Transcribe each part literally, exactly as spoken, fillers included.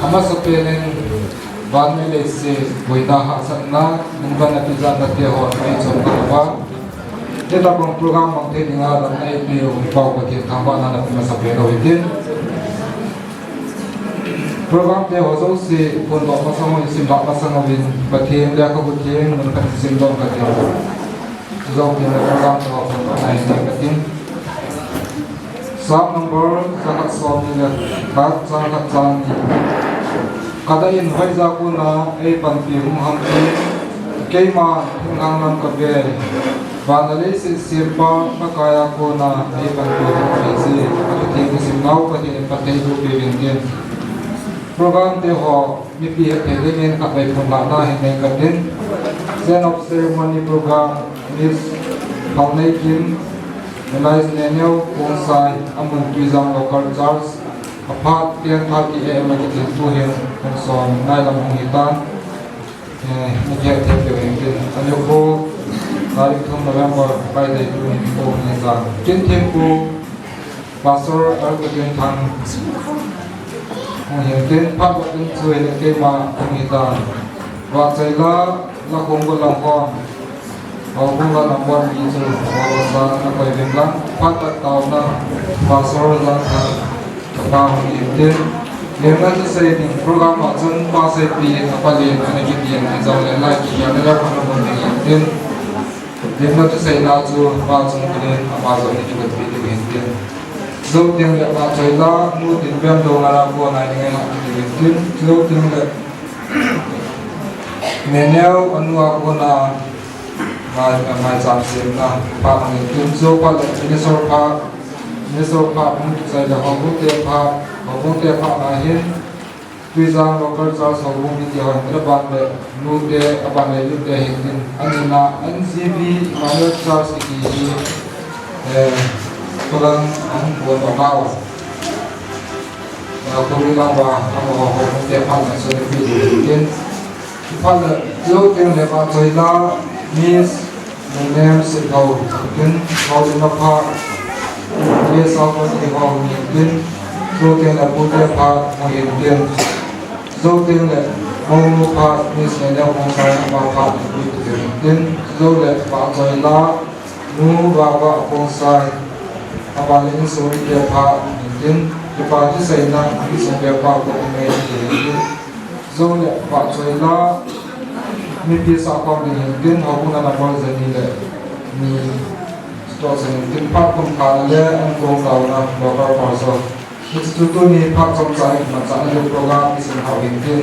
Amasapen in, van le leiset boina hahsatna, nungdan a tijat nate ho, eichonna uva. Hitabang program mang thei dinga, damna eipeu, Pau Pathen thangvahna napeh masapen u hitin. Program te ho jouse, phondoh masang uvin, simdoh masang uvin, Pathen lekhabu theng, mun khat simdoh kate. Chujou teng le program te ho phondoh nai nai katin. Psalm number jakhat somni le khat, chang khat chang ni. Kadah in hoija kona eipanpi hung ham ti, keima thinglhang lam kabe. Van le leiset sempa Pakai a kona eipanpi hung ham ti, Pathen kasimnau Pathen in phatthei boh peh uvin tin. Program te ho mipi hetthei dingin khatvei phondohna hin nei katin. Chain of ceremony program, Miss Phalneikim, Elias Neneo Khongsai, amun Tuijang Local Church, aphat ten thirty A M a kitiltu hin, hung som nai lam hung hitan. Eh, mi kihet thei peh u hin tin. Anikho, tarik thum November, Friday, tuni nikho hin hitan. Kin thempu, Pastor Alvin Thang, hung hin tin, phat vat ding chu hin keima hung hitan. Vahchoila, Lakhong Gollhang hon, Houbung la number ni chu, Houbung sa na koi veng lang, phat vat taona, Pastor Jan Thang, kapa hung hin tin. Lemna thusei ding program a chun Pa Seipi, apa len, ana kiti in, ajong le lai kiti in, ana le khon na mun ding hin tin. Lemna thuseina chu pa chung kile, ama jong ni kile pi ding hin tin. Jou teng le Vahchoila, Nu Tinpem Doungel a kona nei ding ahi ti hin tin. Jou teng le Neneo anu a kona mai, maicham semna phat hin tin. Jou phat le Minisor phat, Minisor phat, Minisor phat, Houbung te phat, Houbung te phat na hin. Tuijang Local Church Houbung kiti hon, aban le nute, aban le youth te hin tin, anina N G B Emmanuel Church kiti hi, eh, Kulang ahung bon o hao. Eh, Kulang lang ba, amaho houbung te phat na chu ni pi hin tin. Phat le, jou teng le Vahchoila, Miss Nunnem Sithou, tin, Houbung a phat, Miss Almond Ihong, tin, jou teng le Pu te phat, hung hin tin, jou teng le Monu phat, Miss Neneo Khongsai, ama phat, tin, jou le Vahchoila, Nu Vava Khongsai, ama le insung mite phat, tin, kipa thuseina, insung mite phat, ko me, tin, Jou le Vahchoila, mipi sahkhom ding hin tin, Houbung a number jani le ni, chutoh jani tin, phat kum khat na le ankong taona, Local Pastor. Hiche chu tuni phat chomcha hi manchahna le program isim hao hin tin.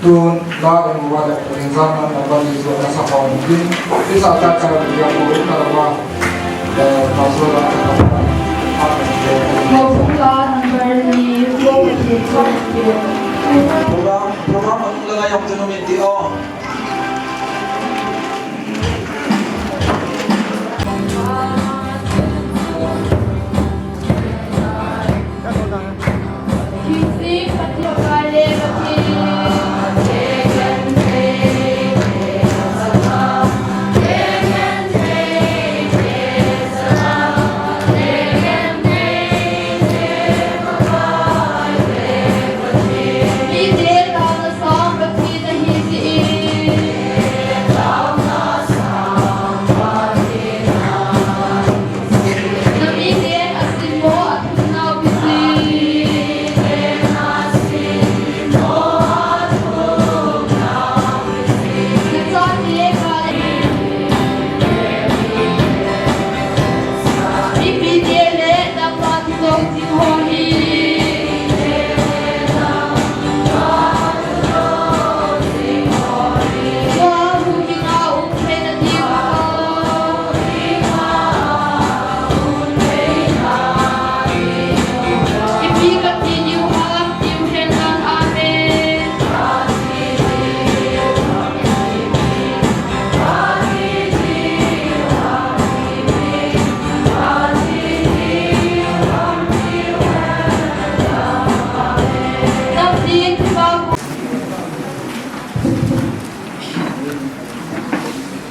Tun, la imu va le, ringjang na number ni chu ana sahkhom hin tin. Isa cha cha le dia ko ta va. Program, program anung le ngai jong chu nu min ti o.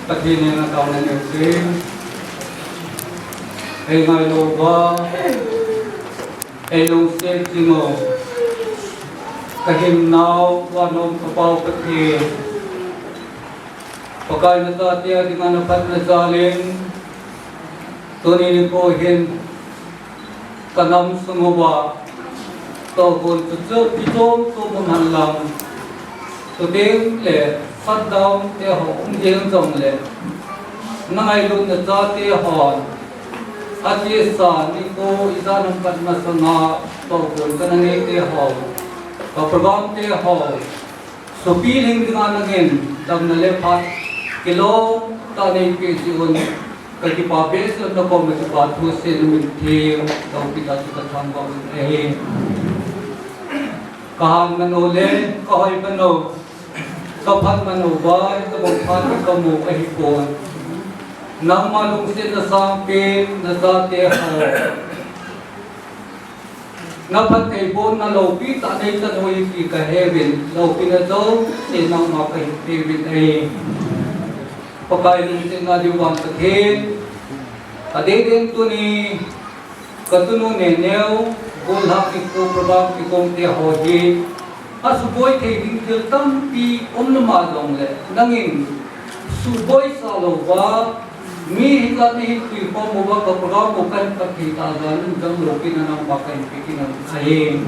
Pathen henga taona neiyu tin, ei ngailou uva, ei lungset ching u, Ka himnau, van um ka Pa u Pathen, Pakai na chate a dinga na phatna jal in, tuni nikho hin ka nam sung uva tohgon chu chu kichom chom um hen lang, chuteng le shutdown te ho um jeng jong le, na ngailutna chate hon, a chesa nikho ijat ham khat masanga tohgon kana nei te ho, ka program te ho, sopi lhing dinga nangin damna le phat kilom tah nei peh jeh un, ka kipa behseh un, na koma kipa thu seiyin, na min theng loupi tah chu ka thangvah un ahi. Ka hat man u le ka hoi man u, ka phat man uva, hitobang phat ka mu ahipon, nangma lungsetna sangpen na chate ho na phattheibohna loupi tah nei chan u ahi ti ka heuvin, loupina jouse nangma ka hin peuvin ahi. Pakai lungsetna diu vang Pathen, adeh deh in tuni ka chanu Neneo, golhang nikho program kigong te ho hi, asuboi thei ding thil tampi um lama jongle, nangin suboi sa louva, mi hijat nahin puikhom uva, ka program u kahin phatthei tah jal in, jong loupina nangma kahin pe kit in ahi.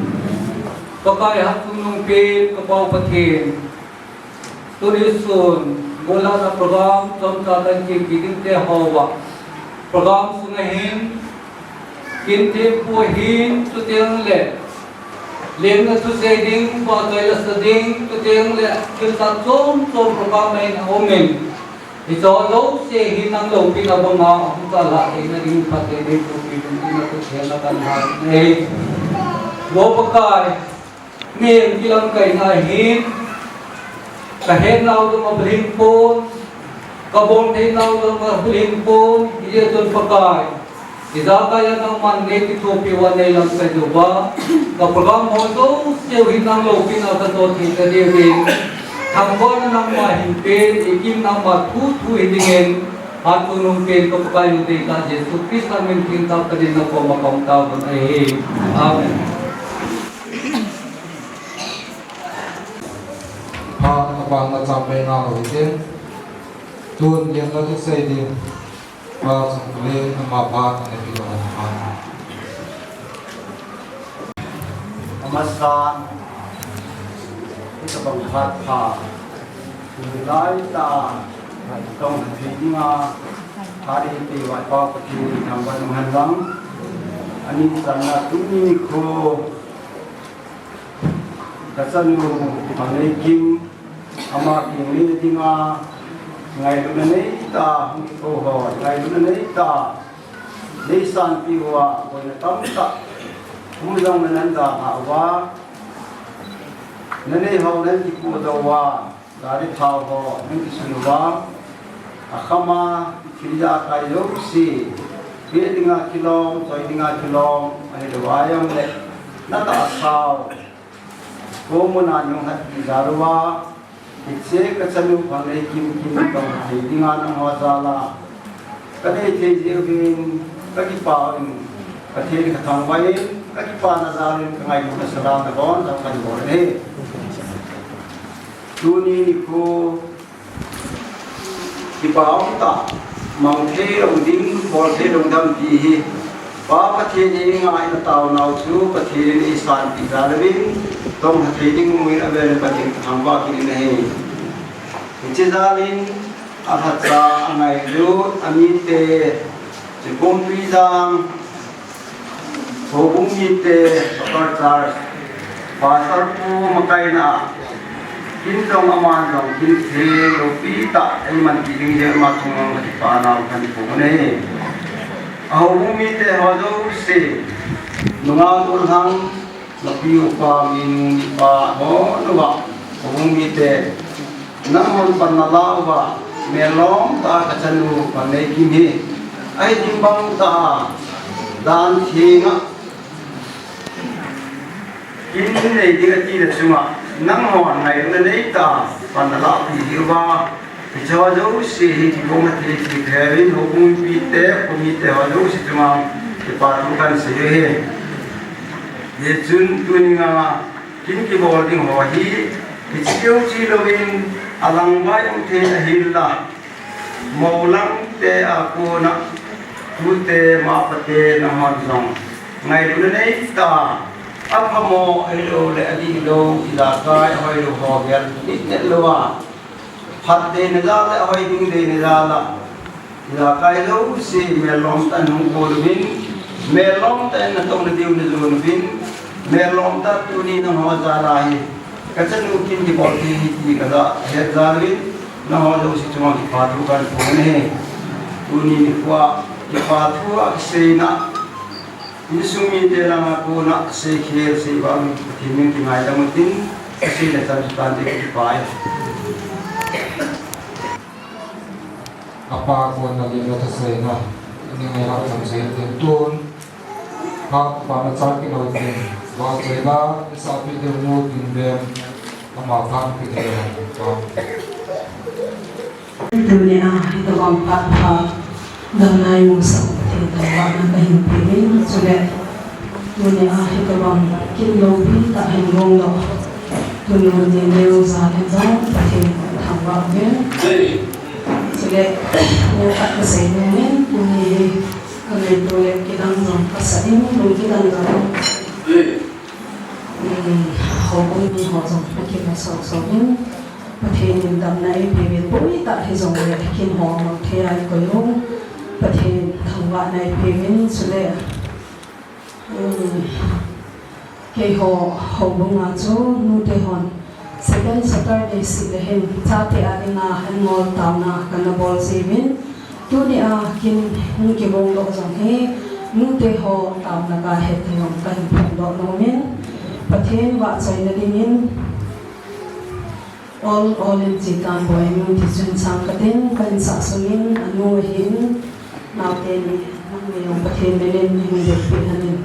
Pakai hatchungnung pen ka Pa u Pathen, tuni sun, golhang a program chomcha kahin kipe ding te ho uva, program sunga hin, kin thempu ahin, chuteng le, lemna thusei ding, vahchoi la sa ding, chuteng le, thil tah chom chom program ahin a um in, hiche jouse hi nang loupina banga ahung chalhah theina ding phatthei nei boh peh in tina thutheng a kahin ngai e. Vo Pakai, mihem kilamkaina hin, ka hetnau jong abulhing pon, ka bolthei nau jong abulhing pon, hijeh chun Pakai, ijakai a nangman nei kithopi uva, nei lamkai uva, ka program ho jouse u hi nang loupina kajo theina diuvin, thangvahna nangma hin pen, ikim nangma thu thu hi dingin, hatchungnung pen ka Pakai u deitah Jesu Christa min thengtah panin na koma kahung taovin ahi. Amen. Phat a pang na chang pai nau hite. Tun lemna thusei ding, Pa Chungkholen ama phat ana pe ding ahi. Amasan, hitobang phat pha, laitah a tong thei dinga, phat eipeh uva Pa Pathen thangvah in um hen lang. Ani channa tuni nikho, ka chanu Phanleikim, ama keng lena dinga, ngailutna neitah a hung kikou ho, ngailutna neitah a nei sanpeh uva, boina tamtah um jongle nan dalhah uva, nanei ho nan kipohdoh uva, gari thao ho nan kisun uva, akham a thil ijakai jouse, peh dinga kilom, choi dinga kilom, ahilou a jongle, natahsa u Ko muna nung hat ti jal uva, hiche ka chanu Phanleikim kin tong thei dinga nangho jal a ka nei thei jeh uvin, ka kipah in, Pathen ka thangvah in, ka kipana jal in, ka ngailutna sahna bon jong kahin bol in ahi. Tuni nikho Kipa um tah, mang thei lou ding, bol thei lou ding ti hi. Pa Pathen henga ina taonau chu Pathen in eisanpeh jal uvin, tongha thei ding mun avel in Pathen kathangvah kit in ahi. Hiche jal in alhacha, angailut, amite, Chikom Tuijang, Houbung mite, Upper Church, Pastor pu makaina, kin jong aman jong kin thei loupi tah eiman ti ding jeh a ama chunga kakipa nau kahin phong e. A houbung mite ho jouse, nungah golhang, nupi upa, minu mipa, ho nuva, houbung mite, Nanghon pan nala uva, melom tah a kachanu pan neikim hi. Ahi ding bang tah a, dan thenga kin nei ding ati na chunga, nanghon ngailutna neitah a pan nala u hi uva. Hiche ho jouse hi kikoma thei thei phabep in, houbung mipite, khomite ho jouse chunga kipa thu kahin sei u ahi. Hichun tunia Kin kibol ding ho hi, hiche keu chi louvin, alangvai um thei ahinla, moulang te a kona, tute mapate nahon jong ngailutna neitah a, aphamo ahilou le adihlou, ijakai ahoilou ho gel nit nit louva, phat deina jal le ahoi ding deina jal a, ijakai jouse melom tah in hung kol uvin, melom tah in natouna diu najon uvin, melom tah tuni nangho jal a hi kachanu kin kibol thei hi ti kaja het jal uvin, nangho jouse chunga kipathu kahin phong e. Tuni nikho a kipathu a kiseina, insung mite langa kona seikhel seivah Pathen min kingaidam utin, aseina chan chu tante kipa e. Apa kona lhasam seina, ni ngai ha cham sei tin tun, ha pa na cha kino tin, vahchoina isahpi diu nu Tingbem, ama tha kiti le pa. Tunia hitobang phat pha damna imusah Pathen thangvahna kahin peuvin, chule tunia hitobang kin loupi tah hin gongdoh tunu Neo jal in jong Pathen thangvah uvin, chule neokhat kasei nom in, tuni hi kangaito le kidang jong kasah in, lungkidang jong, um, houbung mi ho jong akimu soh soh in, Pathen in damna eipeuvin, boitah hijongle kin ho mang thei a ikoi u, Pathen thangvahna eipeuvin, chule, um, keiho houbung a chu nute hon second Saturday seh le hin chate a dinga annual taona kana bol jiuvin, tunia kin hung kigongdoh jong hi nute ho taona kahet ding jong kahin phongdoh nom in, Pathen vahchoina dingin, ol ol in chi tan boi nu ti chun sang katin, kahin sah sungin anu ahin, naote ni, nangni jong Pathen minin nahung dehpeh hen.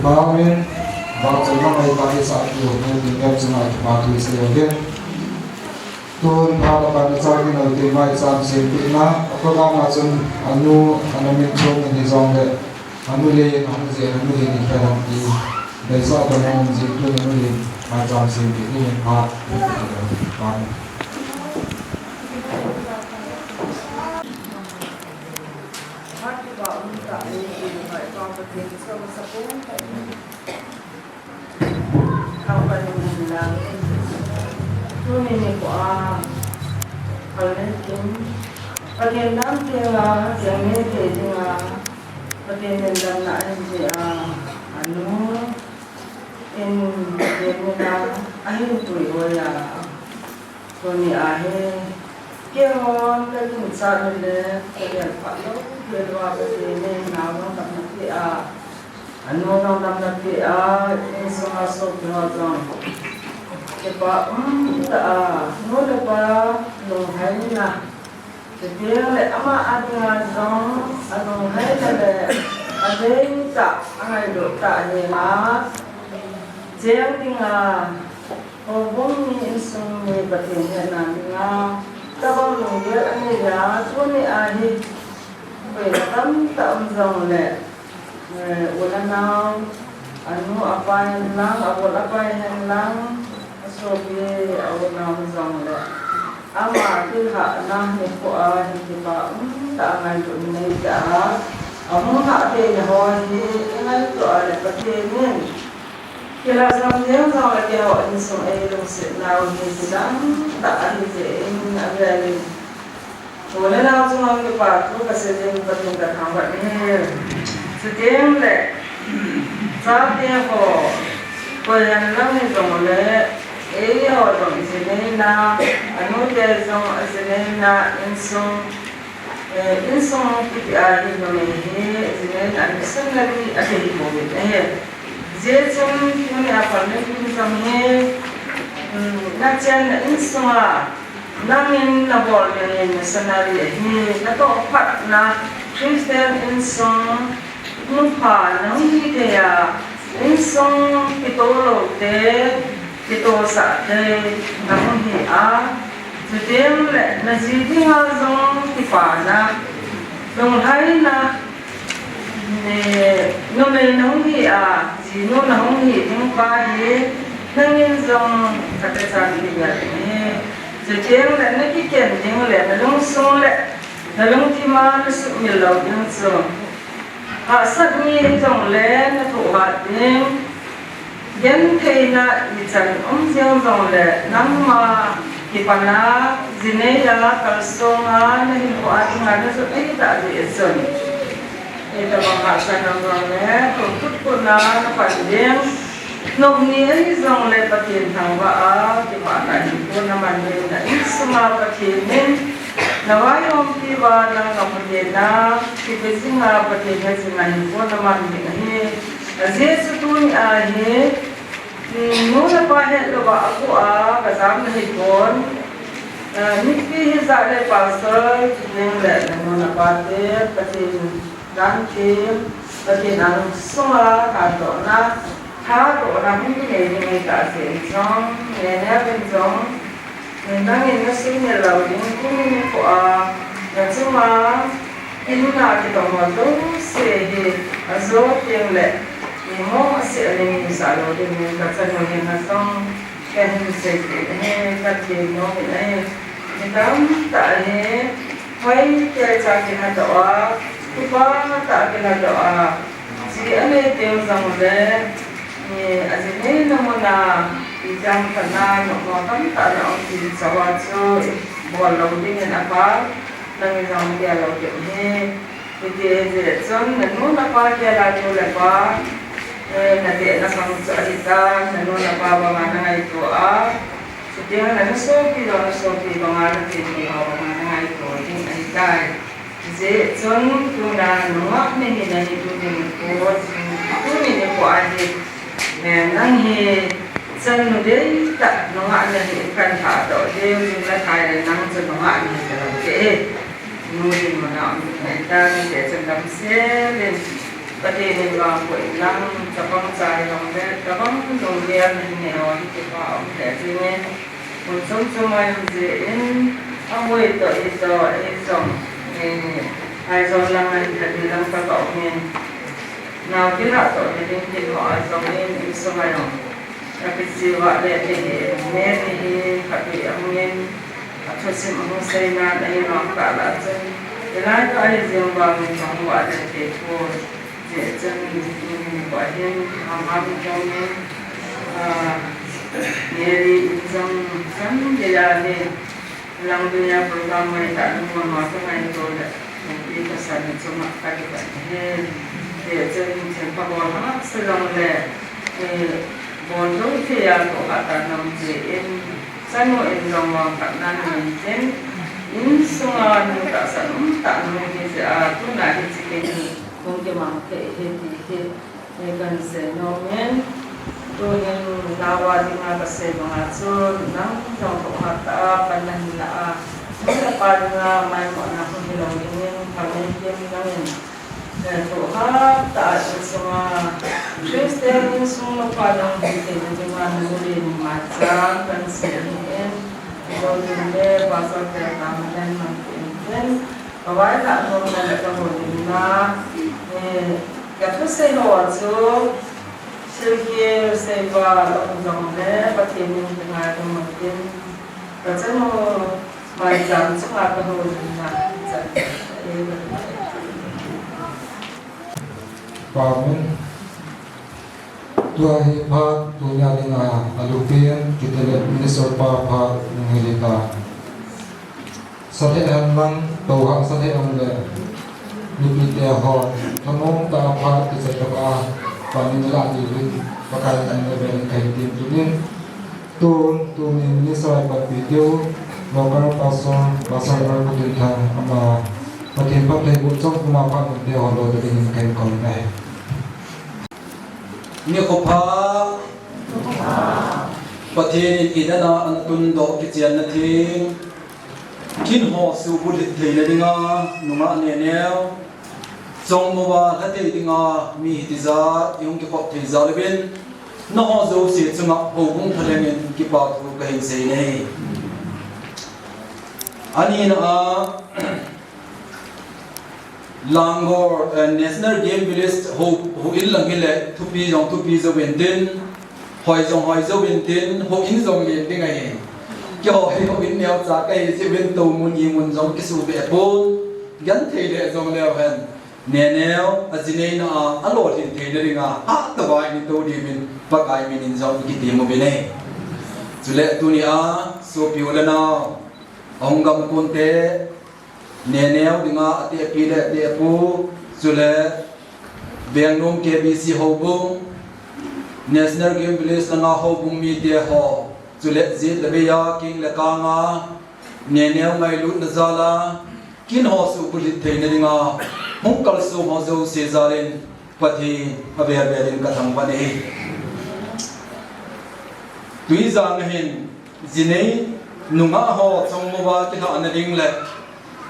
Amen. Vangchan ngai ta i sa tu ne tin gam chunga ki pa tu se yo ge. Tun pha ka pan cha ki no te mai cham sem pi na. Ko ga ma chun anu ana min chom ni jong le. Anu le anu je anu le ni ka ram ti. Dai sa ka mo ji tu anu le mai cham sem pi ni ha. Amen. Tuni nikho a, Pathen dam thei a, Pathen dam thei dinga, Pathen dam na ahin jeh a, anu in Pathen mina ahin puihoi a. Tuni a hi, keihon ka ginchat u le, ka gel phat lou, gel uva Pathen in nao jong damna peh a, anu jong damna peh a, insung a sopi ho jong kipa um tah a, nu le pa lunghai na, chuteng le ama a dinga jong alunghai na le, adei tah, angailut tah hi a, cheng dinga, Houbung mi insung mi Pathen hetna dinga, tabang lunggel anei a, tuni a hi, koi tamtah um jong le, eh, u le nao, anu apa hen lang, abol apai hen lang, asopi, a u nao jong le, ama thilhahna nikho a hi kipa um tah a ngailut nei tah a, ahung lhah thei na ho hi, i ngaito a le Pathen in, Kilhasam jeng jong le keiho insung ei lungset nau hi kidang tah ahi jeh in avel in. U le nao chunga kipa thu kasei jing Pathen kathangvah e. Chuteng le chate ho, koi hen lang hi jong le, eiho jong ijinei na, anu te jong ajinei na, insung Eh, insung kiti a hi numei hi, jinen a missionary a thei hi bou in ahi. Hijeh chun tuni a Palmen in jong hi, um, nachenna insung a, nangin nabol ding in missionary ahi, natoh phatna Christian insung, Nupha nahung hi thei a, insung kitoh lou te, kitohsah thei nahung hi a, chuteng le naji dinga jong kipana, lunglhaina, ne, numei nahung hi a, jinu nahung hi ding pa hi, nangin jong katahsan ding ahi. Chuteng le nakiken ding le nalungsung le nalungthim a nasuhmil lou ding chu. Hahsat ni hijongle nathohhat ding, gentheina ichan um jeng jongle nangma kipana, jinei a kalsong a nahinkho a dinga najot ahitah jeh chun, itobang hahsat um jongle, thutput a napan ding, nop ni ahijongle Pathen thangvah a, kipana hinkho naman ding, na insung a Pathen in navaihompi uva nang ngam u hina, kipe jinga Pathen he jinga hinkho naman ding ahi. Ajeh chu tuni a hi, nu le pa het louva agu a kajam nahipon. Ah, mipi hijat le pastor, chuteng le nanu napa te, Pathen dan thim, Pathen a lungsunga thadohna, thadohna hung kinei ding ahitah jeh in jong, nene uvin jong, nangin nasuhmil lou ding, tuni nikho a, nachunga, kinuna kitong ho jouse hi, ajo teng le, imong aseh a ning isah lou ding in kachanu hin jong, kahin seipeh in ahi, katin nom in ahi. Mi tamtah hi, hoitah cha kilhadoh a, kipah tah kilhadoh a, ji anei teng jongle, mi ajineina muna, ijam khat na, nopmo tamtah na um tin, chauva chu, bol lou dingin apa, nangin jong gel lou ding ahi. Hiti ahijeh chun, nanu napa gel a nu le pa, eh, nadeh nakhang chu ahitai, nanu napa banga nangaito a, chuteng le nasopi jong nasopi banga nathempu ho banga nangaito ding ahitai. Hijeh chun, tuna nungah nahi nahi tuni nikho, tuni nikho ahi, eh, nang hi chanu deitah nungah nahi kahin thadoh ding, nathai le nang chu nungah nahi talou ding ahi. Nu dinmun a um ding ahitai, hijeh chun damsel in, Pathen in vangboh in lang, tabang chai long le, tabang lunggel in neo hi kipa um le jingin, mun chom chom a um jin, ahoi toh, ito, ei jong, eh, Aizawl lang a hin khat ni lang ka ka um in, nao kilah toh ni ding tin ho a jong in, insung a jong. Ka kichi vah le, eh, Mary hi khat ni a um in, a thusim a hung sei nan, ei vang ka la chun, i lai ka hi jing vang in ka hung vah le te ko. Jeh chun, tuni nikho hin, ham ham jong in, ah, Mary in jong, jong geiya hi, lang dunia program mai ta, nung ma ma ka ngaito le, nung pi ka sa ni chunga ka kipan hi. Jeh chun, thil pha bol hahsa jong le, eh, bol lou thei a ko ha ta nom jeh in, chanu in jong vang khat nan min tin, insunga nung tahsan um tah nung hi jeh a, tuna hi chi kei ni, nung kimang thei hi ti hi. Nei kan sei nom in, tuhin nao a dinga ka sei banga chun, nang jong ko ha ta a, pan na hin la a, nang le pa dinga maimohna hung hi lou dingin, ka nei kim nangin, eh, ko ha ta a insunga, Christian insung nupa nang hi thei na dinga, na nu le ni ma chang kan sei in, ko din le, pastor te ka ma den man tin tin, ka vai la nom na le ka ho din na, eh, Ka thusei ho chu, thilkir seival um jong le, Pathen in ka ngaidam tin, ka chanu maicham chunga ka houlimna chan. Amen. Tua hi phat tunia dinga alupen, kiti le Minister pa phat hung hi ta. Sa lheh hen lang, tou hahsa lheh hen le, mipite ho, thanom tah a phat kichai tah a, pan in la diuvin, Pakai in avel in kahin temtup in. Tun, tuni minister a panpi diu, local pastor, Pastor Pu Tinthang, ama, Pathen phattheiboh chang puma phat in te ho lo te dingin kahin kol in ahi. Nikho pha. Pathen in i dana ana tundoh kichen na theng. Kin ho subulhit theina dinga, nungah neneo. Chongmouva lha thei dinga, mi hiti jat, i hung kikhop thei jal uvin. Nangho jouse chunga, houbung thalheng in kipa thu kahin sei e. Ani na a, Langor, eh, National Game Village ho, houin lang hile, thupi jong thupi jouvin tin, hoi jong hoi jouvin tin, houin jong len ding ahi. Keiho hi houin neocha kahi jeh uvin tou mun i mun jong kisuh be pon, genthei le jong leu hen. Neneo, ajineina a, alolhin theina dinga, hatah a i tou diuvin, Pakai min in jong i kitem uvin ahi. Chule tunia, sopi u le nao, ahung gamkon te, Neneo dinga atehpi le atehpu, chule Vengnom K B C houbung, National Game Village langa houbung mite ho, chule jet le veiya, keng le kanga, Neneo ngailutna jala, kin ho subulhit theina dinga, hung kalsong ho jouse jalin, Pathen avel vel in kathangvah e. Tuijang a hin, jinei nungah ho chongmouva kilhahna ding le,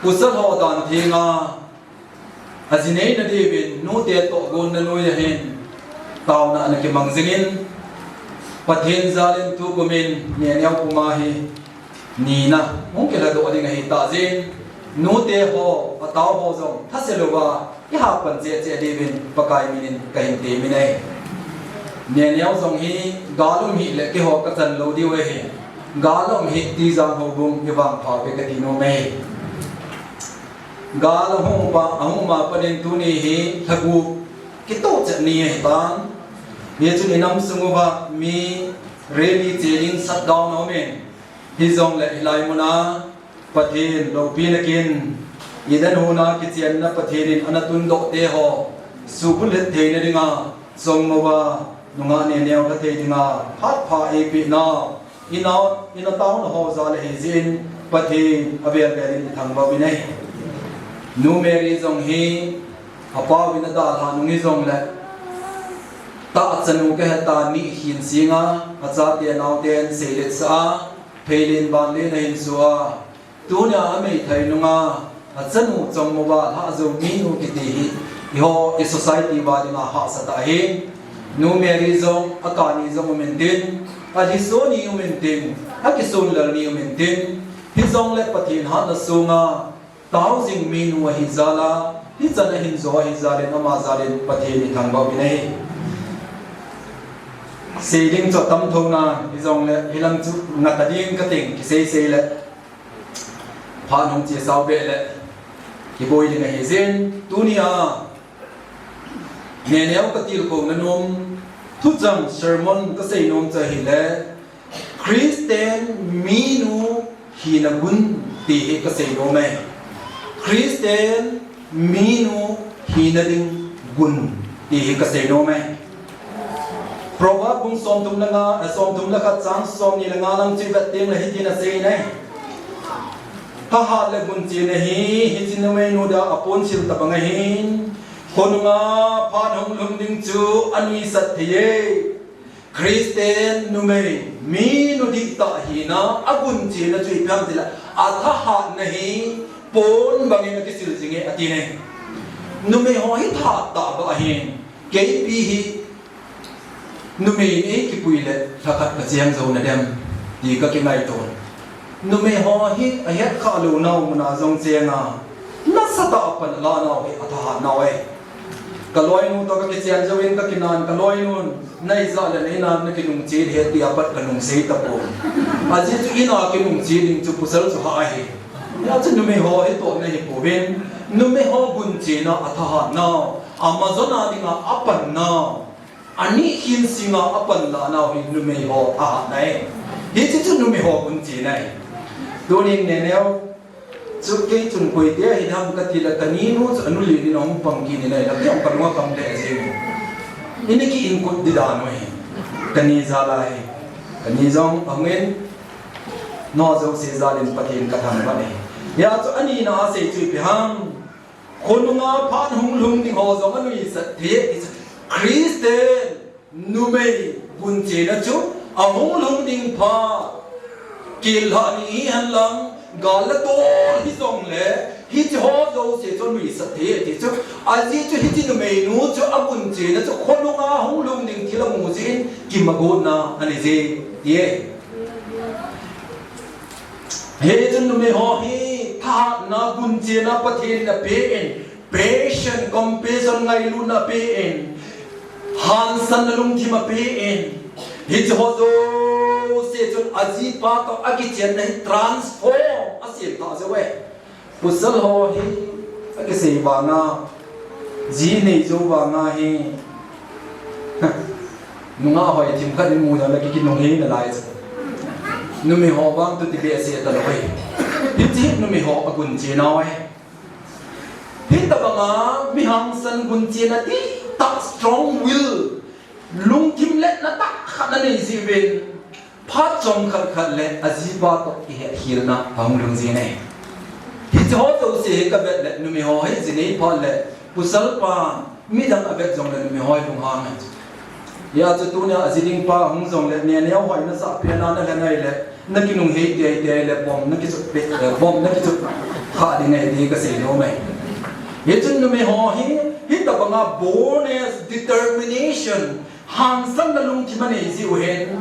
pasal ho dan thenga, ajineina diuvin, nute tohgonna noiya hin, taona ana kimang jingin, Pathen jalin tukum in, Neneo puma hi, nina, hung kilhadoh ding ahi tah jeh in, nute ho, atao ho jong, thase louva, i hahpan cheh cheh diuvin, Pakai min in kahin temin ahi. Neneo jong hi, gal um hih le keiho kachan lou diu ahi. Gal um hih tijang houbung, i vangpha uve kati nom e. Gal ahung uva, ahung uma panin tuni hi, lhagu kitoh chet ni ahitan. Hichun i nam sung uva, mi rally che ding shutdown aumin. Hijongle hilai muna, Pathen loupina kin, Eden huna kichenna Pathen in ana tundoh te ho, subulhit theina dinga, chongmouva, nungah neneo lha thei dinga, phat pha eipeh nau, i nao, i nao taona ho jal ahi jeh in, Pathen avel vel in i thangvah uvin ahi. Nu Mary jong hi, apa u in adalhah nung hijongle, tahchanu kahitan ni khin singa, achate naoten seiletsah a, pheilen vanlen ahin so a, tunia ameithai nunga, achanu chongmouva lhah jou minu kiti hi, eiho i society uva dinga hahsa tah ahi. Nu Mary jong, akani jong umin tin, alhiso ni umin tin, akisonlel ni umin tin, hijongle Pathen hatna sunga, tao jing minu ahi jal a, hichan ahin jo ahi jal in ama jal in Pathen i thangvah u ahi. Sei ding chu atam tho nan, hijongle, hilang chu ngat a ding kating, kisei sei le, phat hung chesa u beh le, kiboi ding ahi jin, tunia, neneo katilkhouna nom, thuchang sermon kasei nom chu ahile, Christian minu hina gun ti hi kasei nom e. Christian minu hina ding gun ti hi kasei nom e. Proverb bung somthum le nga, eh, somthum le khat chang somni le nga lang chu i vet teng le hitin asei e. Thahat le gunchena hi, hiche numeinu dia aponsil tabang ahin, khonunga phat hung lhung ding chu anuisat thei e. Christian numei, minu dihtah hina, agunchena chu ipi ham tile, athahatna hi pon bangin akisil jing e, ati e. Numei ho hi thahat tah beh ahin, keipi hi numei in eikipui le lhakhat kacheng jou nadem, ti kakingaito. Numei ho hi ahetkhah lou nau muna jong chenga, nasatah a pan alah nau hi athahat nau e. Kaloinu toh kakichen jouvin kakinan, kaloinun, na ijat le na inan nakinungche e, tia pat kanungsei tapon. Ajeh chu ina kinungche ding chu pasal chu hah ahi. Hijeh chun numei ho hi tohna hi pouvin, numei ho gunchena athahat nau, amajona dinga apan nau, ani khin singa apan lah nau hi numei ho thahatna e. Hiche chu numei ho gunchena e. Tunin neneo, chu kei chun koite ahi ham kati le, kaninu chu anu lin in ahung pang kit in ahile, kei jong kalung akam lheh jeng e. Ini ki-inkut ding dan u ahi. Kani jal ahi. Kani jong ahung in, nao jouse jal in Pathen kathangvah e. Hijeh chun anina asei chu ipi ham. Khonunga phat hung lhung ding ho jong anuisat thei e, ti chu Christian numei gunchena chu ahung lhung ding phat, kel lhah ni hihen lang, gal le tol hijongle, hiche ho jouse chu anuisat thei e, ti chu. Ajeh chu hiche numeinu chu agunchena chu khonunga hung lhung ding thil amu jeh in kimagotna anei je, ti e. Hichun numei ho hi thahatna, gunchena Pathen in apen, passion, compassion, ngailutna apen, hansanna lungthim apen. Hiche ho jouse chun ajipa toh akichenna hi transform asem tah jeh uve. Pasal ho hi, akisei vanga, ji nei jou vanga hi, nungah hoi themkhat in mu jongle ki, kinunghei nalai chu. Numei ho vang tu ti behseh talou ahi. Hiche numei ho agunchena u ahi. Hitobanga mi hangsan gunchena dihtah, strong will, lungthim letna tah khat anei jeh uvin, phat chomkhat khat le ajipa toh kihetkhelna ahung lhung jin ahi. Hiche ho jouse hi kavet le, numei ho hi ji nei phat le, pasal pan midang avet jongle numei ho hi lunghang ahi. Hijeh chun tunia aji ding pa ahung jongle, neneo hoi nasah pen a nalhen ahile, nakinunghei teitei le, bomb nakichot peh, eh, bomb nakichot kha ding ahi ti kasei nom e. Hichun numei ho hi, hitobanga boldness, determination, hangsanna lungthim anei jeh u ahin,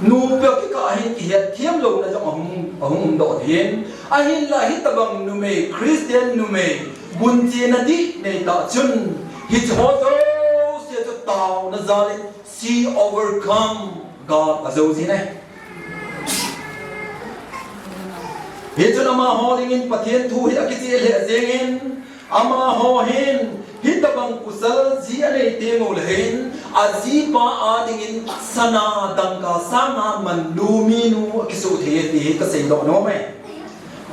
nupa kikah a hin kihetthem louna jong ahung, ahung umdoh thei in. Ahinla hitobang numei Christian numei gunchena dih nei tah chun, hiche ho jouse chu taona jal in she overcome, gal ajou jin ahi. Hichun amaho dingin Pathen thu hi akicheh lheh jengin, amaho hin hitobang pasal ji anei teng uleh hin, ajipa a dingin sana dangka sanga manlu minu akisoh thei e ti hi kaseidoh nom e.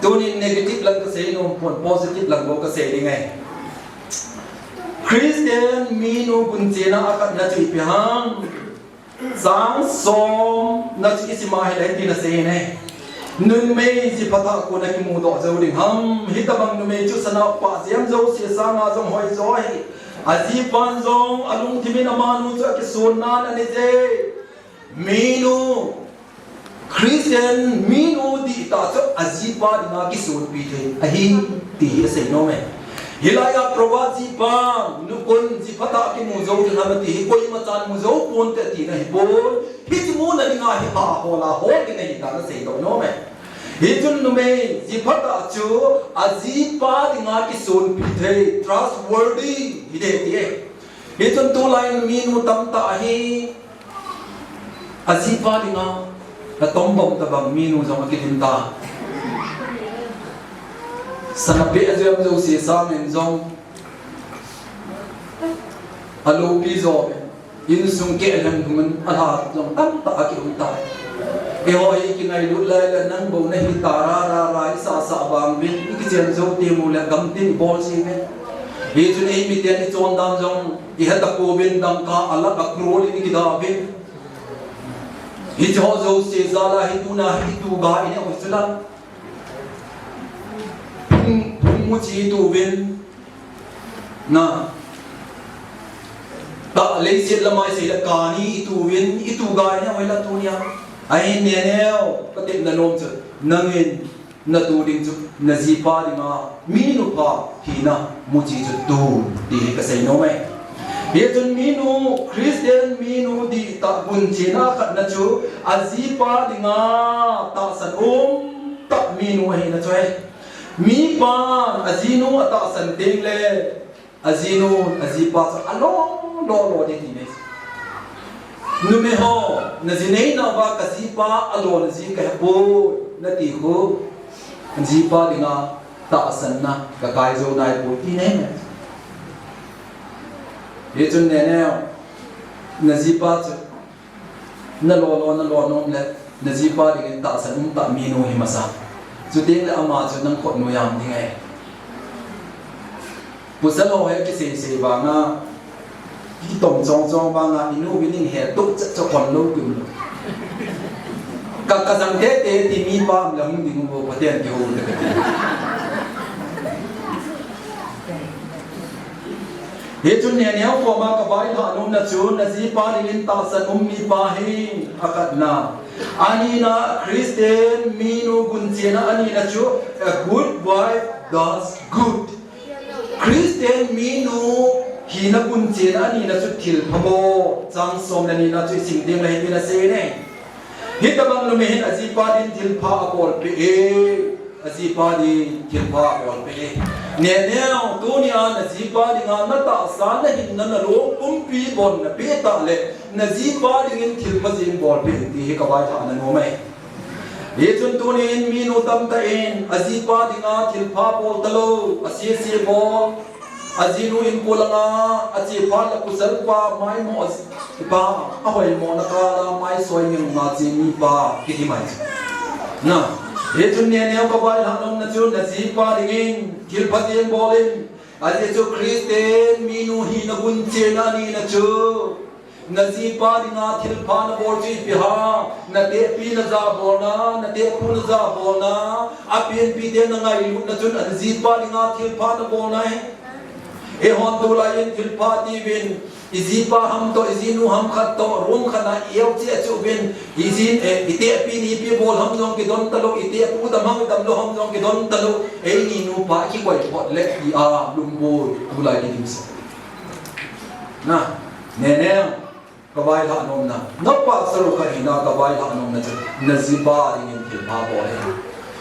Tunin negative lang kasei nom pon, positive lang bou kasei ding ahi. Christian minu gunchena akhatna chu ipi ham. Chang somna chu isim ahile hitin asei e. Numei ji phatah a kon a kimudoh jou ding ham. Hitobang numei chu sana upa jem jouse sanga jong hoijo ahi. Ajipan jong alungthim in amanu chu akisonnan anei je. Minu, Christian minu dihtah chu ajipa dinga kisonpi thei ahi. ti hi asei nom e. Hilai a Proverbs jipa, nukon jiphat a kimu jou ding ham ati hi, koima chan mu jou ponte tina hipon. Hiche muna dinga hi ha hol a hol ding ahi dan asei doh nom e. Hichun numei jiphat a chu ajipa dinga kisonpi thei, trustworthy hiding ti e. Hichun tulai minu tamtah hi ajipa dinga atombom tabang minu jong akidim ta. Sana pe ajoh jouse sangin jong alopi jo ve. Insung keh lhem hung in alha jong tamtah akium ta. Eiho hi kingailut lai le nang bou nahi ta ra ra ra isasa vang vin, ikichen jou teng uleh gamtin ibol ji ve. Hichun eimiten ichon dan jong ihet tapouvin dangka a lakh a crore in ikida uvin. Hiche ho jouse jal a hi tuna hi itu ga inei u chu la. Phung, phung muchi itu uvin. Na. Ta leiset lama isei le kani itu uvin, itu ga inei u la tunia. Ahin Neneo, katepna nom chu. Nangin natu ding chu, najipa dinga minu pha hina muchi chu tu, ti hi kasei nom e. Hichun minu, Christian minu dihtah gunchena khatna chu, ajipa dinga tahsan umtah minu ahina chu ahi. Mipan ajinu atahsan teng le, ajinu, ajipa chu alo, lo, lo ding ti nei. Numei ho, naji neinauva kajipa alo naji kahepoi, nati khu, jipa dinga tahsanna kakai jou naipoi ti nei. Hichun Neneo, najipa chu nalo lo, nalo nom le, najipa dingin tahsan umtah minu hi masa. Chuteng le ama chu nang khut noiya um ding ahi. Pasal ho hi kisei sei vanga, kitom chong chong vanga, inu uvin hettoh chet cheh khom lou kium lou. Ka, kajang tete ti mipa um le hung ding u bou Pathen kihou te kati. Hichun Neneo koma kavailhah nomna chu, najipa dingin tahsan um mipa hi akhatna. Anina, Christian minu gunchena anina chu, a good wife does good. Christian minu hina gunchena anina chu thilpha bol, chang som le nina chu isim ding le hitin asei ne. Hitabang numei hin ajipa din thilpha abolpeh e. Ajipa din thilpha abolpeh e. Neneo, tunia najipa dinga natahsan nahinna nalung pumpi bon napeh tah le, najipa dingin thilpha jeng bolpeh in ti hi kavailhahna nom e. Hichun tunin minu tamtah in ajipa dinga thilpha bol talou, asese bol. Ajinu in kolanga, ache phat le pasal pa, maimo pa, ahoimo na kala, maisoi ngeng nga che mipa, kiti mai. Na, hichun Neneo kavailhah nomna chu, najipa dingin, thilpha jeng bol in, ajeh chu Christian minu hina gunchena anina chu. Najipa dinga thilpha nabol chu ipi ham, natehpi najabolna, natehpu najabolna, apenpite nangailutna chun najipa dinga thilpha nabolna hi. Eihon tulai in thilpha tiuvin, ijipa ham toh, ijinu ham khat toh, room khat na ieu cheh cheh uvin, ijin, eh, itehpi nipi bol ham jong kidon talou, itehpu dam ham damlou ham jong kidon talou, eini nupa kikoi phot le tia lumboi tulai kidimset. Na, Neneo, kavailhah nomna. Napa saru kahina kavailhah nomna chu. Najipa dingin thilpha bol e.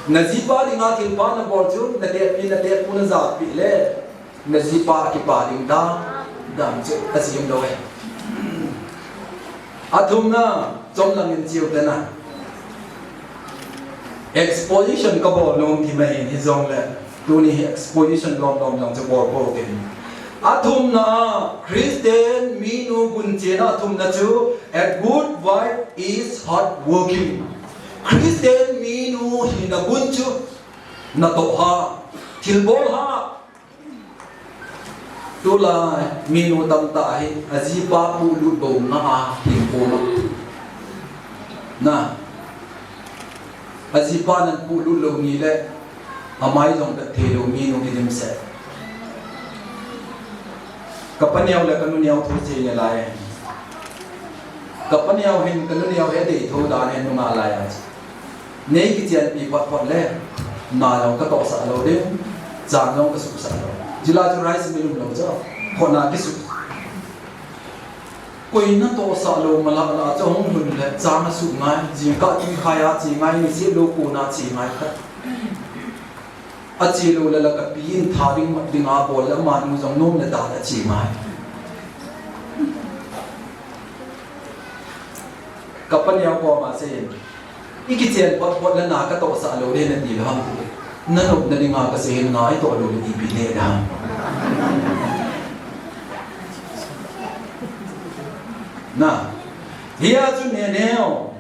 Najipa dinga thilpha nabol chu, natehpi, natehpu najapeh le. Najipa kipa ding dan, dan chu, ajing lou e. Athumna, chomlangin chiu tena. Exposition kabol nom thim ahin hijongle, tuni hi exposition lom lom jong chu bol pou tin. Athumna, Christian minu gunchena athumna chu, a good wife is hard working. Christian minu hina gun chu, natoh ham, thilbol ham, Tulai, minu tamtah hi, ajipa puhlut bou ngah a, hinkho a. Na, ajipa nan puhlut lou nile, amai jong pet thei lou minu kidimset. Kapa neo le kanu neo thu che nge lai. Kapa neo hin kanu neo hi adei tho dan hin nungah lai a. Nei kichenpi phot phot le, na jong katohsah lou ding. Chang jong ka suhsah lou. Jila chu rice mill um lou chu. Khona kisu. Koi natohsah lou mala la chu hung lhun le chang asuh ngai. Jingkah tingkhai a che ngai, ni se lou kona che ngai kha. Ache lou le la kapi in tha ding mat ding a bol le amanu jong nom le da le che ngai. Ka paneo koma seiyin, "I kichen phot phot le na katohsah lou le nati lou ham?" ti. "Nanop na dinga kasei hin na itoh lou le ipi le da ham?" Na, hia chu Neneo,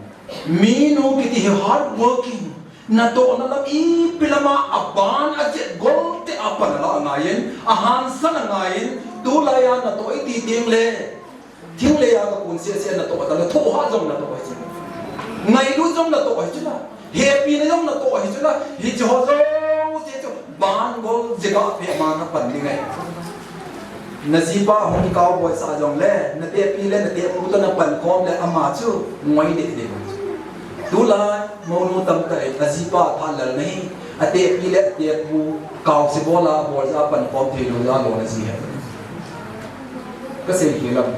minu kiti hi hard working, natohna lam ipi lama aban ajet gol te apan ala angaiyin, ahansan angaiyin, tulaiya natoh iti ding le. Thingleiya kakun sese natoh tale, thohhat jong natoh ahi chu. Ngailut jong natoh ahi chu la. Hepina jong natoh ahi chu la. Hiche ho jouse chu bangol jega phe ma napan ding ahi. Najipa hung cowboy sa jongle, natepi le natepu toh napan khom le ama chu ngoi deh deh. Tulai, Mounu tamtah in, ajipa thalal nahi, atepi le atepu, kaose bola, bolja pan khom thei lou ja lona ji ahi. Kasei hi lam.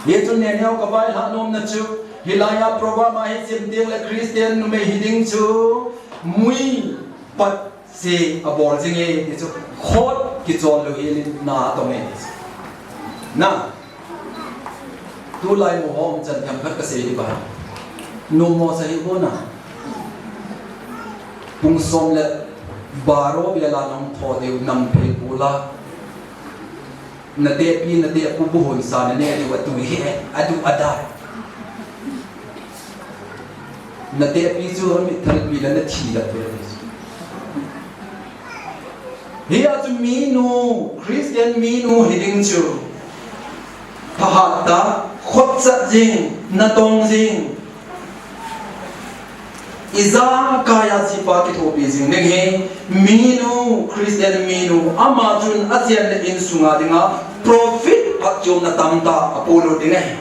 Hichun Neneo kabailhah nomna chu, hilaiya program a hi sim ding le Christian numei hiding chu, mui pat se abol jing e, ti chu khot kichol lou helin na atong e, ti chu. Na, tulai mu ho umchan themkhat kasei ding ahi. Numo sa hi bona. Pung som le baro bela nahung tho diu nam phei pula. Natepi, natepu buhon sa nane diu atu hi, adu ada. Natepi chu mithalpi le nathi le pe. Hia chu minu, Christian minu hiding chu. Phahat tah, khotchat jing, natong jing. Ijat kaiya jipa kithopi jing ding hi, minu, Christian minu, ama chun achen le insunga dinga profit phatchomna tamtah apolut ding ahi.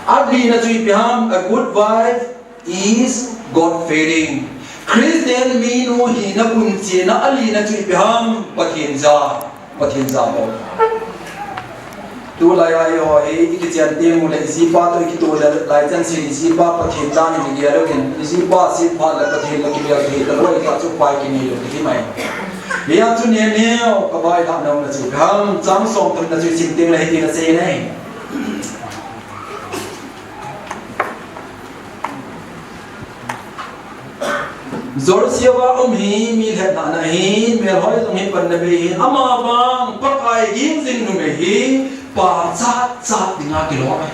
Alina chu ipi ham, a good wife is God fearing. Christian minu hina gunchena alina chu ipi ham, Pathen ja. Pathen ja ho. Tulai a eiho hi, ikichen teng ule, ijipa toh ikitoh le, lai chan sin ijipa Pathen dan in igel lou in, ijipa sin phat le Pathen le kigel thei talou, ita chu pai kinei lou ti mai. Hia chu Neneo, kabailhah nomna chu, ham, chang som thum na chu sim teng le hiti nasei nei. Jolsea um hi mi lhepna ahi, melhoi jong hi panna bei ahi, amavang Pakai ging jing numei hi pachat chat dinga kilom ahi.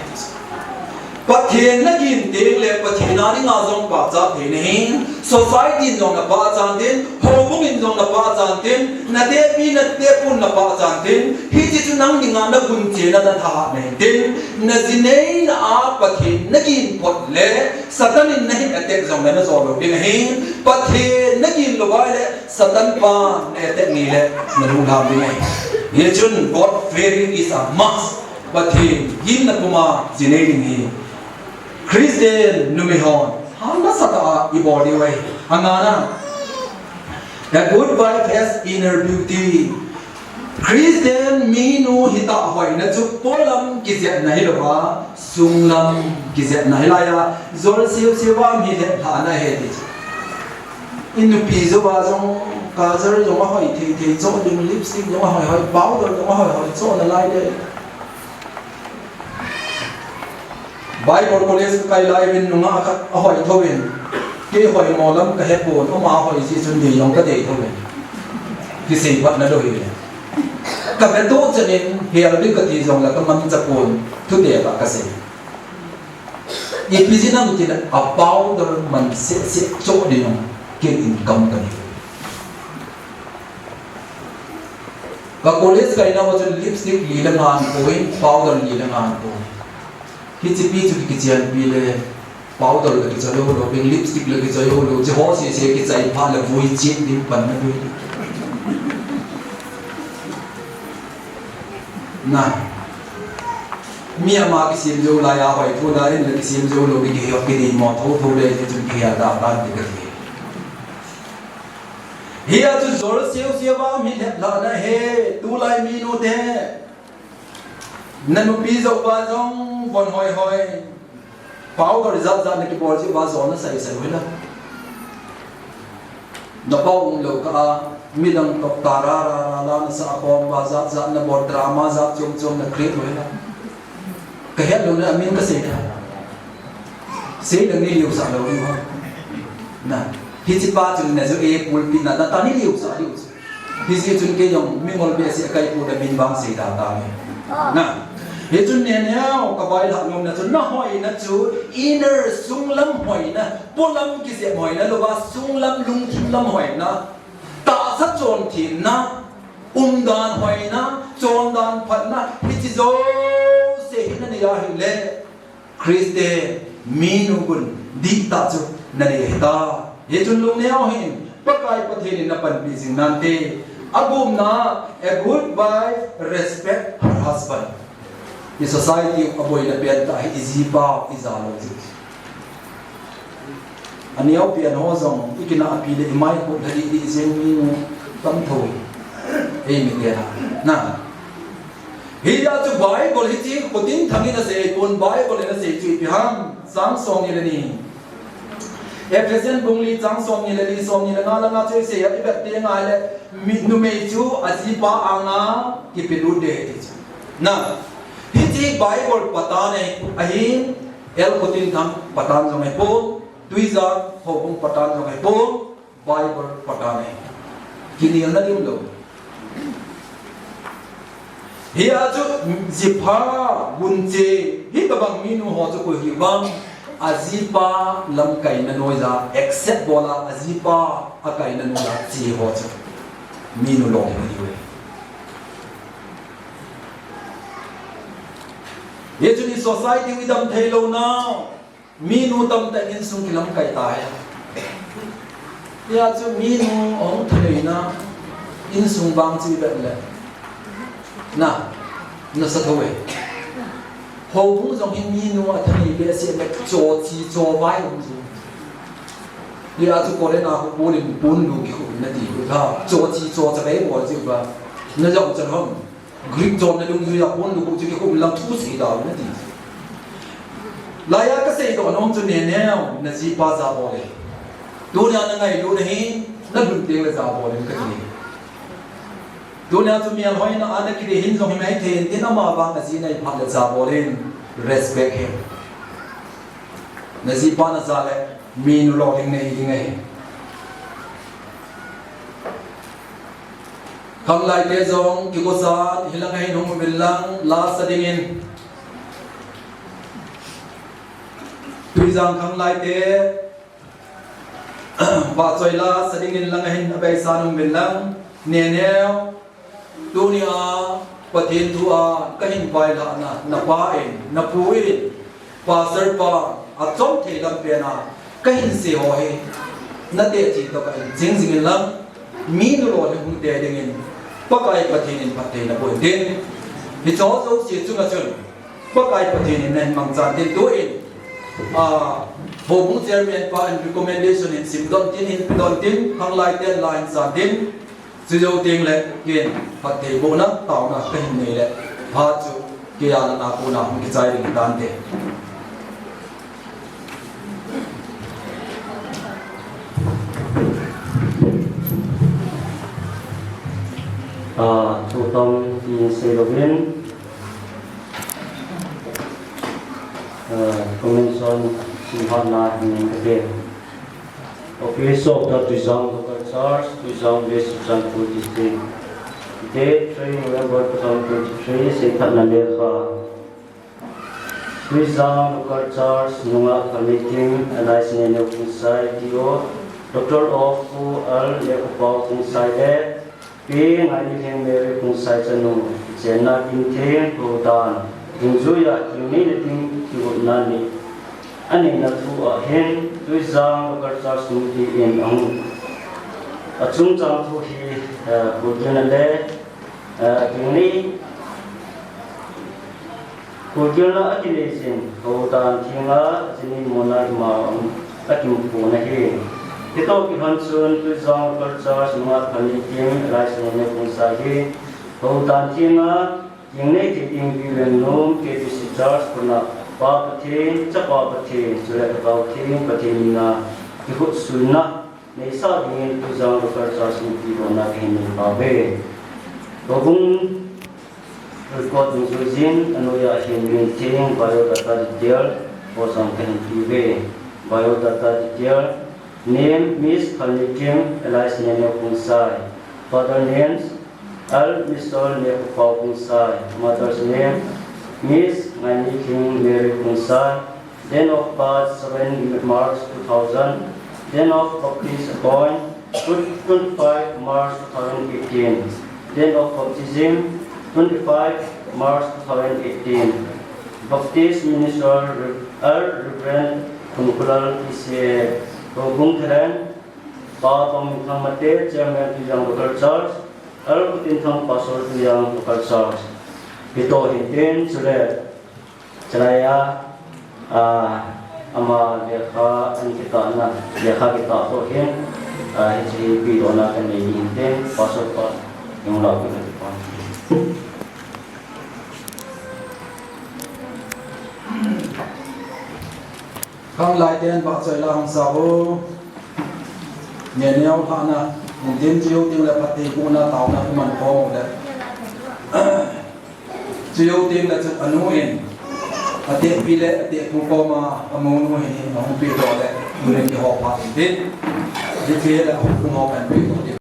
Pathen nagin teng le Pathen a dinga jong pachat thei nahi, society in jong napachat in, houbung in jong napachat in, natepi natepun napachat in, hiche chu nang dinga nagunchena nathahat nahi tin, najineina a Pathen nagin phot le, Satan in nahin attack jongle najou lou ding ahi. Pathen nagin lou vai le Satan pa na attack ngai le nalungdam ding ahi. Hichun God fearing is a must. Pathen ginna puma jinei ding hi Christian numei hon hamnasa tah a ibol diu ahi. Angana, a good wife has inner beauty. Christian minu hitah hoina chu polam kijetna hilouva, sunglam kijetna hilaiya, jol siu siu a mi lheplhahna ahi ti chu. Inupi jouva jong, kajal jong ahoi thei thei choh ding, lipstick jong ahoi hoi, powder jong ahoi hoi choh nalai ding. Bible College kakai lai uvin nungah khat ahoi thouvin, kei hoimo lam kahepon, ama ahoi jeh chun kei jong kadei thouvin. Kisei phatna lou hile. Kaveto chanin, hel ding kati jongle kamangcha pon, thutep a kasei. Ipi jeh ham itile, a powder man seh seh choh ding jong, ken income kanei. Ka college kaina uva chun lipstick li le nga ahin pon, powder li le nga ahin pon. Hichepi chu kichenpi le, powder le kichai lou lou, lipstick le kichai lou lou, hiche ho sese kichai phat le vui chet ding pan na vui. Na. Mi ama kisem jou laiya hoi thuna in le kisem jou lou ding kihe, kideimo thotho le, hichun kihel da pan ti kati. Hia chu jol siu siu va mi het la na he, tulai minu te. Na nupi jo va jong von hoi hoi. Powder jat jat na kibol ji va jol na sai sai hoi la. Na pau um lo ka a, midang tok ta ra ra ra la na sa a kom va jat jat na bol drama jat chom chom na create hoi la. Ka het lo na amin ka sei da. Sei dang ni liu sa lo ni ho. Na, hichi pa chun na jo e pulpit na, na ta ni liu sa liu. Hichi chun kei jong mingol behseh a ka hi pu da min vang sei da ta ni. Na, hichun ne ne o ka vai la nom na chun na hoi na chu inner sunglam hoi na, polam kise hoi na, lo va sunglam lungthim lam hoi na, tahsa chon thin na, umdan hoi na, chondan phat na, hichi jo se hi na ni ya hi le. Christian minu gun dihtah chu na nei ahi ta. Hichun lungneo hin, Pakai Pathen in na panpi jing nante. Agumna, a good wife respect her husband. I society a boina pen tah hi i jipa i ja lou jeh. Aneo pian ho jong, i kina api le i mai khut lha dih dih jeng minu tam tho hi. Ei mi te na. Na. Hia chu Bible hichi, khutin thangin asei pon Bible in asei chu ipi ham, chang som ni le ni. Ephesian bung li chang som ni le ni, som ni le nga langa chu asei a, i vet teng le mi, numei chu ajipa anga kipelut ding ti chu. Na, hichi Bible patan ahi, ahin, el khutin thang patan jong ahi pon, tuijang houbung patan jong ahi pon, Bible patan ahi. Kinelna ding lou. Hia chu jipha gunche, hitobang minu ho chu koi hi vang, ajipa lamkaina noiya, accept bol a, ajipa akaina noiya che ho chu minu lolhing ahi uve. Hichun i society u i dam thei lou nau. Minu tamtah in insung kilamkai ta hi. Hia chu minu ahung thaneina insung vang chu i vet le. Na, nasa tho e. Houbung jong hin minu athanei behseh le cho chi cho vai um chu. Hia chu Korean a khu pon in pon lu kikhu na ti khu tha. Cho chi cho cha vai bol chu ba. Na jong cha hom. Greek chonna dungjuia pon lu khu chu kikhum lang thu sei da na ti. Laiya ka seidoh nom chu ne neo, na jipa jabol e. Tunia na ngailut na hi, na lhun teng le jabol in ka ti. Tunia chu mial hoina a na kidei hin jong hi mai thei in tin ama vang a ji na hi phat le jabol in respect hi. Na jipa na ja le, minu lolhing nei ding ahi. Khanglai te jong kigosan, hilang ahin hung uvin lang, la sa dingin. Tuijang khanglai te, vahchoi la sa dingin lang ahin abeisan uvin lang, ne neo. Tunia, Pathen thu a kahin vailhahna, na pa in, na pu in, Pastor pa, achom thei lam pen a, kahin sei ho hi, na teh thei toh kahin jing jing in lang, minu lolhing hung tei dingin, Pakai Pathen in phatthei naboh in tin, hiche jouse chunga chun, Pakai Pathen in nahin mangchan tin tuin, ah, houbung chairman pa in recommendation in simdoh tin, hin pedoh tin, khanglai ten la hin san tin, Chujou teng le, ken, phatthei bohna, taona, kahin nei le, phat chu, kei a nana kona, hung kichai ding tante. Ah, thu tam tin sei louvin, ah, comment son sim hotna hin kate. Office of the Tuijang Local Church, Tuijang West Churachandpur District. Date three November two thousand twenty-three, seiphatna lekha. Tuijang Local Church, nungah committee, L I C N N O Kunsai, D O, daughter of Pu L Lekupao Kunsai le, Pi Ngainilheng Mary Kunsai chanu, chenna Kimtheng Toudan, dungjuia Kimnei le Ding kigotna ni aneina thu ahin, Tuijang Local Church Committee in ahung. Achungchang thu hi, eh, Pu Kimnei le, eh, Kimnei Kulkirna akinei jin, Toudan thenga, chini mona ima, akimukhona hi. Kitoh kilhon chun Tuijang Local Church nunga phalni kim Elai Sangni Khongsai hi, houdan thenga, kingnei thei ding Biren Nom K B C Church kona Pa Pathen, Chapa Pathen, chule Lhagao Theng Pathen mina kikhutsuina neisah dingin Tuijang Local Church in pedohna kahin nei tauve. Houbung record dungjuijin, anoiya hin min theng, biodata detail, ho jong kahin peuve. Biodata detail, name, Miss Phalnikim Elai Sangni Khongsai. Father names, L Mister Nekhopao Khongsai. Mother's name, Miss Ngainikhing Mary Khongsai. Date of birth, seven March two thousand. Date of baptism, appoint, twenty-five March two thousand eighteen. Date of baptism, twenty-five March two thousand eighteen. Baptist minister, Rev-, L Reverend Khunkhulal P C A. Houbung thelen, Pa Tongminthang Mate, Chairman Tuijang Local Church, L Khutinthang, Pastor Tuijang Local Church. Kitoh hintin, chule chulaiya, ah, ama lekha ahin kitahna, lekha kitah toh hin, ah, hiche hi pedohna kahin nei hintin, Pastor pa, jong lau kit in. Khanglai ten vahchoi la hung sa o. Ngeneo lhahna, hintin chujou teng le phattheibohna taona iman khom u le. Chujou teng le chun anu in, atehpi le atehpu koma amounu hin ahung pedoh le, tunin kihou phat hintin. Hiche le ahung pung ho kahin pedoh ding.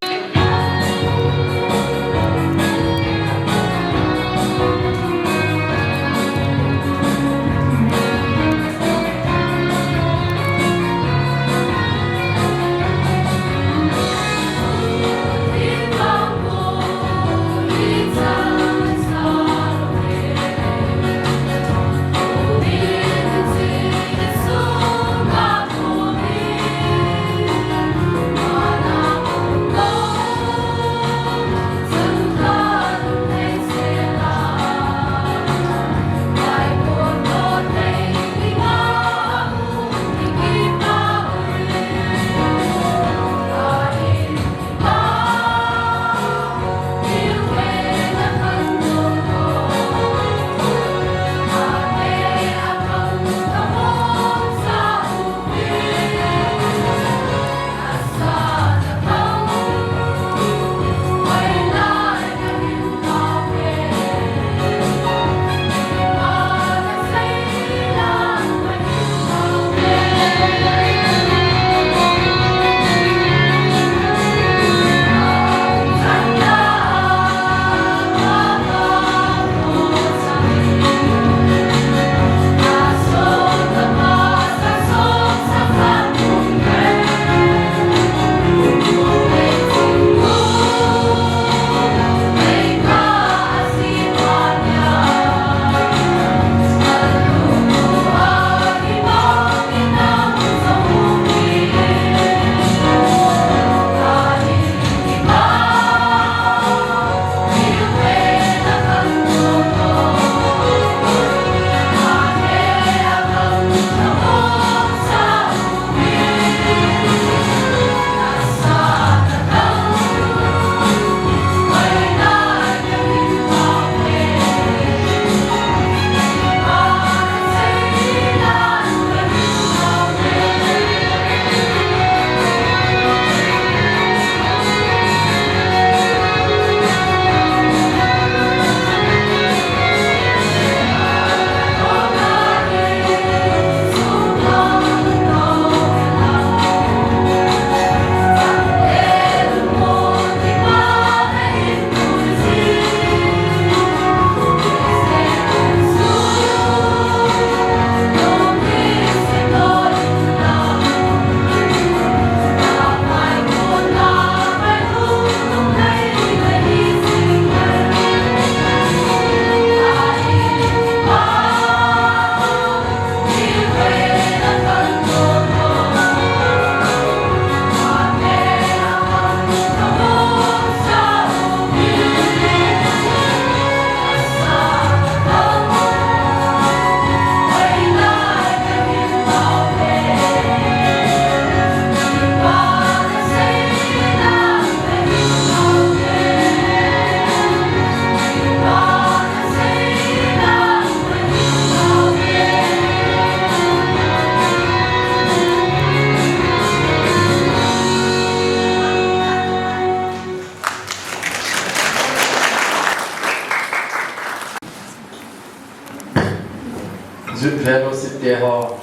Fellowship te ho,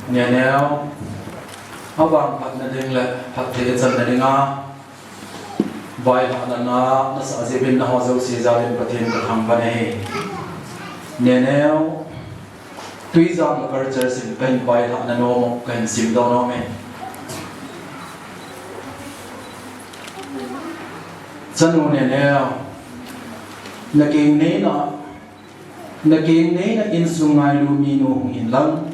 Neneo, avang phatna ding le phatthei channa dinga vaihahna nasah jeh in nangho jouse jal in Pathen kathangvah e. Neneo, Tuijang Local Church in kahin vaihahna nom u kahin simdoh nom e. Chanu Neneo, nakeng neina, nakeng neina insung ngailu minu hung hin lang,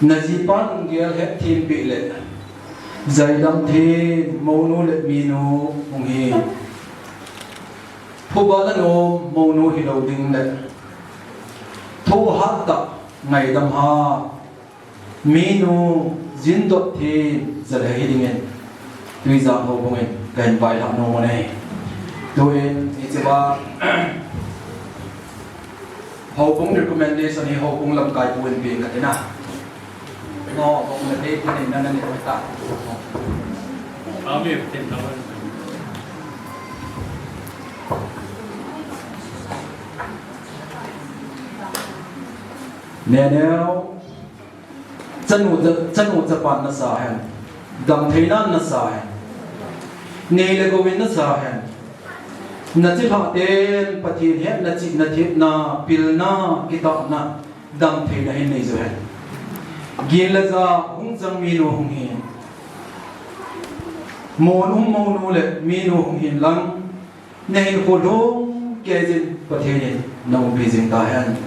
najipan hung gel hetthem peh le, jaidam them mounu le minu hung hin. Phuba nanom mounu hilou ding le, thohhat tah, ngaidam hat minu, jindot them jal hi dingin Tuijang Houbung in kahin vaihah nom u ahi. Tuin hichea Houbung recommendation hi Houbung lamkai pu in pe kati na. No, Houbung na te pu in nana ne ta. Amen. Neneo, chanu cha, chanu chapan nasa hen, damtheinan nasa hen, nei le gou in nasa hen, nachilhah ten Pathen hetna, chihna, thepna, pilna, kitahna, damtheina hin nei jo hen. Gin le ja hung chang minu hung hin, mon um mounu le minu hung hin lang, nahinkho lhung kei jin Pathen in naumpi jing tahen.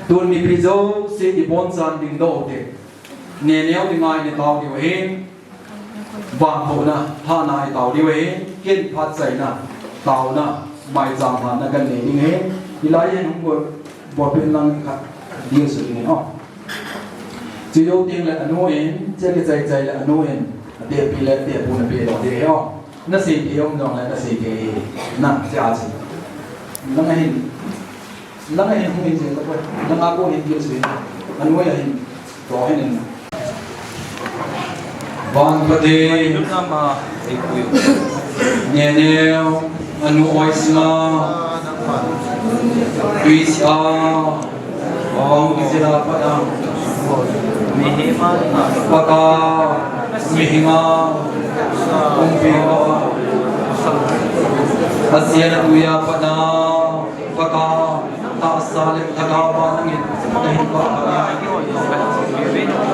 Tun mipi jouse ibonchauvin dingdoh u te. Neneo dinga inei tau diu ahin, vangbohna lhahna itau diu ahin, kin phatchaina, taona, maicham lhahna kanei ding ahin. Hilai hin hung bol, bolpeh lang khat ding ahi. Chujou teng le anu in, che kichai chai le anu in, atehpi le atehpu napeh doh ding ahi. Nasei thei um jongle nasei thei ahi. Nang, che a che. Nang ahin, nang ahin hung in che tapoi. Nang a kon hin che. Anu ahin, to hin in. Van Pathen, Neneo, anu oi singa, tuisia, Hung kijil a pat a, Pakaiya, mihinga, umpi a, asia na tuiya pat a, Pakaiya, tahsa le thagau a nangin nahin pha.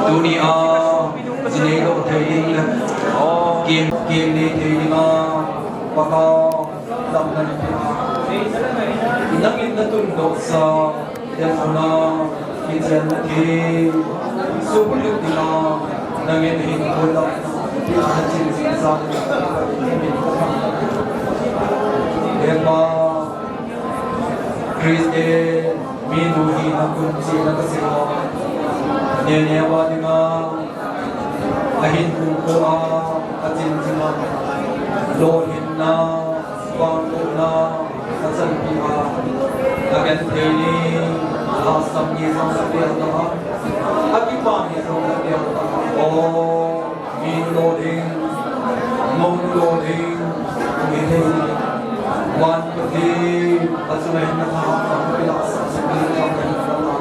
Tunia, jinei doh thei ding le, kem, kem nei thei dinga, Pakaiya, damna nape a. Nangin natundoh sa, Telkhuna, kichenna thei, suhbulhit dinga, nangin nahin pha. He Pa, Christian minu hina kun chihna kasei a, Neneo a dinga, ahinkho a, achin ching a, lolhinna, vangbohna, achanpi a, agenthei ni, lhahsam ni jong apeh ta a, akipa ni jong apeh ta a. O, min lolhing, mong lolhing, mi thei ni, Van Pathen, achunga hin na lhahsam ni, lhahsam ni jong apeh ta a.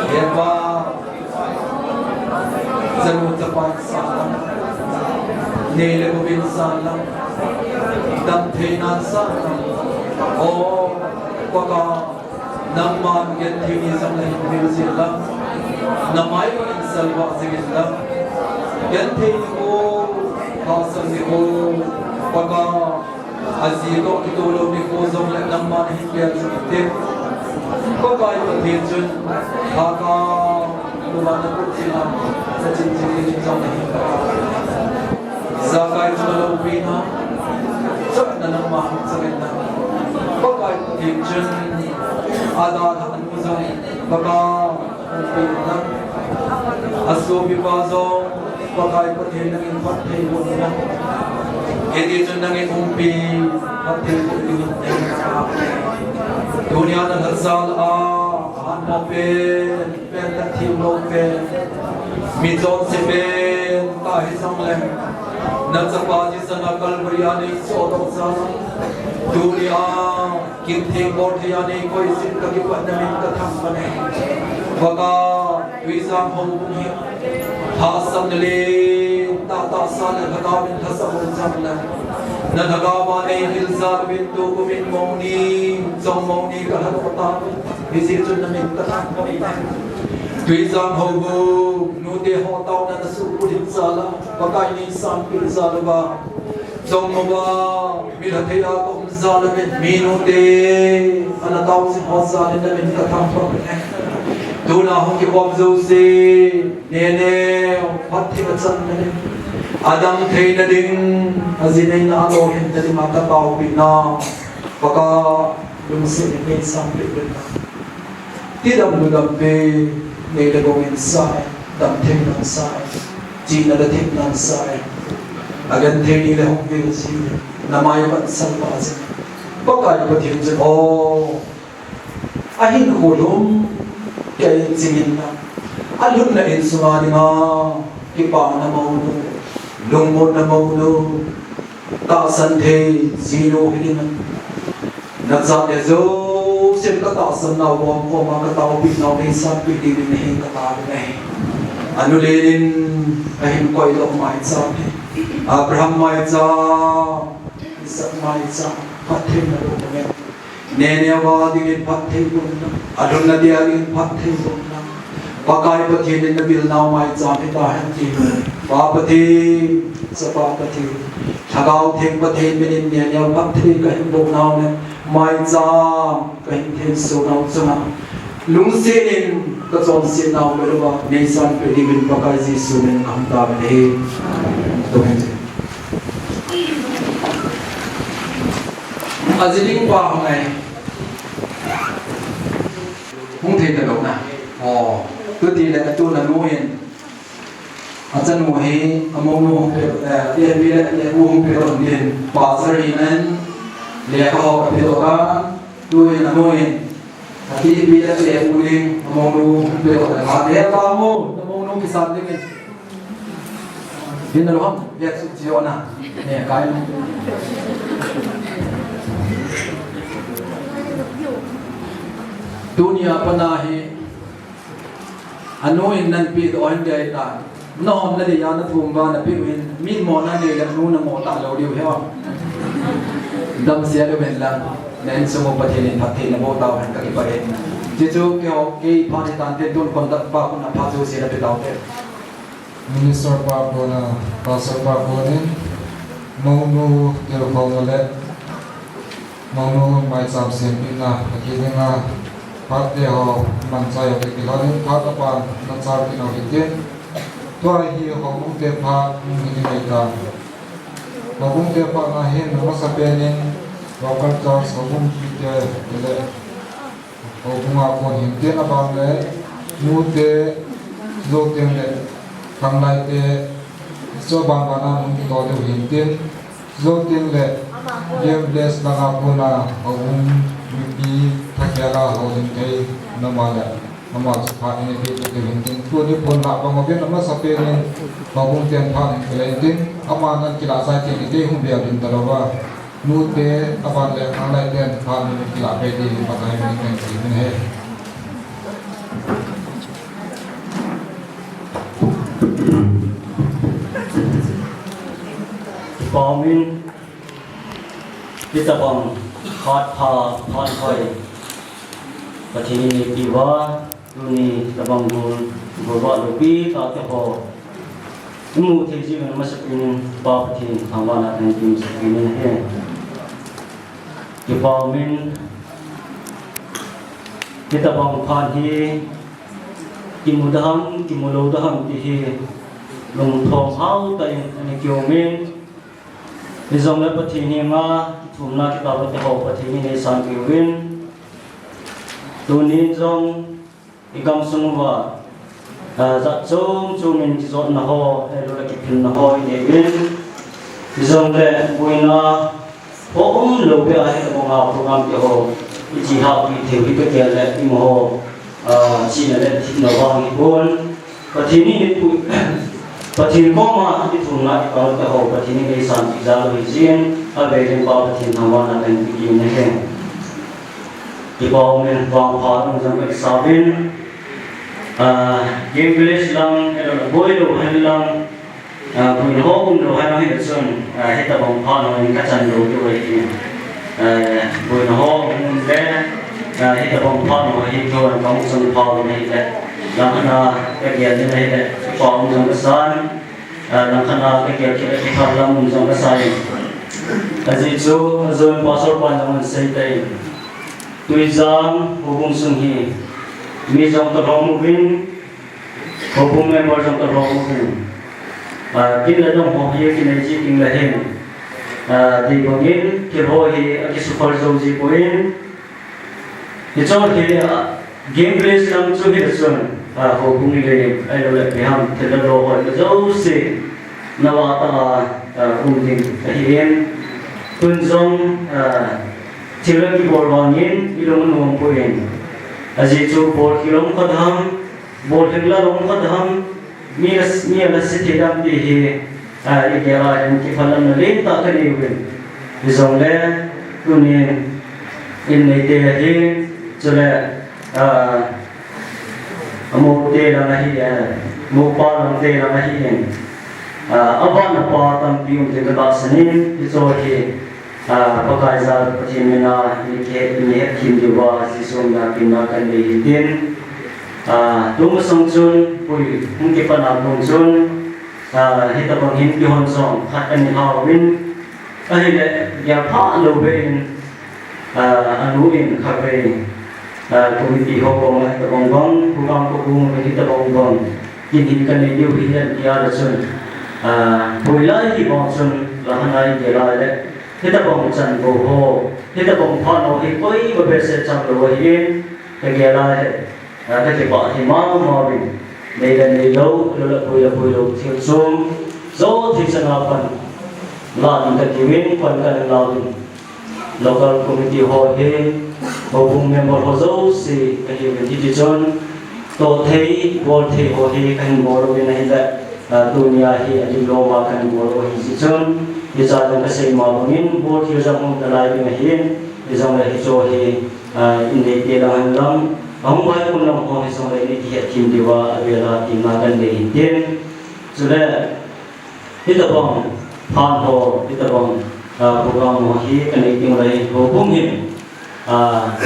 He Pa, Chanu chapa san lang, nei le gou in san lang, damthei nan san lang. O, Pakaiya, nangman genthei ni jong nahin vil jing lang, namai in salvah jing in lang. Genthei nikho, lhahsam nikho, Pakaiya, aji toh kitoh lou nikho jongle nangman nahin bel jing inte. Pakai Pathen chun, Hakha, nangman nakou china, nachin ching ding jong nahin. Jakai chun aloupina, chapna nangman chang in lang. Pakai Pathen chun, adalhah nu jong, Pakaiya, umpi in lang. Asopipa jong, Pakai Pathen nangin phatthei boh in lang. Hiti chun nangin umpi, phatthei boh in lang. Tunia nalhasam a, ahan mo pen, pen nathem lou pen, mi chonse pen, kahi jongleng. Nachapa Jesu na Calvary a neisodoh jal a. Tunia, Kin theng bol thei a nei koi jin, ka kipatna min ka thangvah e. Pakai, Tuijang houbung hi lhahsamna le tahtahsa le lhagao in lhasam un, chule na lhagao a nei hil jal uvin, tukum in mouni, chommouni ka lhadoh tauve. Hijeh chun na min ka thangvah e. Tuijang houbung nute ho taona na suhbulhit jal a, Pakai, nei sanpeh jal uva, chom uva, mi lhathei a ka um jal uve, mi nute ana tao jing ho jal in na min ka thangvah e. Tuna hung kikhom jouse, Neneo phatthei a channa le adamtheina ding, ajineina alolhinna dinga ka taopeh nau, Pakai, lungset in nei sanpeh uvin lang. Tidam ludam pen nei le gou in sa e, damtheina sa e, chihna le thepna sa e. Agenthei ni le hung vil ji, na mai a pan salpah jing. Pakai Pathen chun o, ahinkho lhum kei chingin na, alhunna insunga dinga kipana mounu, lungmonna mounu, tahsan thei jinu hiding a, nachate jousen ka tahsan nau, gomkhom a ka taopeh nau, nei sanpeh diuvin nahi ka taovin ahi. Anu Len in ahin koidoh maicham hi, Abraham maicham, Isaac maicham, phattheina boh nge. Neneo a dingin phattheibohna, alhunna dia dingin phattheibohna, Pakai Pathen in na bilnau maicham hitahen ti. Pa Pathen, Chapa Pathen, Lhagao Theng Pathen min in Neneo phatthei kahin boh nau le maicham kahin thengsoh nau chunga lungset in ka chonset nau beh uva nei sanpeh diuvin Pakai Jesu min in kahung taovin ahi. Aji ding pa hung e. Hung thei talou na. O, chuti le tuna nu in, achanu hi, amounu hung pe, eh, api le, le u hung pe lou ding, pastor hi nen, lekha ho kape lou a, tu in anu in, api le, le u ding, amounu hung pe lou a, ate pa mo, amounu kisan ding in. Hin na lou ham, ya chu chi ona. Ne, kai. Tunia pat a hi, anu in nan pe doh hen dei ta. Na hom na dei a na thum uva na pe u hin, mi mo na dei le nu na mo talou diu hi o. Damsel uvin lang, na insung u Pathen in phatthei na boh tauhen ka kipah e. Chuchu keiho, kei phat hitan te tun conduct pa khun a phat chu sila pe taute. Minister pa kona, Pastor pa konin, mounu tilkhouna le mounu maicham sempehna, akidinga phat te ho manchah u te kilhonin, phat apat nachan kit u hitin, tua hi houbung te phat hung hi ding ahitan. Houbung te phat na hin amasapen in local church houbung mite le houbung a kon hintin, aban le nute, chuteng le khanglai te, chu aban ban a hung kito diu hintin, chuteng le Game Village langa kona houbung mipi thakhel a houlim thei, noma le ama chu phat in eipeh diu hintin, tuni pon lah bang uvin amasapen in houbung ten phat in kile intin, ama nan kilah chai teng in kei hung bel ding talouva. Nute, aban le khanglai ten phat in kilah peh ding Pakai min in kan ti min ahi. Kipah umin, hitabang phat pha, phat hoi Pathen in eipeh uva, tuni tabang gol, golvah loupi tah te ho imu thei jeh uvin amasapen in Pa Pathen thangvahna kahin pe masapen in ahi. Kipah umin, hitabang phat hi kimu da ham, kimu lou da ham ti hi lungthim hao tah in ana kium in, hijongle Pathen henga kithumna kitao te ho Pathen in eisanpeh uvin, tunin jong igamsung uva, ah, jat chom chom in kijotna ho, ahilouleh kiphilna ho inei uvin. Hijongle boina ho umlou beh a hi abang a program te ho ichi hahpi thei u hi kagel le imaho, ah, chihna le thepna vang hipon. Pathen in eipui, Pathen koma ithumna itao te ho Pathen in eisanpeh jal u hijeh in, avel in Pa Pathen thangvahna kahin pe kit in ahi. Kipa umin vangpha um jong kakisauvin, ah, Game Village lang, ahilouleh Boilo hen lang, ah, boina ho umlou hen lang hile chun, ah, hitabang phat ho in kachan lou diu ahi. Ah, boina ho um le, ah, hitabang phat ho hi kihon kahung chang pha u ahile, langkhat a kagel ding ahile, kipa um jong kasan, ah, langkhat a kagel kit a kipah lam um jong kasan. Ajeh chu, ajon Pastor pan jong ahin sei tai. Tuijang houbung sung hi mi jong kalhom uvin, houbung member jong kalhom uvin. Ah, kin le dong ho hi kinei ji ding le hin. Ah, deibangin thil ho hi akisuphal jou ji poi. Hiche hi, ah, Game Village lang chu hile chun, ah, houbung le, ahilouleh ipi ham, thil le lo ho jouse nava tah a, ah, um ding ahin. Tun jong, ah, thil akibol vangin ilung anom poi. Ajeh chu bolkhel um khat ham, bolkhel la um khat ham, mi la, mi la se thei dem ti hi, ah, igel a hin kiphalamna lentah kanei uvin. Hijongle, tunin, in neite ahin, chule, ah, amou te lang ahi, ah, moupa lang te lang ahin, ah, avat apa tampi um ding katahsan in, hiche hi, ah, Pakai jal Pathen mina, i kihe, i hethem diuva, Jesu mina kin na kanei hitin. Ah, tumasang chun, pui, hung kipat na kon chun, ah, hitabang hin kihon jong, khat ani hauvin, ahile, gel pha lou vin, ah, anu in khatvei, ah, committee ho koma hitabang bang, program ko koma hitabang bang, kin hin kanei diu hi hen tia le chun, ah, pui lai hi bang chun, la hanai gel lai le, hitabang chan bou ho, hitabang phat ho hi koima behseh chang lou ahin, kagel a hi, ah, kakipah thei mama uvin, nei le neilou, lou le pui le puilou, thil chom, jo thei chana pan, la ding kati uvin, pan kana la uvin, local committee ho hi, houbung member ho jouse kahiuvin hiti chun, toh thei, bol thei ho hi kahin bol uvin ahile, ah, tunia hi ading loma kahin bol u ahi jeh chun, hiche jong kasei ma bangin, bolkhel jong hung nalai ding ahin, hijongle hiche hi, ah, in neite lang hen lang, ahung vaikon lang ho hijongle in kihethem diuva, avel a tina kanei hitin. Chule, hitabang phat ho, hitabang, ah, program ho hi kanei teng uleh houbung hin, ah,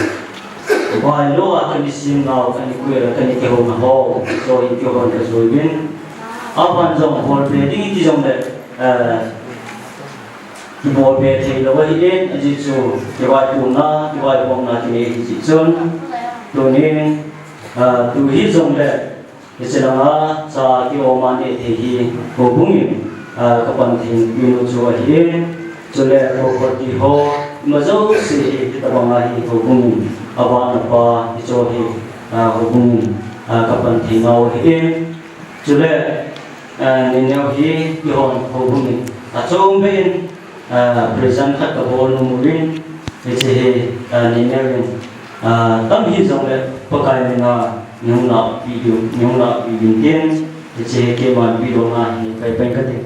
bailou a kani simnau, kani kuel a kani kihouna ho, hiche hi kihon kajouvin. Aban jong bolbe ding iti jongle, ah, kibolbe theilou ahin, ajeh chu kivaipuna, kivaikhomna kinei ahi jeh chun, tunin, ah, tu hijongle, hiche langa cha kiom a neh thei hi houbung in, ah, kapan thei peh u chu ahin, chule property ho, ima jouse hi hitabang a hi houbung in, avat apa hiche hi, ah, houbung in, ah, kapan thei nau ahin, chule, ah, nineo hi kihon houbung in, achom beh in, ah, present khat kabol nom uvin, hiche hi, ah, nineo in, ah, tam hijongle Pakai mina, nihung lahpeh diu, nihung lahpeh diu tin, hiche hi keiman pedohna hi kahin peh kate.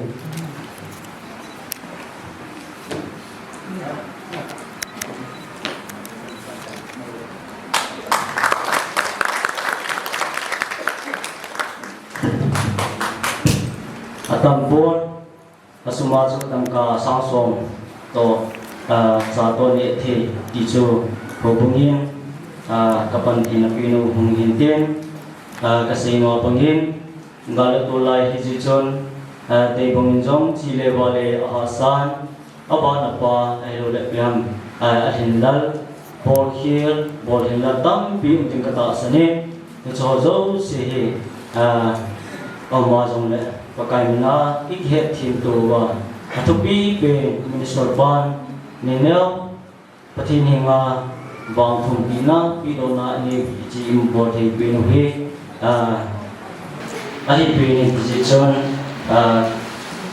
Atam pon, asum a chu dangka sang som toh, ah, cha toh neh thei ti chu houbung in, ah, kapan theina peh u hung hin tin, ah, kasei nom bangin, gal le tol lai ahi jeh chun, ah, deibang in jong che le vale ahahsan, avat apa, ahilouleh ipi ham, ah, alhinlel, bolkhel, bolhinlel tampi um ding katahsan in, hiche ho jouse hi, ah, ama jongle Pakai mina i kihethem tou uva, athupi pen Minister pan, nineo, Pathen henga vangthumpehna, pedohna anei u hiche in bol thei peh u hi, ah, ahi peh in hiti jeh chun, ah,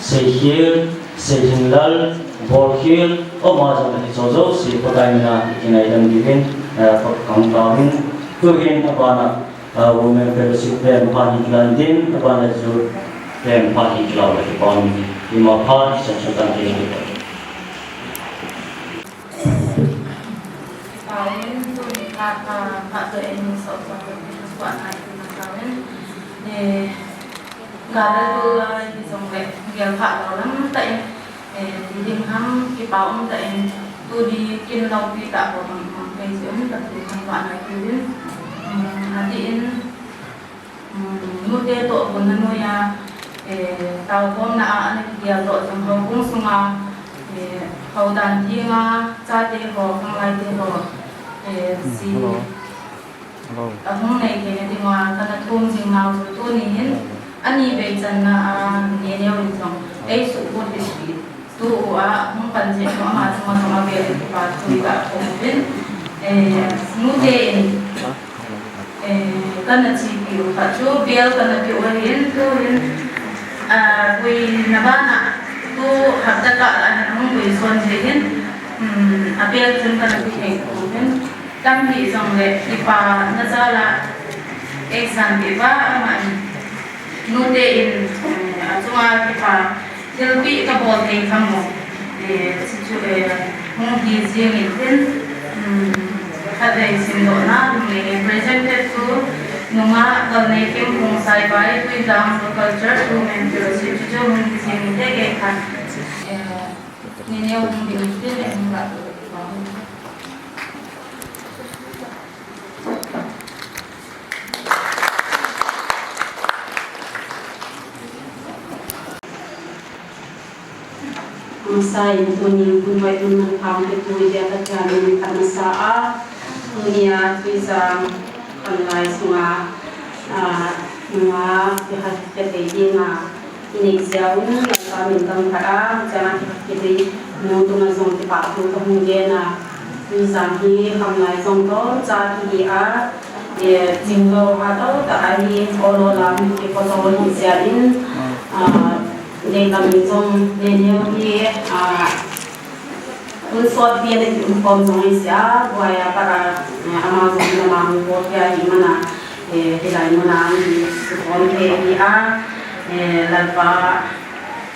seikhel, seihinlel, bolkhel, ama jong hiche jouse Pakai mina i kingaidam diuvin, ah, Pakai kahung taovin, tuhin abana, ah, Women Fellowship te phat hi kilah intin, abana Youth te phat hi kilah u le kipa umin, ima phat hi chan chan tan tin. Pha, pha, pha to en so so, pha na in na sa ven. Eh, ga la lu la ni jong le, gel pha lo lam ta in. Eh, ti ding ham, kipa um ta in. Tu di kin lo pi ta ko ham, ham pe si um ta tu ham pa na ki din. Hmm, a ti in. Hmm, nute toh bun na nuia, eh, tao khom na a, ana ki dia toh jong ho kung sunga, eh, ho dan ti nga, cha te ho, khang lai te ho, eh, si. Hello. Hello. A hung nei thei na ding uva, kana thum jing nau chu tuni hin, ani bei channa a, ni neo in jong, ei su pu ti si. Tu u a, hung pan jing u ama chunga jong a bel in kipa thu ka khom uvin. Eh, nute in, eh, kana chi pi u kha chu, bel kana pi u hin, tu hin, ah, pui na bana, tu hapta ka a hin hung pui son jing hin, hmm, a bel chun kana pi thei uvin. Tam hi jong le, kipa na jal a, exam kipa ama in. Nute in, eh, achunga kipa, thilpi ka bol thei kha mo. Eh, chu chu, eh, hung hi jing in tin, um, khat vei simdoh na, um, eh, presented to Nunga Galneithem Khongsai by Tuijang Local Church Women Fellowship, chu chu hung hi jing in te ke kha. Eh, Ni neo hung ding tin, eh, hung la. Amasa in tuni hun vai hun nang phang te tui dia ka cha ni khat masa a. Tunia Tuijang khanglai sunga, ah, nunga, te ha, te te dinga. Inei jeh un, Lalpa min thangvah a, chang a kidei nu tuma jong kipah thu kahung gen a, Tuijang hi khanglai jong toh cha kihi a, eh, chinglou ha toh tah ahi, olo lam kipotdoh hi jeh in, ah, deilam in jong, Neneo hi, ah, Hun sot pi ana ki um khom jong ahi jeh a, buai a pat a, eh, ama jong hin ama hung bol thei ahi mana, eh, hilai muna hung hi sukhom thei ahi a, eh, Lalpa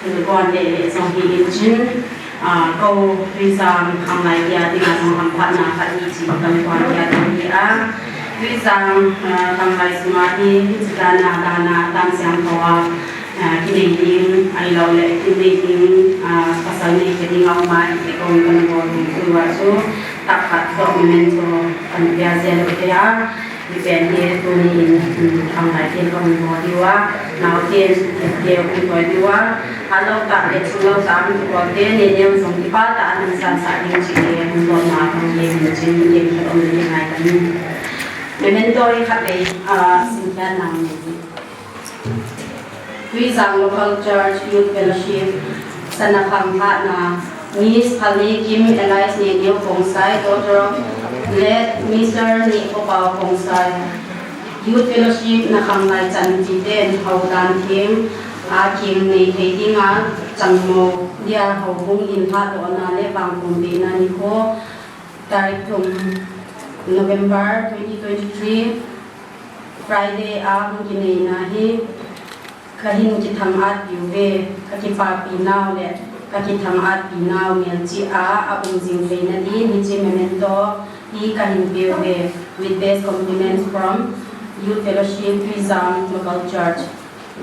thilgon le le jong hi in chin, ah, kou Tuijang khanglai dia dinga jong hamphatna khat hi chi kan tuan dia ding hi a, Tuijang, ah, khanglai sunga hi, hichi dana, dana, dan siam tho a, Ah, kinei ding, ahilou le, kinei ding, ah, pasal nei kei ding a um a, iti kong kan bol ding chu a chu, tak khat toh memento kan pia jeng u te a, i pen hi tuni in, um, khanglai ten kan bol diu a, nau ten, te um toi diu a, halou tah le chulou tah, um, bol te, Neneo jong kipa tah a, nang san sa ding chi te, um, bol na kan ye min chin, ye min om ni ngai kan. Memento hi khat le, ah, sin kan nang ni. Tuijang Local Church Youth Fellowship, sana khangphatna, Miss Phalnekim alias Neneo Khongsai, daughter of late Mister Nehkhopao Khongsai. Youth Fellowship na khanglai chan chiten, houdan theng, a theng nei thei dinga, changmo dia houbung in hatona le vangpumpi na nikho, tarik thum November twenty twenty-three, Friday a hung kineina hi, kahin kithang-at piuve, kakipapi nau le kakithang-at pi nau melchih a aum jing theina din hiche memento hi kahin peuve, with best compliments from Youth Fellowship, Tuijang Local Church.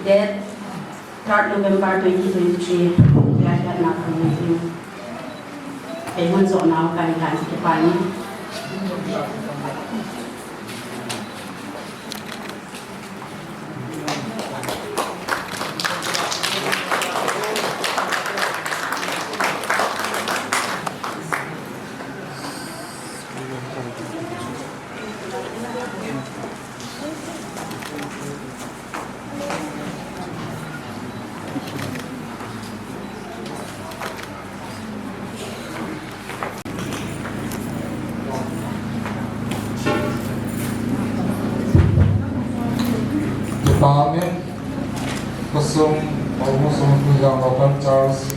Date third November twenty twenty-three. Kei mun jo nau kan kan kipa ni. Department, khosung, houbung sung, Tuijang Local Church,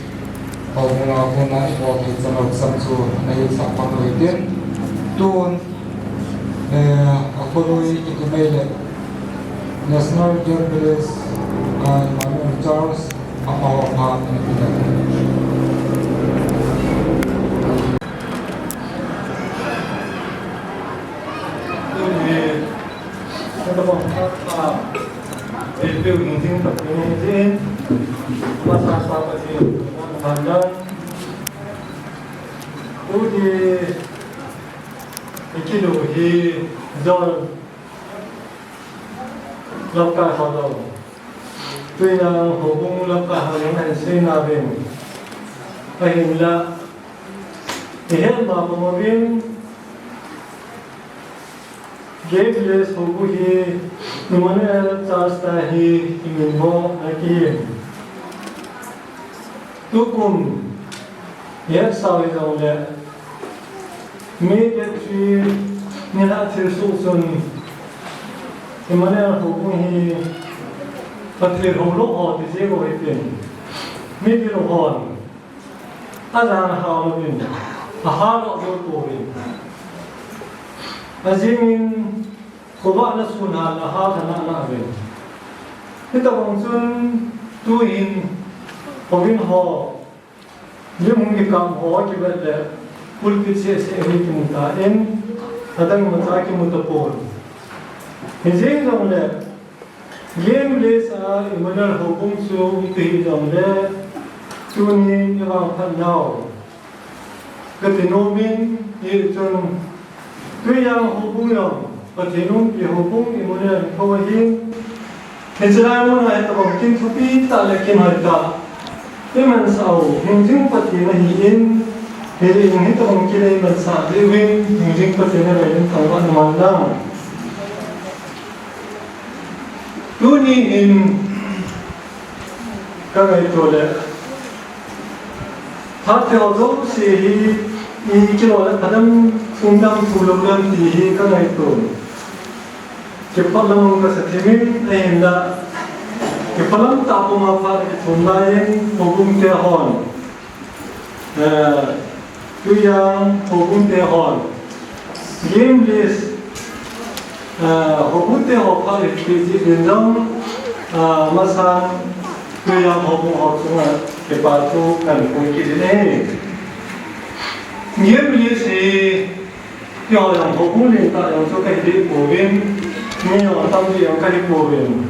houbung a kona ibol thei chan lou sam chu nahin sak phot u hitin. Tun, Eh, a kholui kiti mai le National Youth Village, ah, Emmanuel Charles, a pao a pha, eh, ti le. Eipe u hing jing tapin, hing jing. Masa sa Pathen, Pathen. Tuni, ikilu hi, John, lamkai ho jong. Tunia houbung lamkai ho jong ahin seina uvin. Ahinla, ihet ma bang uvin, Gay Village houbung hi Emmanuel Church tia hi imin mo ana kihi. Tukum, ihet sau hijongle, May date three ni a thilsoh chun, Emmanuel houbung hi Pathen houlou ho ti jeh u ahi tin. Mipi lou hon, ajan hao louvin, ahal lou pouvin. Ajingin, khovah na sun hal a hal ana ana uvin. Hitabang chun, tuhin, houin ho, lim hung kikam ho kivet le, pulpit seh seh hi kimu tan, adang imacha kimu tapon. Hijeng jongle, Gay Village a Emmanuel houbung chu ipi hijongle, tunin ivangphat nau kati nom in, hichun Tuijang houbung jong Pathen umpi houbung Emmanuel tho ahin. Hiche lai mun a hitabang kin thupi tah le kin hoi tah imansah u, hingjing Pathen ahin, hijeh in hitabang kin imansah diuvin, hingjing Pathen avei in thangvah in um hen lang. Tuni hin ka ngaito le, phat thei ho jouse hi, ikilo le phadam, sum dam, thu lou dam ti hi ka ngaito. Kipah lam ka sa thim in, ahinla, kipah lam tah puma phat kithum lai in, houbung te hon. Eh, Tuijang houbung te hon. Gay Village, eh, houbung te ho phat ipi ti din jong, eh, masan Tuijang houbung ho chunga kipa thu kahin phong kit in ahi. Gay Village hi Keiho jong houbung lentah jong chu kahi deh pouvin, mi jong atam deh jong kahi pouvin.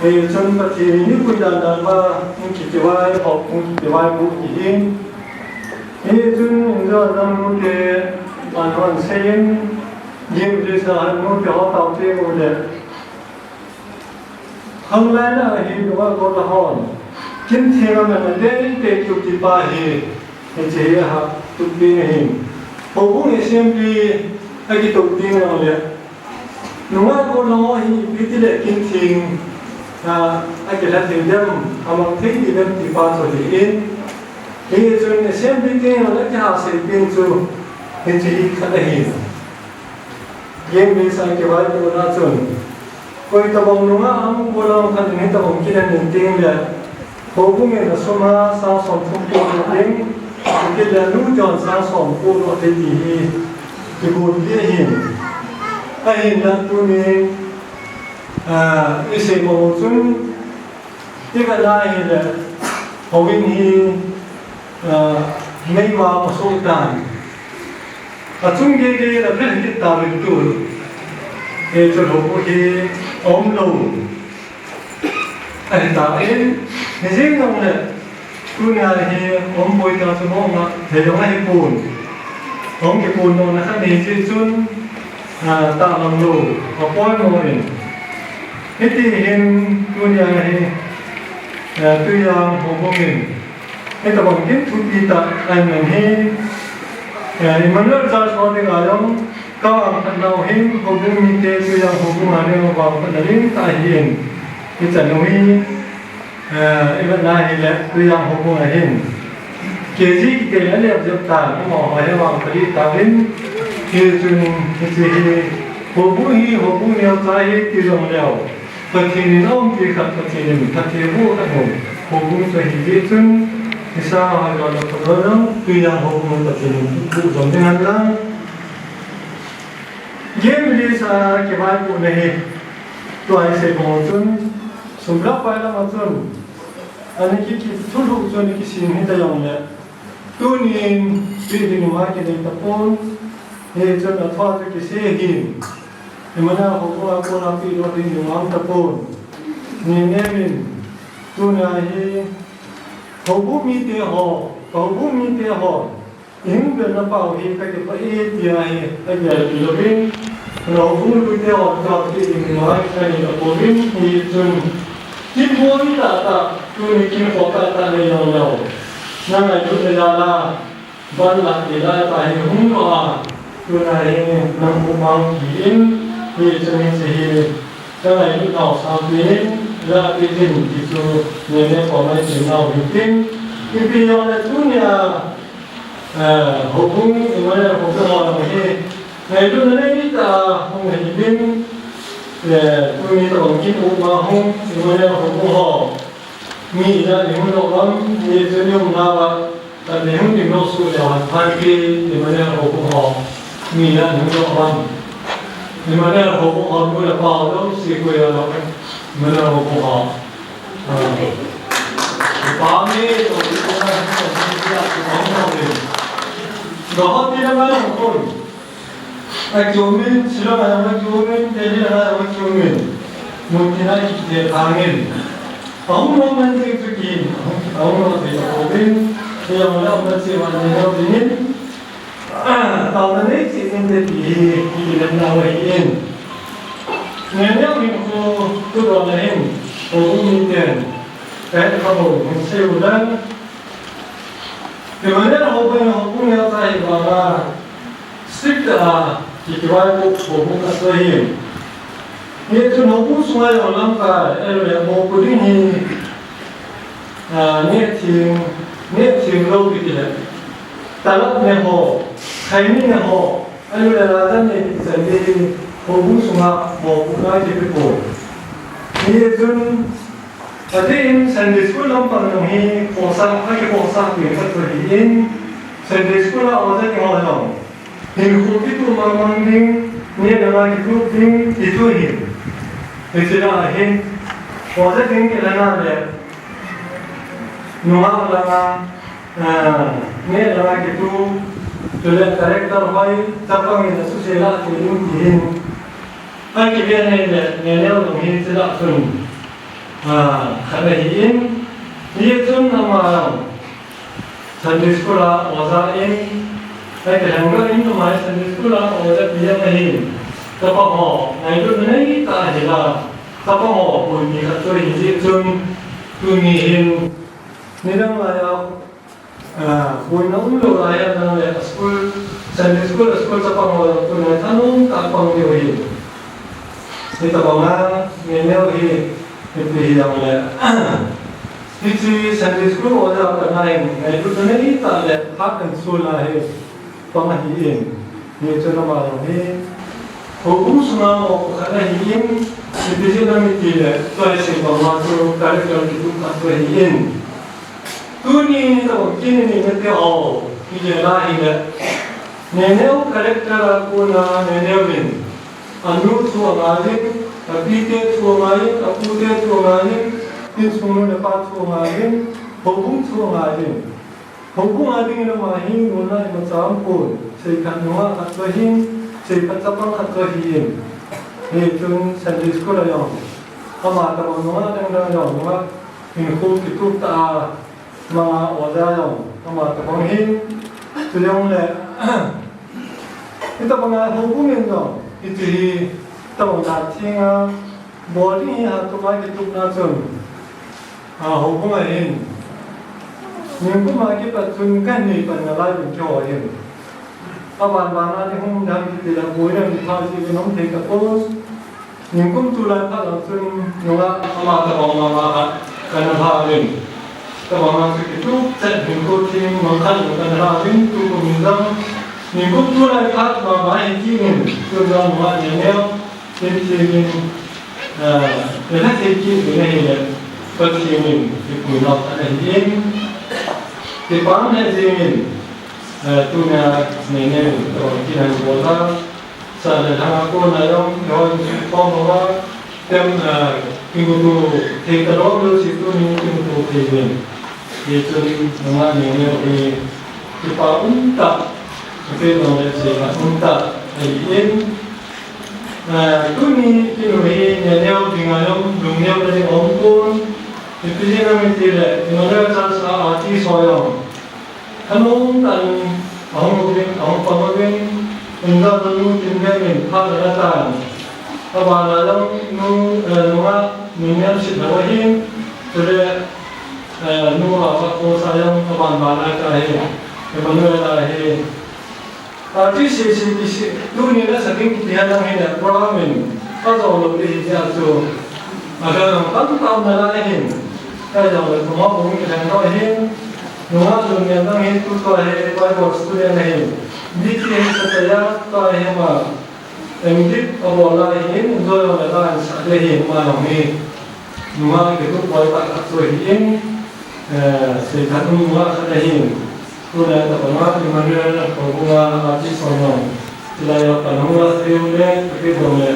Hichun Pathen in nikho dan dan a, hung kikivai, hung kikivai boh kihi. Hichun injo nang nute, an hon seiyin, Gay Village a nute ho tao te u le. Hang lai na hi nungah gollhang hon. Kin theng a man a dei dei kiu ti pa hi. Hiche hi aha tup ding ahi. Houbung assembly a kitou ding jong le. Nungah gollhang ho hi ipi ti le kin theng a, akilha thei dem, amang thei ti dem ti pa chu ahi in. Hichun assembly ding jong le kiha sei ding chu. Hiche hi khat ahi. Gay Village a kivaipohna chun, koi tabang nungah ham gollhang khat in hitabang kilen in teng le, houbung in asum a sang som thum podoh ding, chutile nu chun sang som podoh ding ti hi kigon ding ahin. Ahinla tuni, ah, isei bang u chun, Ivet a hile, houin hi, ah, meivah asoh tan. Achung gei gei la vel kit tauvin tu. Hiche houbung hi aum lou. Ahitan, hijeng jongle, tunia hi aum poi tia chu mo nga, thei jong ahipon. Hung kipon lona khat ahi jeh chun, ah, tahlang lou, apoimo in. Hiti hin tunia hi, ah, Tuijang houbung in, hitabang kin thupi tah ahin man hi, ah, Emmanuel Church ho dinga jong, ka vangphatna u hin, houbung mite Tuijang houbung a ding vangphatna lim tah ahin, ichan u hi, Eh, ivet a hile, Tuijang houbung ahin. K G kiti le le jep tan, amaho hi vangphat tauvin. Hichun, hiche hi, houbung hi, houbung neocha hi, ti jongleu. Pathen in aumpi khat, Pathen in phatthei boh khat ho. Houbung chu ahi jeh chun, isa ha ga la pha ga, Tuijang houbung Pathen in boh jom ding hen lang. Gay Village a kivaipohna hi, tua isei bang chun, sum le pai lama chun, Ani ki, ki thulhuh chu ani kisem hita jongle. Tunin, twi ding ma kinei tapon. Hichun athua chu kisei ahin. Emmanuel houbung a kona pehdoh ding nungah tapon. Nene min, tuna hi, houbung mite ho, houbung mite ho, Inbelna pau hi kakipah e tia hi, agelpi louvin, houbung luite ho, tua kiti ding ngai, kahin tapouvin, hichun, kinboi tahtah, tuni kinkho tahtah nei jong lou. Na ngailutna jal a, ban lah kit lai tah hi hung lou a, tuna hi nang umang kit in, hichun hiche hi, ka ngailut nau sangpi in, lah kit in, ti chu, Nene koma i sei nau hitin, ipi jong le tunia, Eh, houbung, Emmanuel houbung ho jong hi, ngailutna nei tah a hung hi uvin, eh, tuni tobang kin um a hung, Emmanuel houbung ho, mi ijat nei hung doh uvem, hichun i umnauva, ijat nei hung ding lou suh leu hen, phat kit, Emmanuel houbung ho, mi ijat nei hung doh uvem. Emmanuel houbung ho, nu le pa ho, lou si koi a lou, Emmanuel houbung ho. Ah. Pa mi, to, to, to, to, to, to, to, to, to, Guwahati lama jong kon. Akium in, Shillong lama akium in, Delhi lama jong akium in. Mun tin a kiti thei angin. Ahung lou man thei chu kihin. Ahung, ahung lou thei chu kihin. Hijong le ahung lou thei man thei chu kihin. Ah, taona nei cheh inte ti hi, hi ilam nau ahin. Ngen neo hinkho, tu don ahin, houbung miten, kahet kha bou, hin sei u lang. Emmanuel houbung, houbung neocha hi vanga, strict a, ki kivaipoh houbung khat chu ahin. Hichun houbung sunga jong lamkai, ahilou le mopo ding hi, ah, neh theng, neh theng lou kiti le. Talab ne ho, khaini ne ho, ahilou le lajan ne kiti chan gei hi, houbung sunga mopo ngai kipeh poi. Hichun, adeh in Sunday school lampang jong hi, khohsah, akikhohsah pen khat chu ahin, Sunday school a oja ding ho jong. Hinkho kituh mangmang ding, neh le ngah kituh ding, ti chu ahin. Hiche lah a hin, oja ding kilhon a le, nungah langa, ah, neh le ngah kituh, chule character hoi, chapang in asuse lah thei ding ti hin. Akiven ahile, Neneo jong hiche lah chun, ah, khat ahin, hichun ama jong, Sunday school a oja in, akilhengdoh in, ama hi Sunday school a oja pi jong ahin. Chapang ho, ngailutna nei tah a hila, chapang ho, pui mi khat chu ahi jeh chun, tuni hin, nidang lai a, ah, boina umlou lai a, nang le a school, Sunday school, a school chapang ho, tuni thanom tah a pang diu ahi. Hitobang a, Neneo hi, Hiti hi jong le, hiche Sunday school oja kana hin, ngailutna nei tah le, heart and soul a hi, pang ahin, hichun ama jong hi, houbung sunga mopo khat ahin, ipi jeh ham itile, tua hi sei bang ma chu, character kituh khat chu ahin. Tuni, tobang kin ni nate o, hi le la hile, Neneo character a kona, Neneo in, Anu thu angaijin, apite thu angaijin, apute thu angaijin, insung nu le pa thu angaijin, houbung thu angaijin. Houbung a dingin ama hi nunna imacha umpon, seikhat nungah khat chu ahin, seikhat chapang khat chu ahin. Hichun Sunday school a jong, ama tobang nungah dang dang jong nungah, hinkho kitup tah a, Manga oja jong, ama tobang hin, chujongle, hitobang a houbung in jong, hiche hi, tobang dan thenga, bol ding hi hatah a kitupna chun, a, houbung a hin, nikum a kipat chun kanei pan nalai uvin keiho hin. Aban ban a ni hung dam kiti le, boina ni pha ji ni nom thei tapon. Nikum tulai phat lang chun nungah ama tobang mama khat kana lha uvin. Tobang a chu kitup chet hinkho theng mang khat kana lha uvin, tukum in jong. Nikum tulai phat mama hi kit in, tun jong nungah Neneo, in theng in, ah, nalha thei kit uvin ahile, Pathen in, kipui nau khat ahin. Kipah jing in, ah, tunia Neneo, tobang kihin bol a, Sa le lhang a kona jong, kihoi kikhom uva, tem, ah, kimuto thei talou jouse tuni kimuto thei uvin. Hichun nungah Neneo hi kipa umtah, kipe jong le seikhat umtah ahin. Eh, tuni kinu hi neneo dinga jong lungneo na ding aum pon. Ipi jeh ham itile Emmanuel Church a artist ho jong thanom tah in ahung uvin, ahung pang uvin, inda nu tin ve min pha na tan. Abana jong nu, eh, nunga nunnem sit lou ahin, chule, eh, nu a va ko sa jong aban ban a ka hi, Emmanuel a hi. Artist sese kisi, tuni na sa ding kiti hen lang hin a program in, ka jong lou ding hi jeh a chu. A ka jong tam tam na lai hin. Ka jong lou kuma bung ki hen lou hin. Nunga lung yan lang hin tu tua hi, Bible student na hin. Biti hi sa sa ya, tua hi ma. Engdik a bol lai hin, enjoy jong le lai sa de hin, ma jong hi. Nunga kitup boi tah khat chu ahin, eh, seikhat nunga khat ahin. Tuna tabanga Emmanuel a kobunga artist ho jong. Chulai a panunga seiu le, kiti jong le,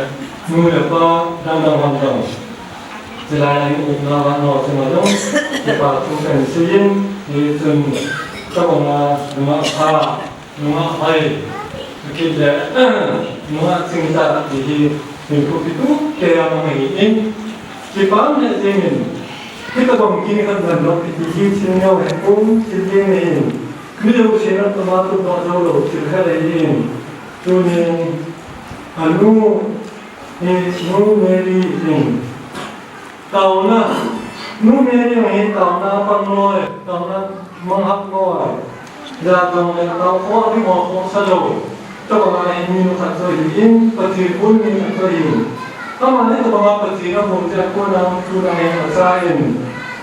nu le pa, dang dang hon jong. Chulai a in upna vannoi chunga jong, kipa thu kahin seiyin, hichun tabanga nunga pha. Nunga hoi, kit le, nunga chingtah ti hi, min phupi tu kei a mang ahin, kipa um le jeng in, hitabang kin khat ban lou kiti hi, thil neo he pum, thil ding ahin, mi jousen atuma tup doh jou lou, thil khat ahin, tunin, anu, hi, nu Mary in, Taona, nu Mary jong hi taona pang loi, taona manghap loi. Jat jong le tao kho ding ho kho sa lou. Tabanga hi mi nu khat chu ahin, Pathen gon mi khat chu ahin. Ama hi tabanga Pathen agon jeh a kona, kona hi acha in.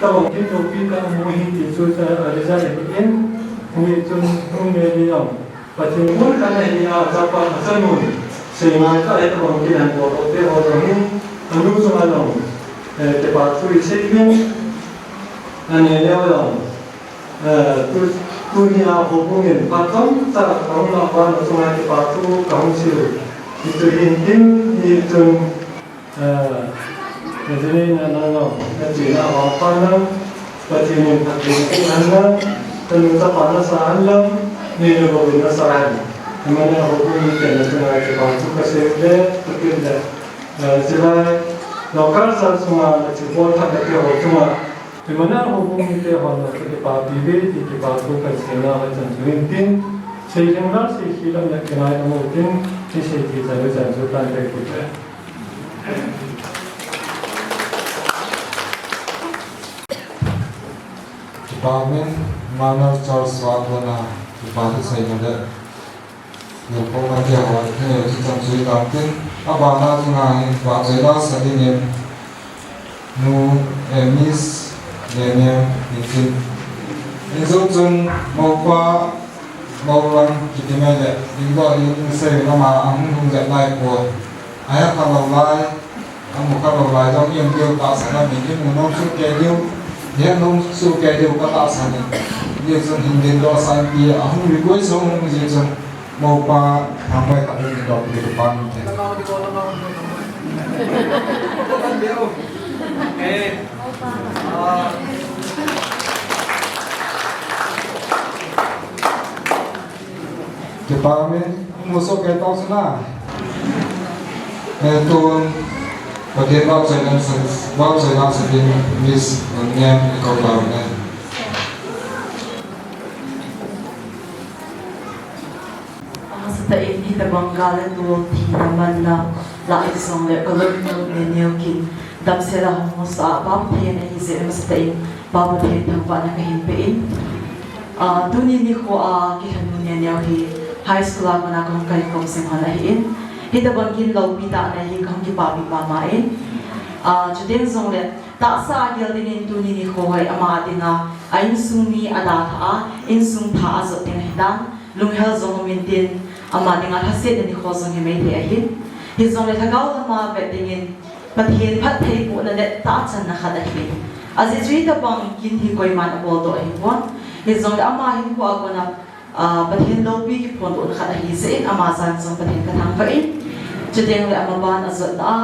Tabang kin loupi kamu hi ti chu cha a result ahin. Hichun nu Mary jong Pathen gon khat ahi a, chapa a chanun, seingai tah hitabang kin ahin bol te ho jong hi, anu chunga jong, eh, kipa thu isei uvin, aneo jong, eh, tu, tuni a houbung in phat chomcha kahung lah uva, nachunga kipa thu kahung sei u. Hichu hin tin, hichun, Eh, Nazareth na nang jong, nachena vangphat lang, Pathen in phatthei napeh hen lang, tanu chapa nasa hen lang, neina gou in nasa hen. Aman a houbung mite nachunga kipa thu kasei uve, tukin le, eh, chulai, local church chunga, nache bol phat nate ho chunga, Emmanuel houbung mite hon jong kakipapi uve ti kipa thu kaseina ho chan chu hin tin, sei lhing val sei khel lam le kingai amu tin, isei thei chan u chan chu tan kai kit uve. Kipa umin, Emmanuel Church a kona kipa thu seina le Nilkhom a tia hon, eh, chuchan chu itam tin, abana chunga hin, vahchoi lasa dingin, nu, eh, Miss Daniel, hitin. Hichu chun, mopa, molang, kiti mai le, in doh in, in sei, ama, ahung hung jep lai pon. Ahe kha lou lai, Amu kha lou lai jong, i um diu tahsan a, mi kimu nom soh kei diu, i het nom soh kei diu ka tahsan in. Hijeh chun hin dingdoh sah in ti, ahung request hung jeh chun, mopa, Thangboi khat hin dingdoh peh ding pan te. Kipa umin, musoh kei tau sina. Eh, tun, Pathen vahchoina sa, vahchoina sa ding, Miss Nunnem, i kou tau ne. Amasatah in hitabang gal le tol thina manna lah hijongle kaloi nu Neneo kin damsel a hung masa a Pa Pathen ahi jeh in amasatah in Pa Pathen thangvahna kahin pe in. Ah, tuni nikho a kilhonu Neneo hi high school a kona kahung kai khom jing hon ahin. Hitabang kin loupi tah nei hi kahung kipapi mama in. Ah, chuteng jongle tahsa a gel dingin tuni nikho hi ama dinga a insung mi adalhah a, insung tha ajot ding ahitan. Lunghel jong um intin, ama dinga lhasetna nikho jong himai thei ahin. Hijongle lhagao lama vet dingin, Pathen phattheibohna le tahchanna khat ahin. Ajeh chu hitabang kin hi koiman abol doh ahipon. Hijongle ama hinkho a kona, ah, Pathen loupi kiphondohna khat ahi jeh in ama jan jong Pathen kathangvah in. Chutengle ama ban ajotna a,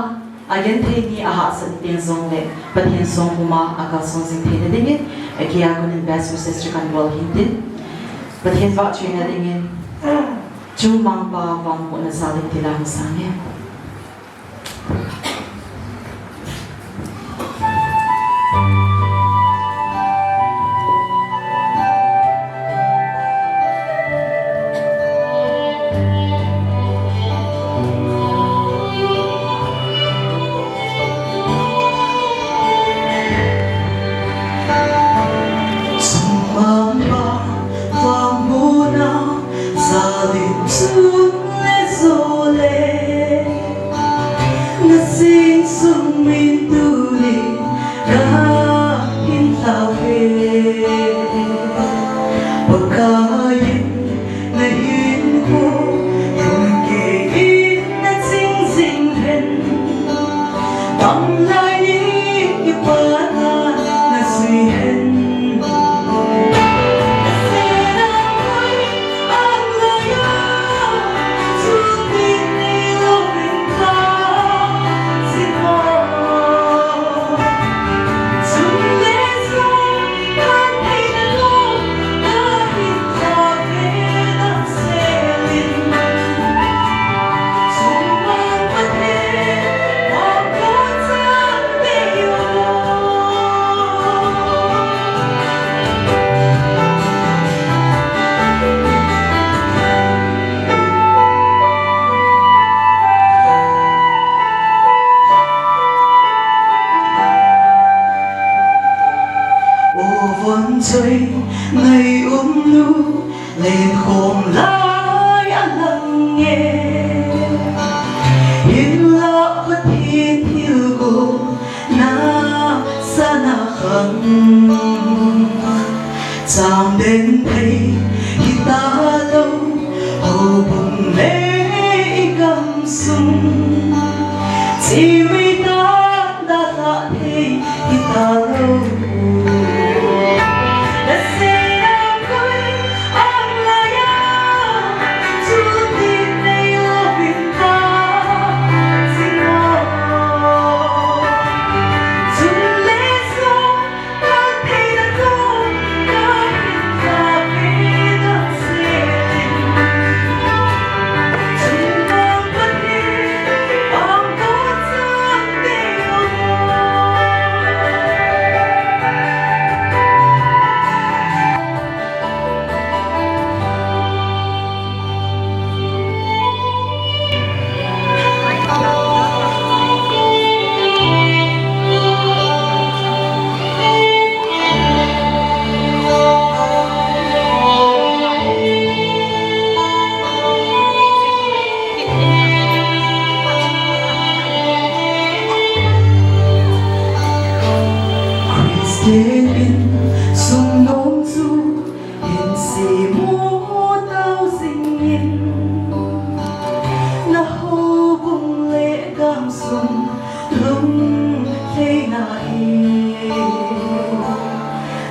agenthei ni ahahsat teng jongle Pathen songpuma akalsong jing theina dingin, akea konin best wishes chu kan bol hintin. Pathen vahchoina dingin, Chungmangpa vangbohna jal in ti lang sange. Chule, na sing sung min tuni ka hin lhau e. Pakai in na hinkho, lungke in na ching jing hen. Tanglai ni kipana na sui hen. O von choi ngai um nu, len khom lai a lang nge. Hinlah Pathen thilgon na sana khang. Chang den thei hita lou, houbung le i gamsung. Chimei ta dalha thei hita lou. Na sena koi ang laiya, chuti nei louvin ta, sing o. Chun le song, Christian insung nom chu hin seimu tau jingin, na houbung le gamsung lungtheina hi.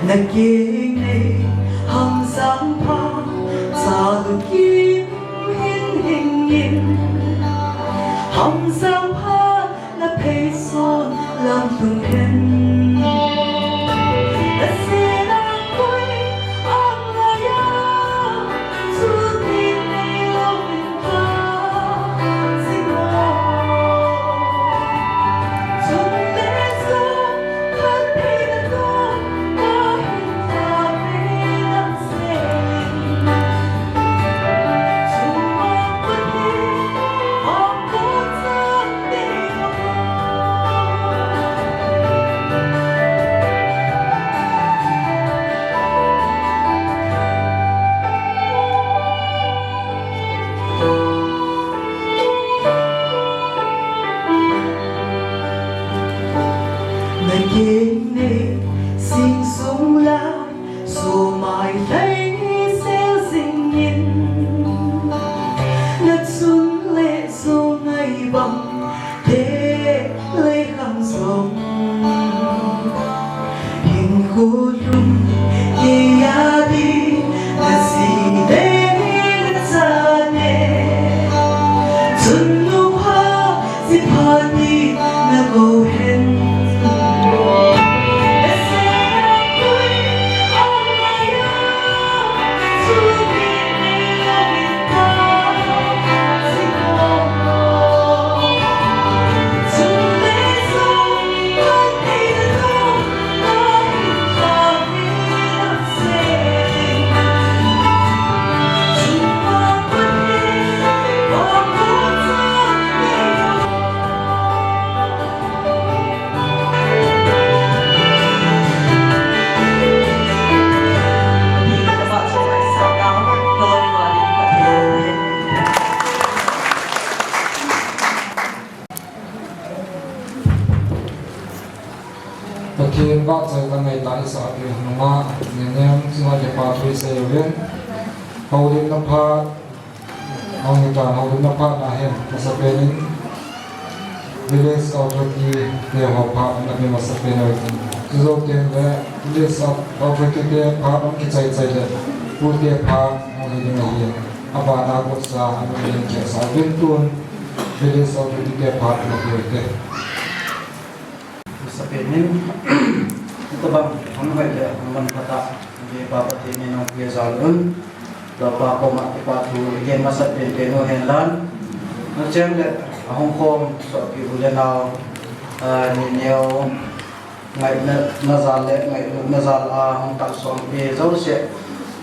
Na keng nei Hamjang pha, chalu kim hin hingin, Hamjang pha na phei son lam tung hen. Na sena koi ang laiya, chuti nei louvin ta, sing o. Chun le song, khat thei na tong, ka hin ta ve na seng. Na keng nei sing sung la, sumai lei sel jingin, na chun le sungai bang te lei khang song. Hinkho lungthei a di na si le na chate, chun nu pha si pha ti na kou hen. Pathen vahchoi kanei tah isah peh nunga, nenem chunga kipathu isei uvin. Houlimna phat, houlimna phat, houlimna phat na hin, masapen in Village Authority te ho phat na pe masapen uvin. Chujou teng le Village Authority te phat hung kichai chai le, pu te phat hung hi ding ahi. Abana gotsa, amin kisa uvin tun, Village Authority te phat na pe uvin te. Masapen in, hitobang, hung hoi le, hung man phat a, Ave Pa Pathen in hung pui jal un, Loupa koma kipathu, igen masat penpen u hen lan. Nacheng le, ahung khom, sopi u le nao, ah, ni neo, ngaina, na jal le, ngaina, na jal a, hung kalsong pi jouse,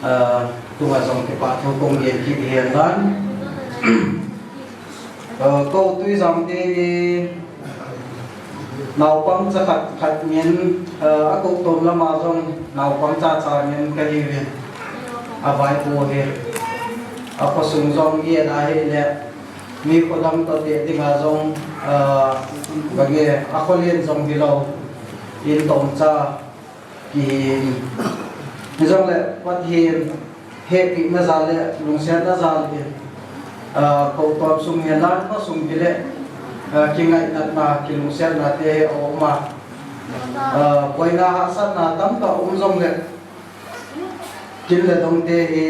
ah, tunga jong kipathu kong gen kit hen lan. Aa, kou Tuijang te hi naopang cha khat khat ngen, aa, akou tom lama jong naopang cha cha ngen kahiuvin. Avaipo hi. Akhosung jong hi ana hile mi khodang toh te dinga jong, aa, bage akholen jong hilou. In tom cha Kihin. Hijongle Pathen hepina jal le lungsetna jal in, ah, kou tom sung hi lan khosung hi le, ah, kingainatna, kilungsetna te aum a. Ah, boina hahsatna tamtah um jongle, kin le dong te hi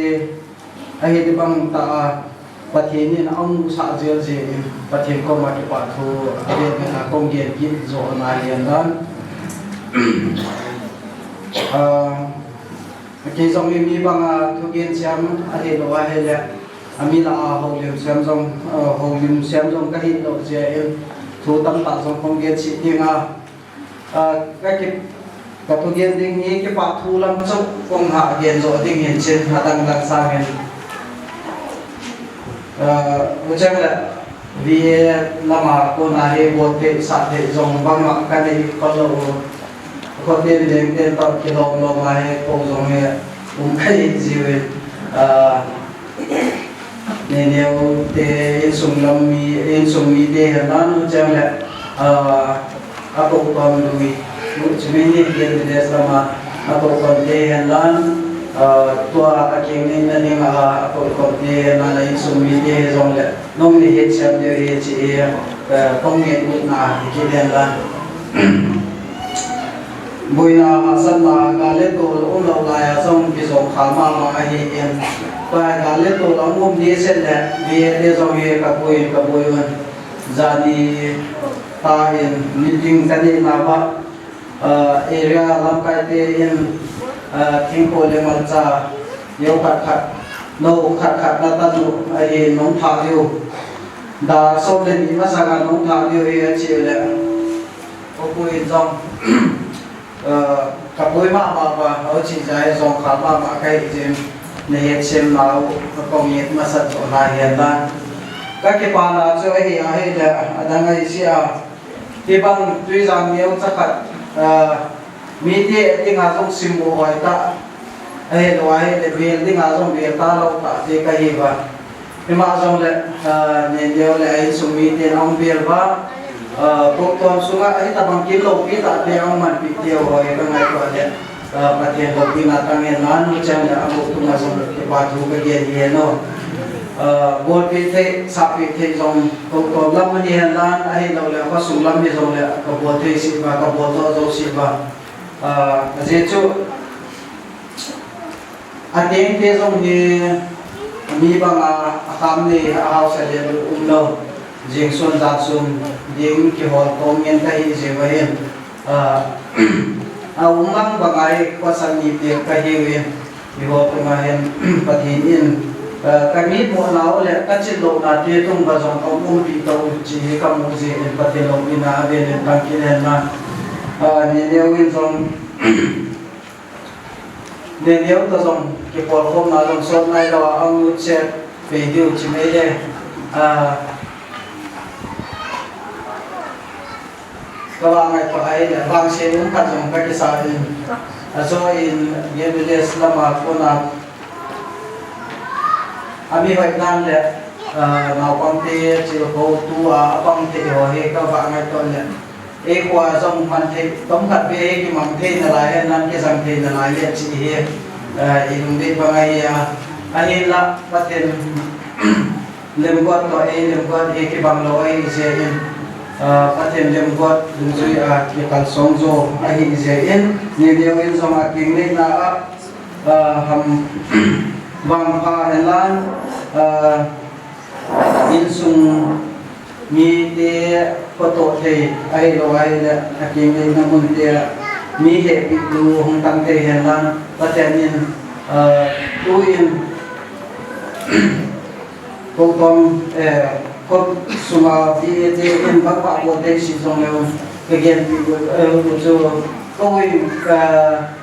Ahi tibang tah a, Pathen in amusah jel jel in, Pathen koma kipathu, avel vel a kong gen kit jo na hihen lang. Ah, kei jong hi mi banga thugen sem ahilou ahile, ami lah a houlim sem jong, ah, houlim sem jong kahilou jeh in, thu tamtah jong kong gen cheh ding a, Ah, ka ki, ka thugen ding hi kipathu lam chu kong ha gen jo ding hin chin, adang dang sang hin. Ah, hucheng le V A lama kona hi bol thei, sah thei jong bangma kanei khol lou u. Khut in leng ten toh kilom lom a hi kou jong hi um kahi jiuvin. Ah, Neneo te insung lam mi, insung mite hihen lang, hucheng le, ah, akou tom lui, nu chumi ni P N P S lama, akou tom te hihen lang, ah, tua akeng neina dinga, akou tom te hihen lang, insung mite hijongle, nong nei het sem diu ahi cheh, eh, kong ngen utna, hi kit hen lang. Boina hahsatna gal le tol umlou laiya jong kijong kha mama ahi in. Tua gal le tol aum um ni set le, mi te jong hi kaboi, kaboi un. Jani ta in meeting kanei nauva, ah, area lamkai te in, ah, thingkol le malcha, yo khat khat, no khat khat na tanu ahi nong tha diu. Da som le ni masanga nong tha diu hi achi le. Ka pui jong, eh, ka pui mama va, achi jai jong kha mama kahi jin, na het sem nau, ka kong het masat jo na hihen lang. Ka kipana chu ahi, ahile, adang ahi sia. Hibang Tuijang neocha khat, eh, mite dinga jong simmo hoi tah. Ahilou ahile, vel dinga jong vel talou tah te kahi va. Hima jongle, ah, Neneo le a insung miten aum vel uva, ah, kou tom sunga, ahi tabang kin loupi tah te aum manpi teu ho hi ka ngaito le, ah, Pathen loupina tang hen lang, hucheng le akou tunga jong kipathu ka gen hi hen o. Ah, bolpi thei, sahpi thei jong kou tom lam hi hen lang, ahilou le khosung lam hi jongle, ka bol thei seh uva, ka bol jo jo seh uva. Ah, ajeh chu, Ateng te jong hi, mi banga, akham nei, ahausa le lu umlou. Jing sun, jan sun, ding kihol khom ngen kahi jiu ahin. Ah, aum bang banga hi, khosung mite kahiuvin. Eiho tunga hin, Pathen in, ah, ka mitmo nau le, ka chillouna te tung uva jong, aum umpi tau, cheh hi kamu jeh in, Pathen loupina, avel in tang kit hen lang. Ah, Neneo in jong, Neneo toh jong kipolkhomna jong sot nailou a, ahung lut chet pei diu chi mai le. Ah, ka vang ngaito ahile, vangset um khat jong ka kisa in. Ajo in, Gen Village lama kona ami hoinan le, ah, naopang te chilkhou tua, apang te ho hi ka vang ngaito le. Eikhoa jong man thei, tomkhat beh hi kimang thei nalai, nan kijang thei nalai le chih hi, eh, ilungdei bang ahi a. Ahinla Pathen lemguat toh eilemguat hi kibang lou ahi jeh in, eh, Pathen lemguat dungjui a kikalsong jo ahi jeh in, nideu in jong akingneina a, eh, ham vangpha henlang, eh, insung mite khotoh thei ahilou ahile, akingneina munte a mi hehpihtu hung tang thei henlang, Pathen in, ah, tuin kou tong, eh, khop sunga mite in bangma bol thei si jongleu, kagenpeh u, eh, u chu kou in ka,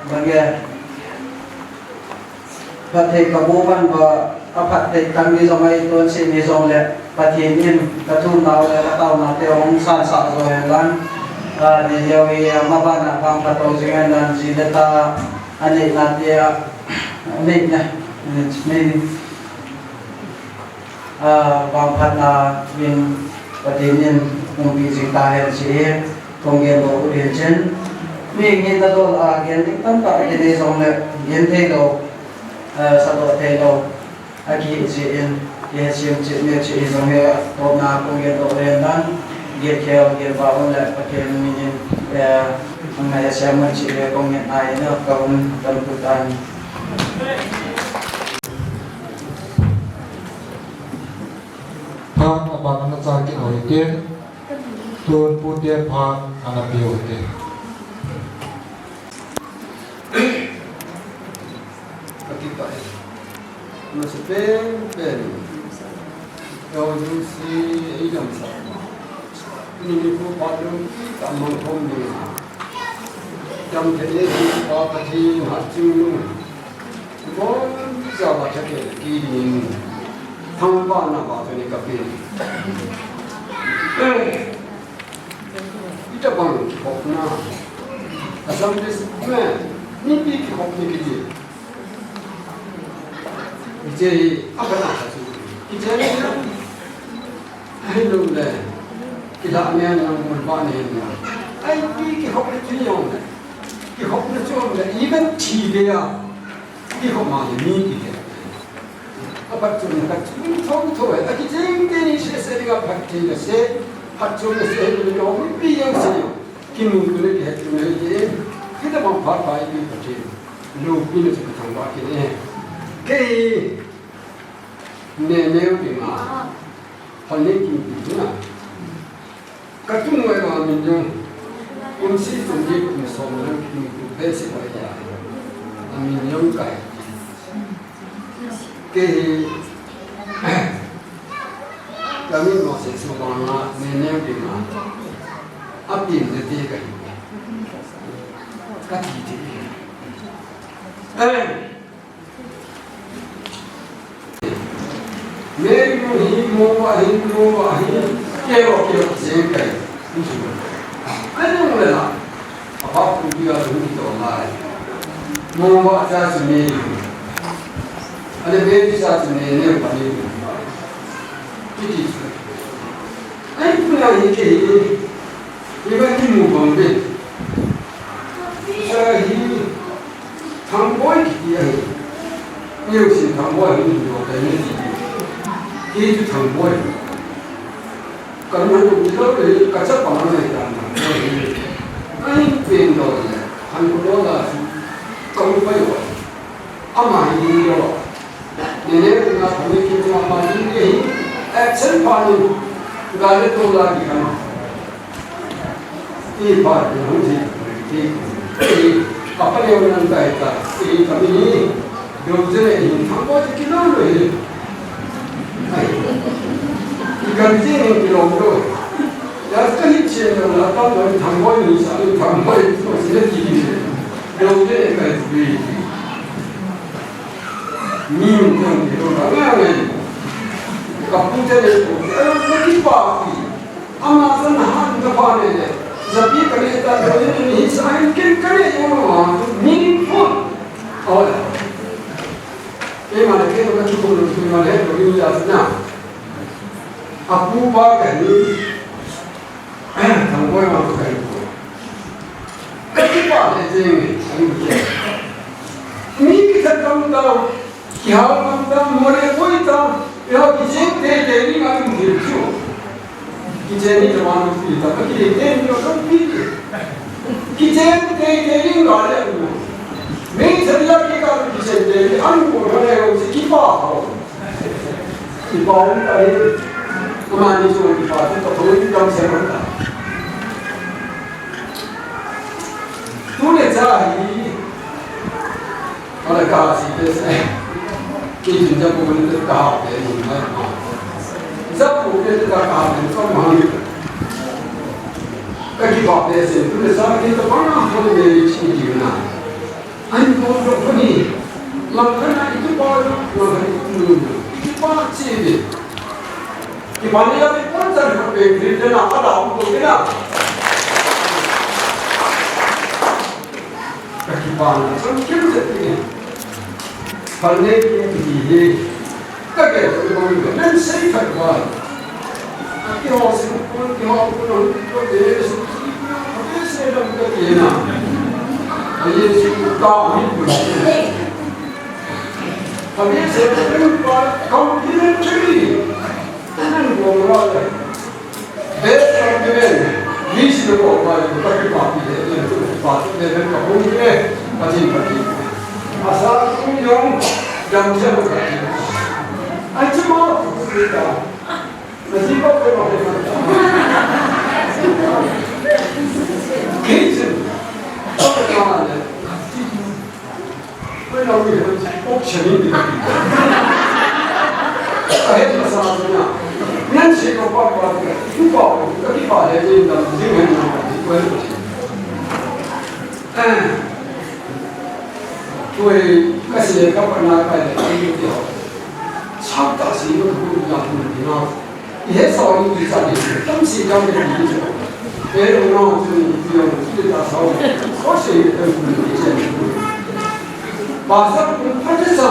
bang e, phatthei kabu man uva, aphatthei tang ni jong ahi, tonsot ni jongle, Pathen in kathumnau le kataonau te ahung sansah jo henlang, ah, nileu hi, ah, maban a vangphat to jing henlang, ji le ta, aneina te, ah, aneina, nei, ah, vangphatna in Pathen in umpi jing tahen chih hi, kong gendoh u ahin, mi ngehna dol a gen ding tamtah kinei jongle, gen theilou, eh, sahdoh theilou akihi jeh in, kihetsem cheh neo cheh hi jong hi, topna kong gendoh u ahin, genkhel genpa um le Pathen min in, eh, nang na hetsem un chih le kong ngetna in, ka um, ka um tan. Phat abang ana cha kit u hite, tun pute phat ana pe u hite. Ka kipah e. Masa pen pen. Kau jong si ei damsah. Ni ni ko pa jong ki ta mang khom ni. Jam the le ki pa ka thi ha chu nu. Bon cha ba cha ke ki ni. Thangvahna ba cha ni ka pe. Itabang kikhopna. Assembly me, mipi kikhopna kiti. Hiche hi, abana sa chu. Hiche hi, ahilou le. Kilah me nang mun ba ne na. Ai, pi kikhopna chu jong le. Kikhopna chu jong le. Even thi le a. Kikhop ma le mipi le. Aphatchomna, phatchomna thotho e, akicheng teni sese dinga phattheina se, phatchomna se, hile mipi jeng se, kimu tuna kihetuna hile, hitabang phat pha ipi Pathen loupina chu kathangvah kit e. Kei, Neneo dinga, phanin kimupi tuna. Ka tun ngai ma min jong, kum sagi kum som le kum gup beh seh pai a, a min jong kai. Kei hi, ka min Moses Subanga, Neneo dinga, a pin le te ka hi. Ka ti ti. Eh, Mary nu hi mo va hin, mo va hin, kei va kei va jeng kai. Ai nu le la. Apa pu bi a lu to lai. Mo va cha chu Mary nu. Ale Mary cha chu Neneo pa ni nu. Iti chu. Ai pu na hi kei hi. Iba kimu bang be. Cha hi. Thangboi kiti ahi. Neo sin Thangboi ahi, neo tai ni ti. Kei chu Thangboi. Ka nu hu ti lou le, ka chapa na nai ta na. Ai pen lou le, han ko lou la si. Ka mu pa yo. Ama hi ni yo. Neneo na pa ni ki ma ma ni ni. Action pa ni. Ga le to la ki ka ma. Ipa, hung ji, i, i, apa ni orang kata, i, kami ni, dua je ni, Thangboi je kilo lo ni. Ai. Ikan je ni kilo lo. Ya, sekali je ni, apa ni Thangboi ni, sa ni Thangboi, so sila ji ni. Dua je ni kai ji. Ni, ni, ni, ni, ni, ni. Kapu je ni, eh, ni pa. Ama chan han ka pa ne le. Japi ka ne ta ko ni ni sa hin ken ka ne yo ma. Meaningful. Aw. Keima le ke ka chu ko lu ma le ko ni ya na. Apu pa ka ni. Thangboi ma ka ni. Kipa le jeng, mi kithat tam tam, kihal tam tam, more koi tam, ya kicheng teitei ding a um thei chu. Kicheng ni tamam pi ta, kicheng teitei ding a um pi. Kicheng teitei ding a le um. Mi chan la ki ka kicheng teitei, an ko le ho si kipa ho. Kipa ho ta hi, amani chu kipa chu ta thoi dam se ta. Tule cha hi, ala ka si te se. Ki jin ja ko ni te ka ha te ni ma. Ja ko te ka ha te so ma ni. Ka kipa te se, tule cha ki ta pa na ko ni chi ki na. An ko do ko ni. Lang ka na i tu pa, lang ka i tu nu. I tu pa chi ni. Kipana ya pi pon chan ko pe ri de na ka da ko de na. Ka kipana chan kin de ni. Pan ne ki ni he. Ka ke ko ko ni nan sei ka ba. Ki ho si ko ki ho ko no ko de su ki ko de se dam ka de na. Aye si ka ni ko. Abhi se pa complimentary. Anan ko ra le. Best compliment. Ni si ko ra le, ka ki pa pi le, le ko pa le, le ka hung le, pa jin pa jin. Asa ku yong, jam jam ka. Ai chu ma ku ku ta. Na si ko ko ma. Kitchen. Ko ma le. Koi na ui hoi, ok chani ni. Ka het masa na. Nan se ko pa pa ka. Tu pa ko, ka ki pa le ni na, ni hen na, ni ko. Eh. Koi ka se ka pa na ka le ni ti ho. Chap ta si no ko ya ni na. I he sa ni ti sa ni, tam si tam ni ti ni. Pero no, tu ni ti ni ti ta sa. Ko se ni tam ni ti ni. Ba sa ni pa ti sa.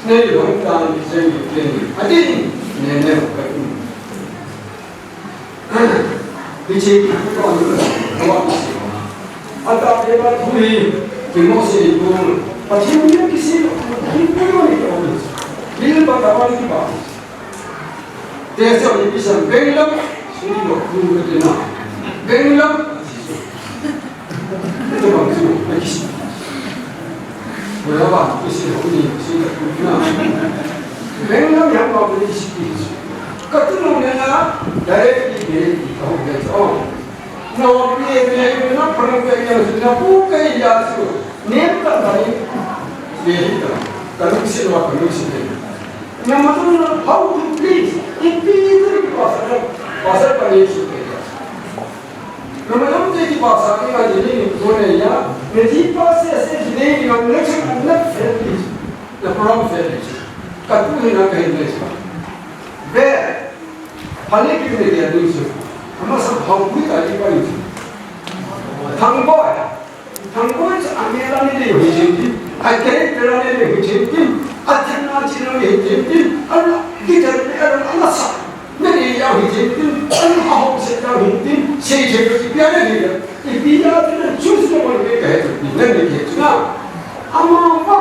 Nei hong ta ni se ni ti ni. A ti ni, ne ne ka ni. Ni che ki ko ni ko ni. A ta pe ba tu ni, ki mo se ni tu. Pa ti ni ki si, ki ko ni ko ni. Ni pa ta ba ni ba. Te se ni bisa benglam, sini lo ku ke na. Benglam, itu bang tu, lagi si. Berapa isi ni, si tak ku na. Benglam yang mau beli si. Katu nong na, dari di, di, di, kau dia, oh. Na pi e pi e na pernah ke yang sudah buka ya su. Ni tak tadi. Ni tak. Kalau sini apa ni sini. Na matun na how to please. Ipi itu pasal pasal pani sini. Na matun tu pasal ni kan jadi ni boleh ya. Ni di pasal saya jadi ni kan next next fail please. The problem fail please. Katu ni na kahin please. Be Phale ki ne dia ding su. Ama sa bhau kui ta ki pa ni. Thangboi. Thangboi sa amela ni de hi jin ti. Ai ke te la ni de hi jin ti. Athen na chi na ni hi jin ti. Ala ki te ni ala ala sa. Ne ni ya hi jin ti. Ala ha ho se ta hi ti. Se je ko ti pia ni de. Ti pia ni de chu se ko ni ke he ti. Ne ni ke chu na. Ama pa.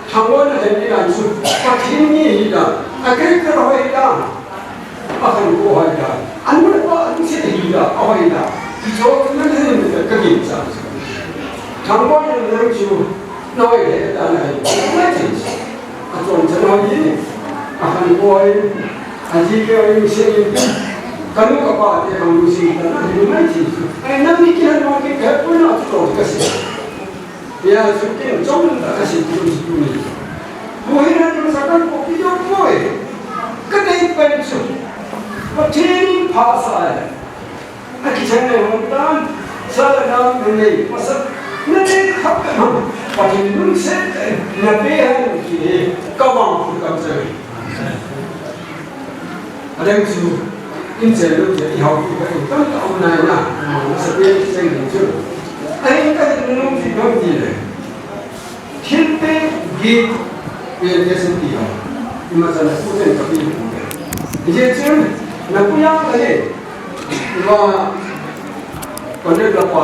Thangvahna thei ni dan chu, Pathen ni hi dan, a character hoi dan, a khantou hoi dan, a nu le pa a lungset hi dan, a hoi dan, ti chu nang hen ka gincha. Thangvahna nang chu, na hoi le dan a hi, na thei chu. A chon chan hoi hi, a khantou hoi, a ji ke hoi, se hi, ka nu ka pa te khang lu si dan a hi, na thei chu. Ai, nang ni kihan ma ke ka pu na chu ka si. Ya, chu ken chom ta ka sin tu tu ni. Bu hi na tu sa kan ko ki jo ko e. Ka dei pen chu. Pathen pha sa e. A ki chen ne hon tan. Sa la nam ne ne. Masa. Na dei khap ka hon. Pathen nun se. Na pe han ki. Ka wang ku kam se. Adang chu, in chen lu che, i hau tu ka in tam ta um nai na, ma, ma sa pe chen lu chu. Ai ka in lu chi dong ti le. Thil pe gi pe ke sin ti ha. I ma sa na ku chen ka pi. Ye chen, na ku ya ka ye. Ma, ko ne la pa.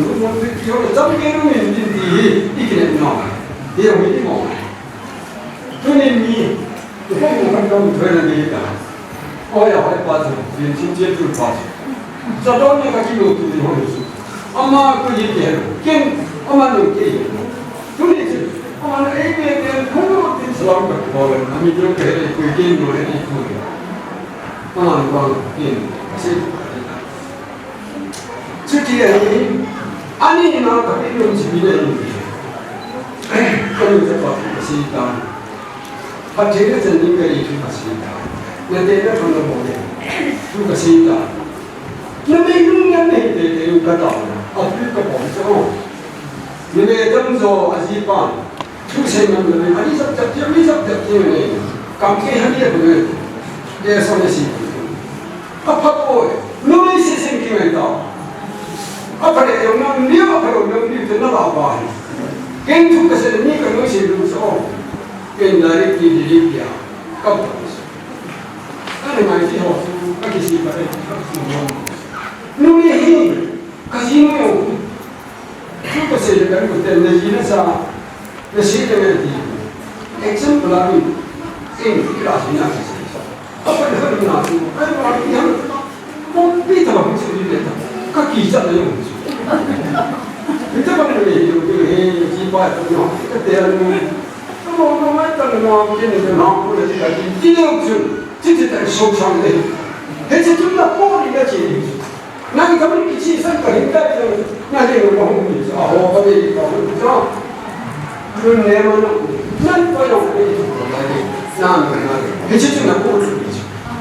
mun, mun, mun, ti ho, cham ke nu min din ti hi, i kinem no. Hi ho, hi mo. Tunin ni, tu ko mo kan kam thoi na ni ta. Oi, oi, pa chu, din chin che tu pa chu. Sa don ne ka ki lo tu ni ho ni. Ama ko ye ke, ken, ama no ke. Tuni chu, ama na ei ke ke, ko tin salam ka ko, ami jo ke, ko ke no he ko. Ama no ke, se. Chuti ahi, ani na ka pi lum chi bi le ni. Ka lu ja pa ka si ta. Pathen na chan ding ka i thu ka si ta. Na te na thon na bo le. Thu ka si ta. Na me lung na me te te lu ka ta. A thu ka bo cha. Na me dam jo a ji pa. Thu sei ngam le, ani sap chap, ani sap chap ti le. Kam ke han ye le. Ye so ne si. A pha poi. Numei sei seng ki ngai ta. A pha le yong nam ni, a pha yong nam ni te na la ba. Ken thu ka sei ni ka numei sei lu so. Ken direct ni di di ya. Ka ba. Ani mai ti ho. Ka ki si ba le. Numei hi. Ka ji mo. Thu ka sei le ka lu te na ji na sa. Na sei le na ti. Example a ni. Ken ki la ji na ka sei sa. Apa ni hal na tu. Ai ma ni hal. Mo pi ta ba sei le ta. Ka ki sa na yo. Ni ta ba ni yo ni he ji pa ta no. Ka te no. Mo mo mai ta no ke ni na ko le ka ti. Ti le chu. Ti ti ta so sang le. He ti tu na ko ni na ti. Nang kami kichi san ka hin ta jong, na le ko hung ni, a ho ka be ka hung ta. Nun ne ma na, nan ko jong ni, na na na. Hichi chu na ko chu ni.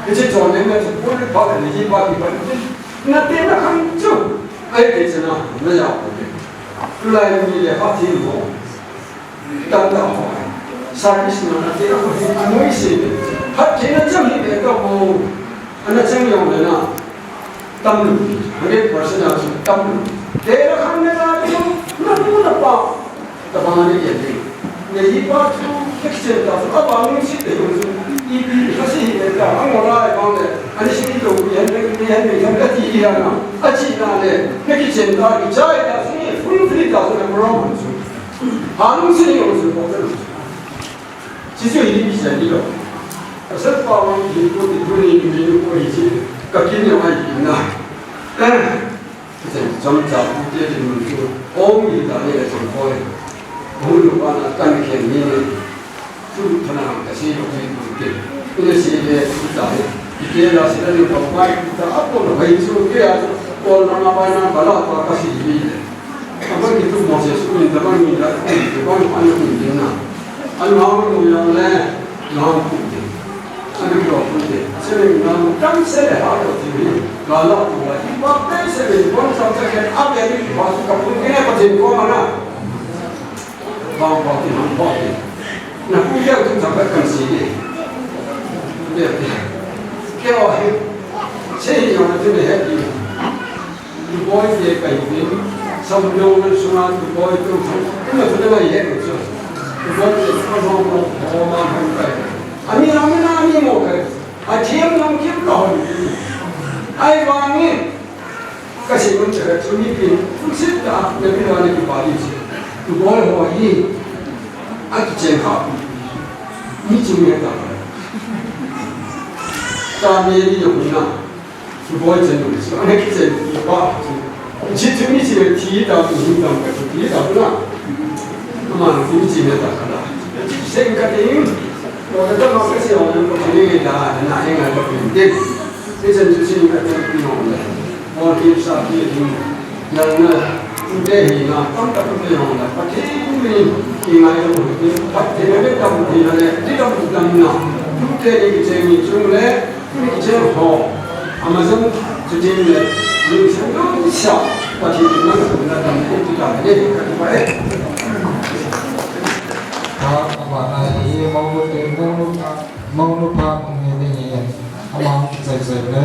Hichi chu ne na chu ko ni pa ni ji pa ni pa ni. Na te na khang chu. Ai te chu na, na ya ko ni. Tulai ni le ha ti mo. Tang ta ho. Service na na te ko hi anoi se. Hat ke na chang hi be ka ho. Ana chang yong le na. Tam lu. Hundred percent a chu tam lu. Te ra khang na na te na tu na pa. Ta ba ni ye te. Ne hi pa chu kitchen ta. A ba ni si te ko. I bi ha si hi le ta. Ang mo lai ba le. Ani si to bi han le. Hei, hei, hei, ati hi ana, ati na le, na kichen ta, kichai ta, si, full free ta, si na program chu. Hanung si ni o chu, ko ta. Si chu hi ni sa ni lo. Asal pa wang hi ko ti tu ni ni ni ko hi si, ka kin ya mai hi na. Eh, kichen chom cha pu te ni mun chu, ong hi ta ni le chom ko. Hung lu pa na tan khen ni ni. Tu thana ka sei lo ni tu ke. Ina sei le tu ta he. Ike la sei la ni ka pai tu ta apo lo bai chu ke a. Ko na ma bai na bala pa ka sei ni le. Aban ki tu mo se su ni ta ban ni la tu ban an ni ni na. An ma mo ya le na ku de. An ni lo ku de. Se le na mo kan se le ha lo ti ni. Ka la tu la. Ba pe se le bon sa ta ke a ke ni ba su ka pu ke ne pa tin ko ma na. Bang bang ti, bang bang ti. Na pu ya tu ta ka kan si ni. Ya ti. Ke wa he. Se ni ya tu ne he ti. Tu boy ke kai ni. Sam no na su na tu boy tu. Tu na tu na ye tu. Tu boy ke sa no no ho ma han kai. Ani na mi na ani mo kai. A thiam nam kim ka hon. Ai wa ni. Ka sei mun cha ka chu mi pin, fu sit ta, na pi la ni ki pa di chi. Tu boy ho hi, a kichen kha. Mi chi mi ta. Ta me ni yo na. Tu boy chen ni chi, a kichen ki pa. Chi tu mi chi me ti ta, tu hin ta ka tu ti ta na. Ama ni mi chi me ta ka la. Sei ka te. Lo ka ta ma ka sei ho na ko ni da na e nga ka pin. Ni chen chu sin ka chen pi no le. Mo ki sa ki ni. Nang na, tu te hi na, tam ta tu te no na. Pa ki ni, ki ngai lo ni. Pa te ne tam ni na le. Ti tam tu tam na. Tu te ni ki chen ni chung le. Ni ki chen ho. Amazon chu tin le. Ni chen no ni sa. Pa ki ni na na tam ni tu ta ni ka tu pa e. Ha, apa na hi, mau te, mau Monu pha hung hi ding hi, ama hung kichai chai le,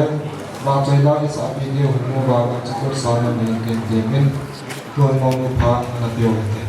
vangchoi la isah pi diu hung mu va, vangchoi sa na mi kin ti min, tuan monu pha na tiu te.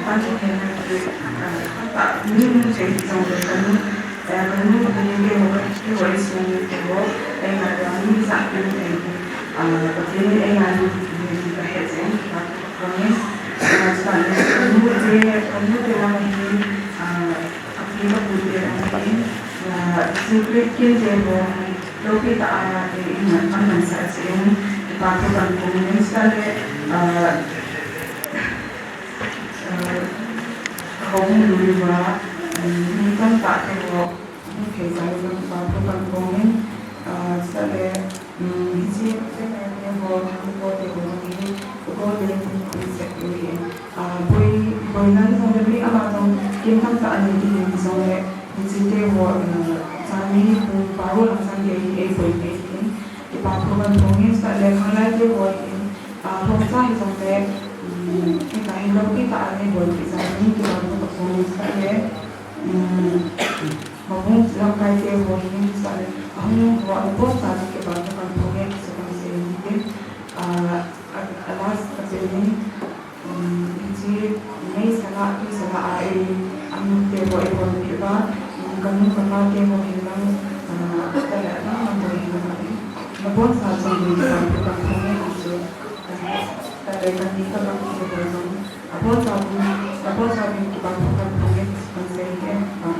Ban thei na ki, ah, ta, ni mun thei ki jong le ka nu, eh, ka nu ni ke ho ka ki ho i sung ni ke ho, eh, na ka ni sa ki ni, eh, ah, ka ti ni, eh, na ni, ni ka he chen, ka ko ni, ah, sa ni, ka nu te, ka nu te na ni, ah, ka ti ka pu te na ni, ah, si ki ki te ho, lo ki ta a te in na kan man sa chen, pa ko kan ko ni sa le, ah, Ka hung lui uva, um, mi tamtah te ho, hung thei jal uvin, vangpha vangpha in, ah, chule, um, hiche te ho, thangpo te ho, hi, uko le, hi, hi, sek u hi. Ah, boi, boina hi jong le mi ama jong, kin tamtah anei ti hi jong le, hiche te ho, ah, chami, um, parul ang sang ke hi, ei boi te hi. Kipa thu kan phong in, chule khanglai te ho hi, ah, phong cha hi jong le, um, hita hin lo kita a nei bol pi jong in kipa thu ka phong in, chule, um, mabung lamkai te ho hi, chule ahung ho, abon cha chu kipa thu kan phong in, chu kan sei in tin, ah, a, a last a pen in, Um, hiche, mei sala, tui sala a ei, anu te ho ei bol pi uva, um, ka nu ka pa te ho hin lang, ah, ka le lang lang ho hin lang, eh, na bon sa jong hin lang, ka phong e ti chu, ka le, ka le ka ni ka lang te ho jong, a bon sa jong, a bon sa jong kipa thu ka phong e ti chu kan sei e, ah.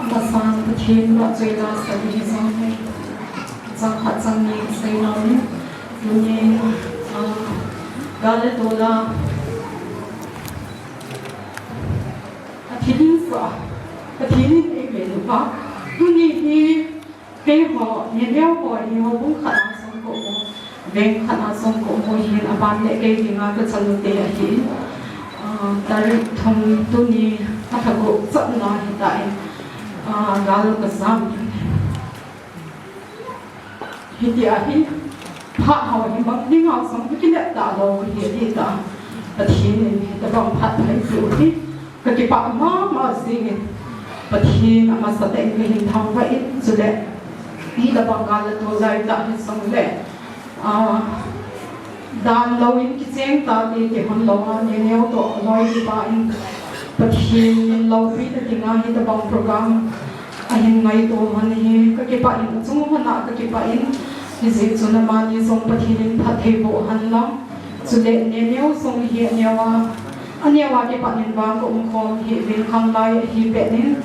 Amasan Pathen lungsetna sa ding hi jong hi, chang khat chang ni sei nom in, tuni, ah, gal le tol a, Pathen in sa, Pathen in ei pen uva, tuni hi, keiho, ni leo ho, ni ho bung khat a song ko ko, Veng khat a sung ka um u hin, aban le kei dinga ka chanu te ahi. Ah, tarik thum tuni a tha gup chapna hita in, ah, gal ka sam. Hiti ahi, phat ho hi mang dinga sung ka kilet ta lou hi, hita. Pathen in hitabang phat phai chu hi. Ka kipah mama jingin, Pathen amasa tah in ka hin thangvah in, chule hitabang gal a tolai tah hi jong le, ah, dan lou in kicheng ta ti ti hon lou a, neneo toh loi kipa in Pathen in loupina dinga hitabang program ahin ngaito hon hi ka kipah in, achung hon a ka kipah in, hijeh chun amani jong Pathen in phatthei boh hen lang. Chule neneo jong hi aneo a, aneo a kipat in vang ka umkhom hi uvin, khanglai ahi pet in,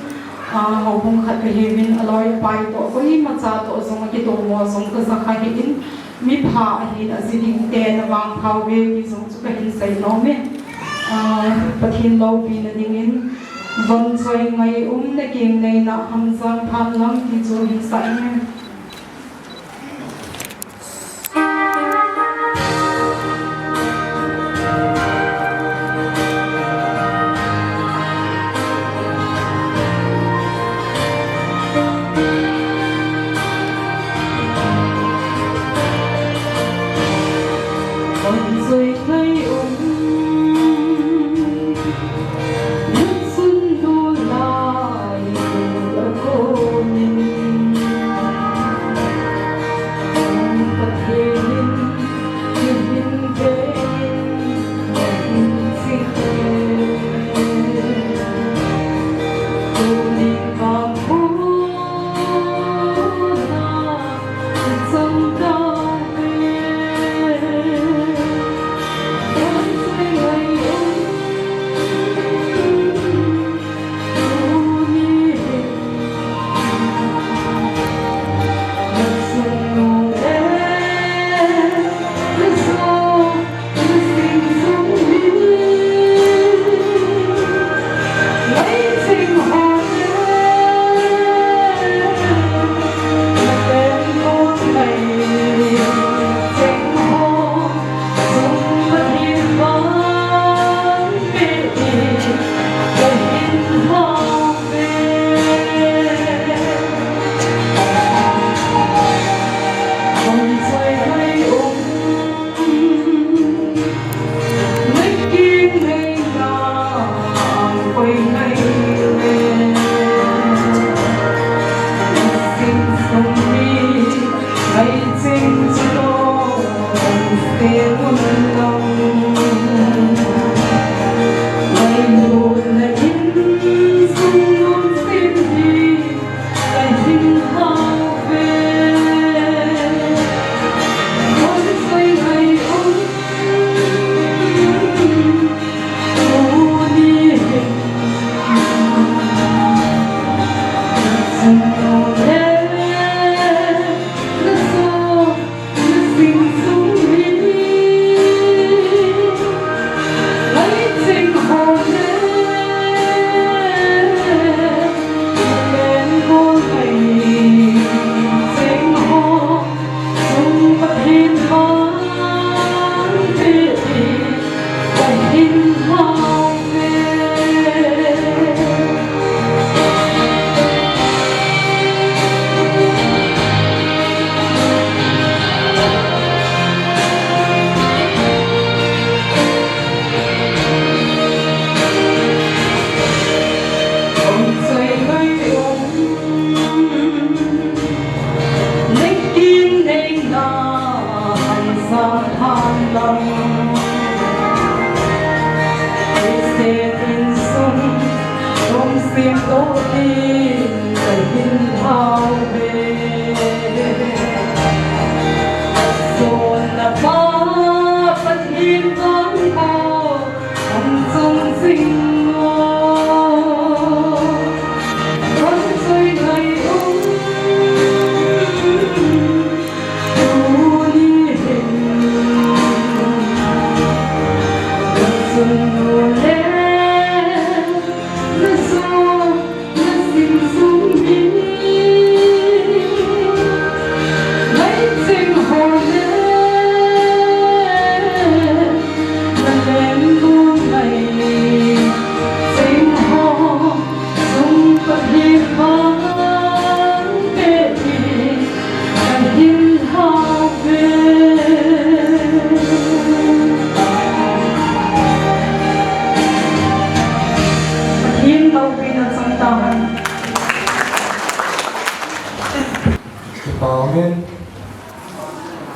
ah, houbung khat ka hi uvin, aloi apai toh, koimacha toh jong akitomo jong ka ja kha hih in, mipha ahin aji ding ten avangpha uve ti jong chu ka hin sei nom e. Ah, Pathen loupina dingin, von choi ngai um na keng neina hamjang phan lang ti chu hin sa inge.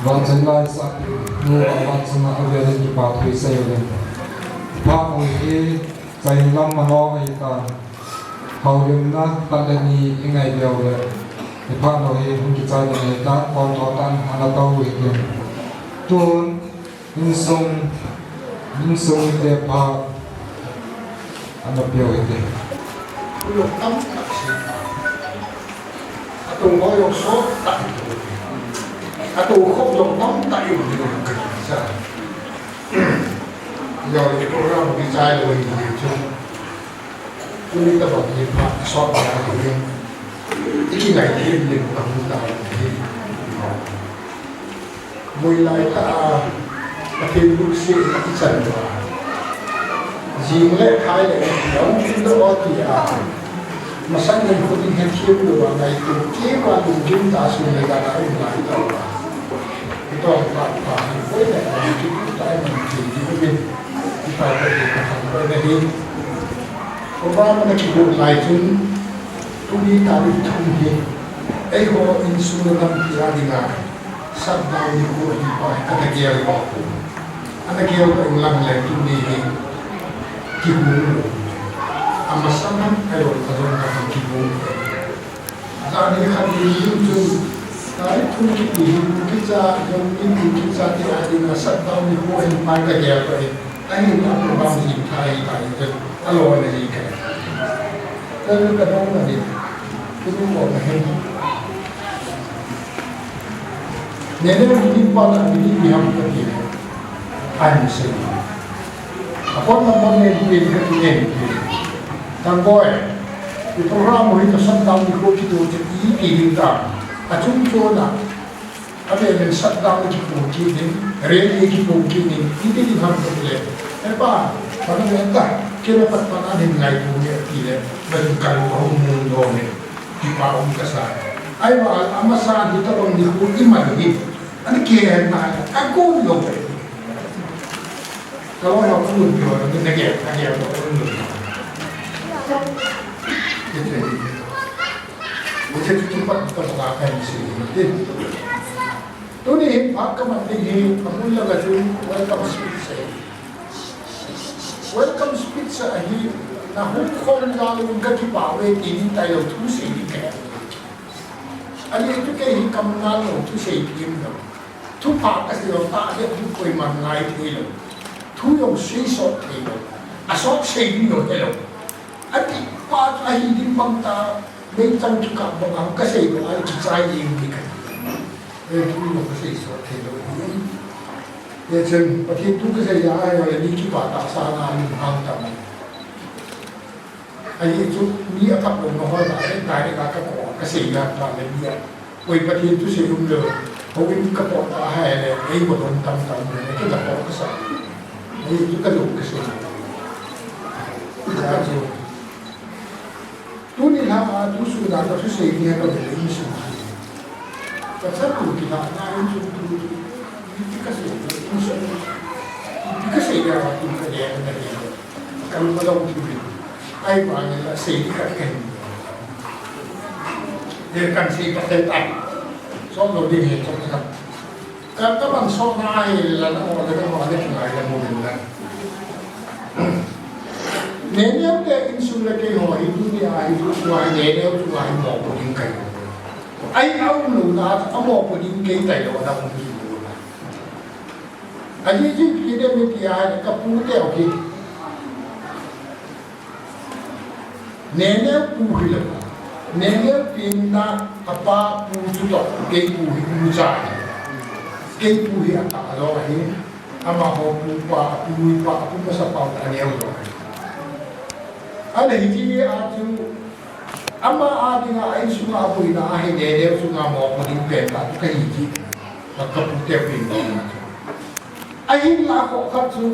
Vanchai lai sahpi nu a vanchana avel in kipa thu isei uvin. Phat u hi chai lam mano ahitan. Houlimna khat le ni ingai leu le. Iphat u hi hung kichai ding ahitan, kon to tan ana tou u hitin. Tun, insung, insung te pha ana piu hite. Atu ho yo so ta. Atu ho yo tam ta yo ni ka sa. Yo ni program kichai lo ni chu. Tuni tabang hi pha sot na hi. Iki ngai hi ni ka mu ta hi. Mui lai ta a, Pathen lungset i chan uva. Jing le khai le, dong kin do o ti a. Masang nin khu ding hethem lou a ngaito, kei va lunggim tah a sun le dan a um lai tauva. Hitobang pha hi, koi le, kei tu tai man kei ti umin. Kipah tah in ka thangvah uve. Program ana kigot lai chun, tuni tarik thum hi, eiho insung le nampi a dinga, shutdown nikho ahi pa hi ana gel doh u. Ana gel doh inlang le tuni hi kihung lou. Amasang ham, ahilou le ajona ham kihung lou. Jani khat ni chun, tarik thum kiti hi, kicha, jong ni kicha ti a dinga shutdown nikho ahi pa hi ana gel doh e. Ahinla program jing thei ahi pa hi chun, alo ana ji kei. Ka, ka dong na ni. Ka dong ko na hen. Nene ni pa na ni ni ham ka ti. Ani sei. A phone number nei pen ka ti nei pen. Thangkoi. I program u hi ka shutdown nikho kiti u chu i ti ding ta. Achung chon a. Ave men shutdown kipo kit ding, rally kipo kit ding, iti ding ham ka ti le. E pa, pa na ve ta, kei na pat pat a hin ngaito nge ti le, ba ding ka lo hung mun do ne. Kipa um ka sa. Ahivang, amasa hitabang nikho i man hi. Ani kei hen na, ka gon lou ve. Ka lo ma kun pi ho, ni na ge, na ge lo kun lou. Ite ni. Ute tu tu pat ta ba ka ni si ni. Tuni hin phat ka man ding hi, a mun lang a chun welcome speech ahi. Welcome speech ahi, na hung khom jal un ka kipah uve ti ding tailou thusei ding ka he. Ani tu kei hi kam ngal lou thusei ding lou. Thupha ka sei lou, tah le thu koiman ngai thei lou. Thu jong sei sot thei lou. A sot sei ding jong he lou. Ati pa chu ahi ding bang ta, meichang chu kap bang a ka sei lou, a kichai jeng ding ka. E, thu jong ka sei sot thei lou. E, chen, Pathen thu ka sei a, ahi lou le mi kipah tahsa na lung hang tam. Ahi chu mi a kap lou na ho ta, e, direct a ka ko, ka sei a pa le mi a. Oi, Pathen thusei um lou. Houin ka po ta hai le, ei ko don tam tam le, ke da po ka sa. Ahi chu ka lou ka sei. Ka chu. Tuni lha a tu sun a ka thusei ni ka le insung. Ka chanu kila na insung tu tu. Ni ka sei insung. Ni ka sei ya tu ka le na le. Ka lu ka dong tu ni. Ahivang la sei ni ka ka ni. Ni kan sei pa te ta. So lo ding he so ka. Ka, ka bang so na ahi le la na o le ka mo le kingai le mo le la. Neneo te insung le keiho hi tuni a hi tu a hi Neneo tu a hi mopo ding kahi. Ahi a um lou na a mopo ding kei tailou na um kit lou na. Ahi ji kidem ti a hi ka pu te o ki. Neneo pu hilou. Neneo pen na apa pu chutoh kei pu hi pu cha hi. Kei pu hi atah lou ahi. Amaho pu pa, apu pa, apu masa pa aneo lou ahi. Ahile hiti a chu ama a dinga a insunga apuina ahi Neneo chunga mopo ding pen tah chu kahi ti. Ka, ka pu te pen tah chu. Ahinla kho khat chu,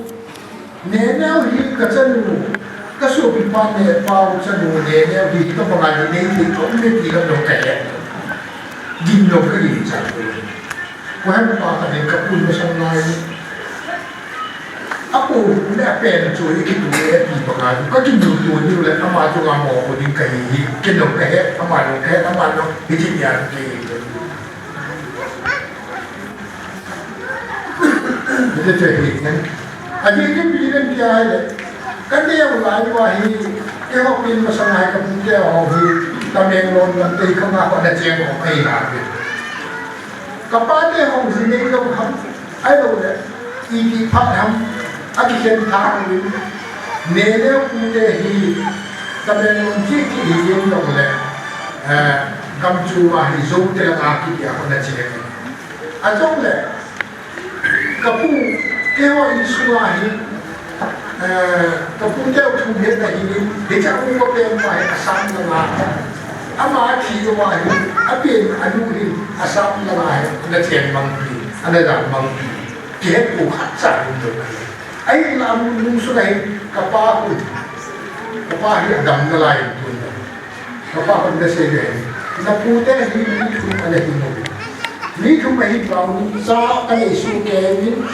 Neneo hi ka chanu, ka sopipa Nepao chanu Neneo hi ka banga hi nei thei chom le ti ka dong ka he. Ding dong ka hi cha. Ko hem pa ka ding ka pun masang lai. Apu le apen chu i kitu le ti banga ka kitu tu ni le ama chu nga mo ko ding ka hi hi. Kin dong ka he, ama dong ka he, ama dong hi ti ya ki. Te te hi ne. Ajeh chu ipi ham tia ahile, ka neo lai uva hi, keiho pin masang a hi kapu teho hi, Tamenglong lam tei khang a hung ana cheng ho ahi nave. Kapa teho ji nei lou ham, ahilou le, ipi phat ham, akikhen thah uvin, Neneo pu te hi, Tamenglong cheh cheh hi jeng jongle, eh, gam chunga hi Zo te langa kiti a hung ana cheng. Ajongle, kapu, keiho insunga hi, eh, kapu teu thum hetna hi, hiche a um pen pa hi Assam langa. Ama athi uva hi, apen anu hi Assam langa hi, ana chen mang pi, ana dan mang pi. Kihet u khatcha um lou. Ahinla nung sunga hi, kapa hi, kapa hi adam nalai tun. Kapa hon ana sei le, napu te hi mi thum ana hi mo. Mi thum ahi pau, cha kanei soh kei uvin,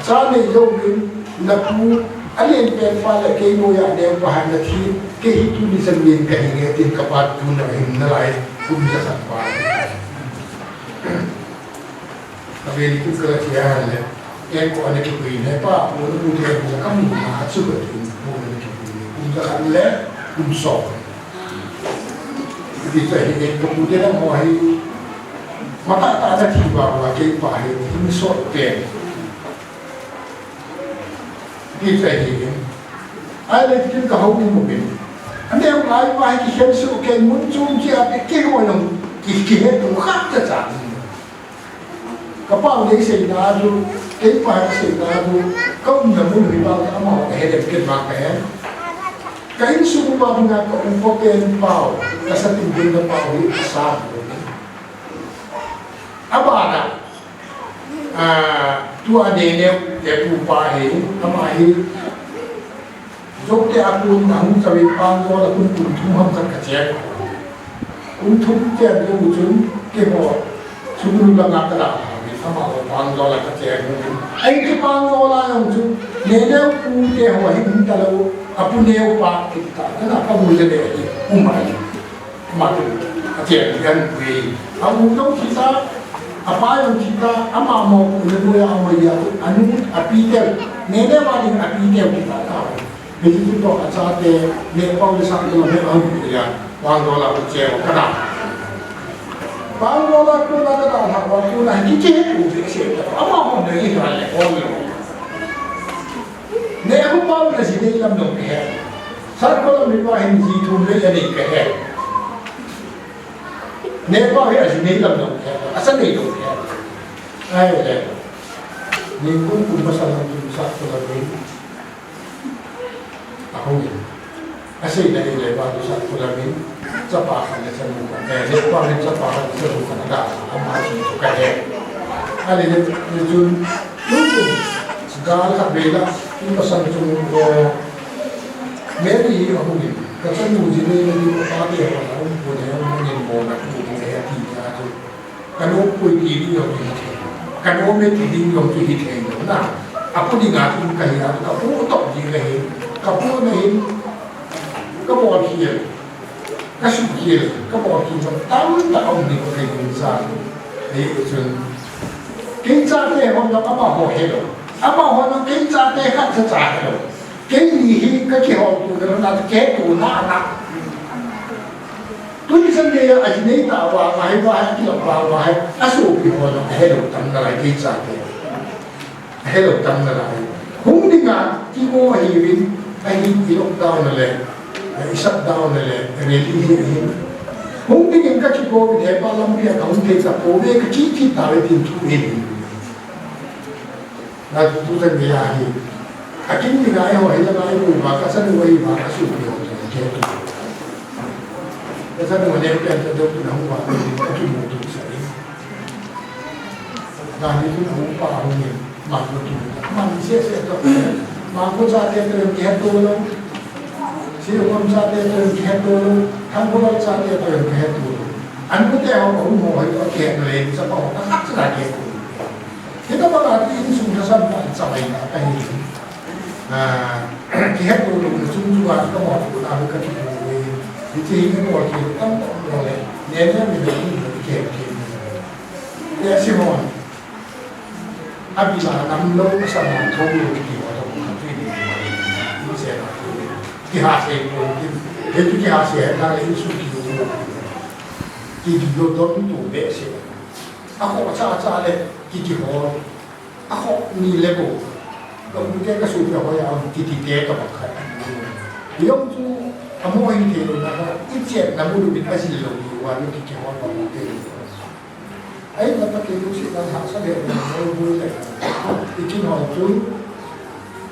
cha nei lou uvin, napu alen pen pa le kei noiya neo pa hi ana thi, kei hi tuni chan min kahi nge tin kapa tun ahin nalai, kum jakhat pa. Ka veli tu kala tia le, ken ko ana kipui ne pa, ko na bu te ko ka mu na chu ka tu, ko na kipui ne, kum jakhat le, kum som. Ti cha hi ken ko bu te na mo hi, mata ta na thi ba wa ke pa hi, kum som te. Ti cha hi ken. Ai le kin ka hau ni mo ken. Ane lai pa hi ki khen su ke mun chum chi a pe ke ho yong, ki, ki he tu kha cha cha. Kapa u nei seina chu, kei pa u seina chu, ka umna mun hi vang amaho ka he dem kit vang ka he. Ka insung uva dinga ka um po pen pau, ka sa tin ding na pau hi Assam. Abana, ah, tua Neneo te pu pa hi, ama hi, Zo te a kon ahung chai Pangjol a kon kum thum ham khat ka cheng. Kum thum cheng jou chun keiho Sugnu langa ka dalha uvin amaho Pangjol a ka cheng uvin. Ahi chu Pangjol a jong chu Neneo pu teho hi um talou, apu neo pa kiti ta, kana pa mu le le hi um ahi. Ama chu, acheng hi ahin pui. A u jong thi ta, apa jong thi ta, ama mopohna noiya ama ya, anu, api teu, Neneo a ding api teu kiti ta. Hiche chu toh achate, Nepal le Sangtam le ahin pui a, Pangjol a acheng u kana. Pangjol a kona kana lhah uva kona hi kiche tu behseh ta. Amaho nei hi hal le hol le. Neho pa u na ji nei lam jong kahe. Sat kholam mi pa hin ji thum le ja nei kahe. Nepa hi aji nei lam jong kahe. Asa nei jong kahe. Ahile. Nikum kum masa lam kum sat kholam mi. Ahung in. Asei na hile pa tu sat kholam mi. Chapa khat le chanu khat. Eh, Nepa hin chapa khat le chanu khat ada. Ama ji chu kahe. Ahile, ni chun. Gal khat vei la, tu masang chung, eh, Mary hi ahung in, ka chanu ji nei na ding ka pa te ho la um pon, hung in mo na tu ding ahi ati a chu. Ka nom poi ti ding jong chu hithei. Ka nom e ti ding jong chu hithei lou na. Apu dinga chu kahi a, ka pu toh ding ahi. Ka pu na hin, ka bol khel. Ka suhkhel, ka bolkhel jong tamtah aum ding ka gingcha. Hichun, kei chate hon jong amaho helou. Amaho jong kei chate khat cha cha helou. Keini hi ka kiholto na, na kihetona na. Tuni chan geiya aji nei ta vang a hi, va hi, akilap vang a hi, asopi ho jong ahelou tam nalai kei chate. Helou tam nalai. Hung dinga kigo ahiuvin, ahin i lockdown a le, i shutdown a le, rally hi ahin. Hung dingin ka kigo uvin, hepa lampi a kahung thei tapouve, ka kiti tauve tin thu ahin. Na tu tu chan geiya hi. Akin dinga eiho hi langa i mu uva, ka chanu ahi uva, ka suhpi ho tu, ka tu. Ka chanu a neo pen cha deu tu na hung uva, ka kimu tu sa in. Gari chu na upa hung in, man ko tu. Man se se to. Man ko chate to kihet to lou. Sihkhon chate to kihet to lou. Thangbulal chate to kihet to lou. An ko te ho ko mo ho to kihet le, sa pa ho ka khat cha kihet to. Hita pa ka ti insung ka sam pa cha mai na ka hi. Ah, kihet to lou na chung chu ka mo ko na ka ti ko. Hiche hi ka bol kitam tam lou le. Ne ne mi le kihet kihet. Te Sihkhon. Abila nam lo, asam nam tho lo kiti ho toh khat chu nei ding ahi. Insung a chu kihahsei pon tin. Hichu kihahsei hih nale insung kihou. Kidon dong tu behseh. Akhoh cha cha le ki kihol. Akhoh ni le ko. Ka u te ka sopi a hoi a um kiti te ka bang khat. Jong chu amo hi thei lou na ka. I chet na mu lu bin a jil lou ni wa ni ki kihol pa mu te. Ahinla Pathen lungsetna hahsa le, moiboi le, i kin ho chu,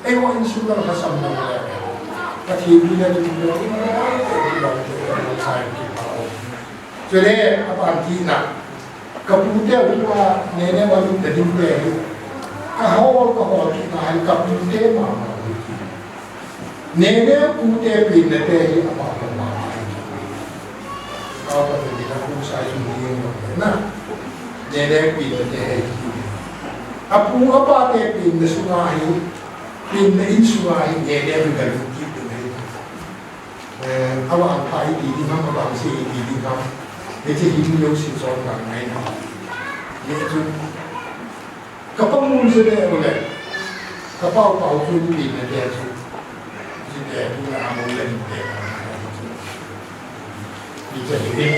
eiho insung lang lhasam lang le, Pathen mina ding lo, i mo, i mo, i mo, i mo, i mo, i mo. Chule, aban tina, ka pute u a, Nene u a lut na ding te hi, ka hol, ka hol kit na, ka pute mama. Nene pute penna te hi apa apa ma. Apa te ni la ku sa ju ni na. Nene penna te hi. Apu apa te penna sunga hi. Penna in sunga hi nene pi ga lu ki tu hi. Eh, awa ang pa i ti di ham, awa ang si i ti di ham. Hiche hi ni lo si so ka ngai na. Ye chu Ka pa mun se de ule. Ka pau pau chu ni na de chu. Ji de tu na mo le ni de. Ni che ni.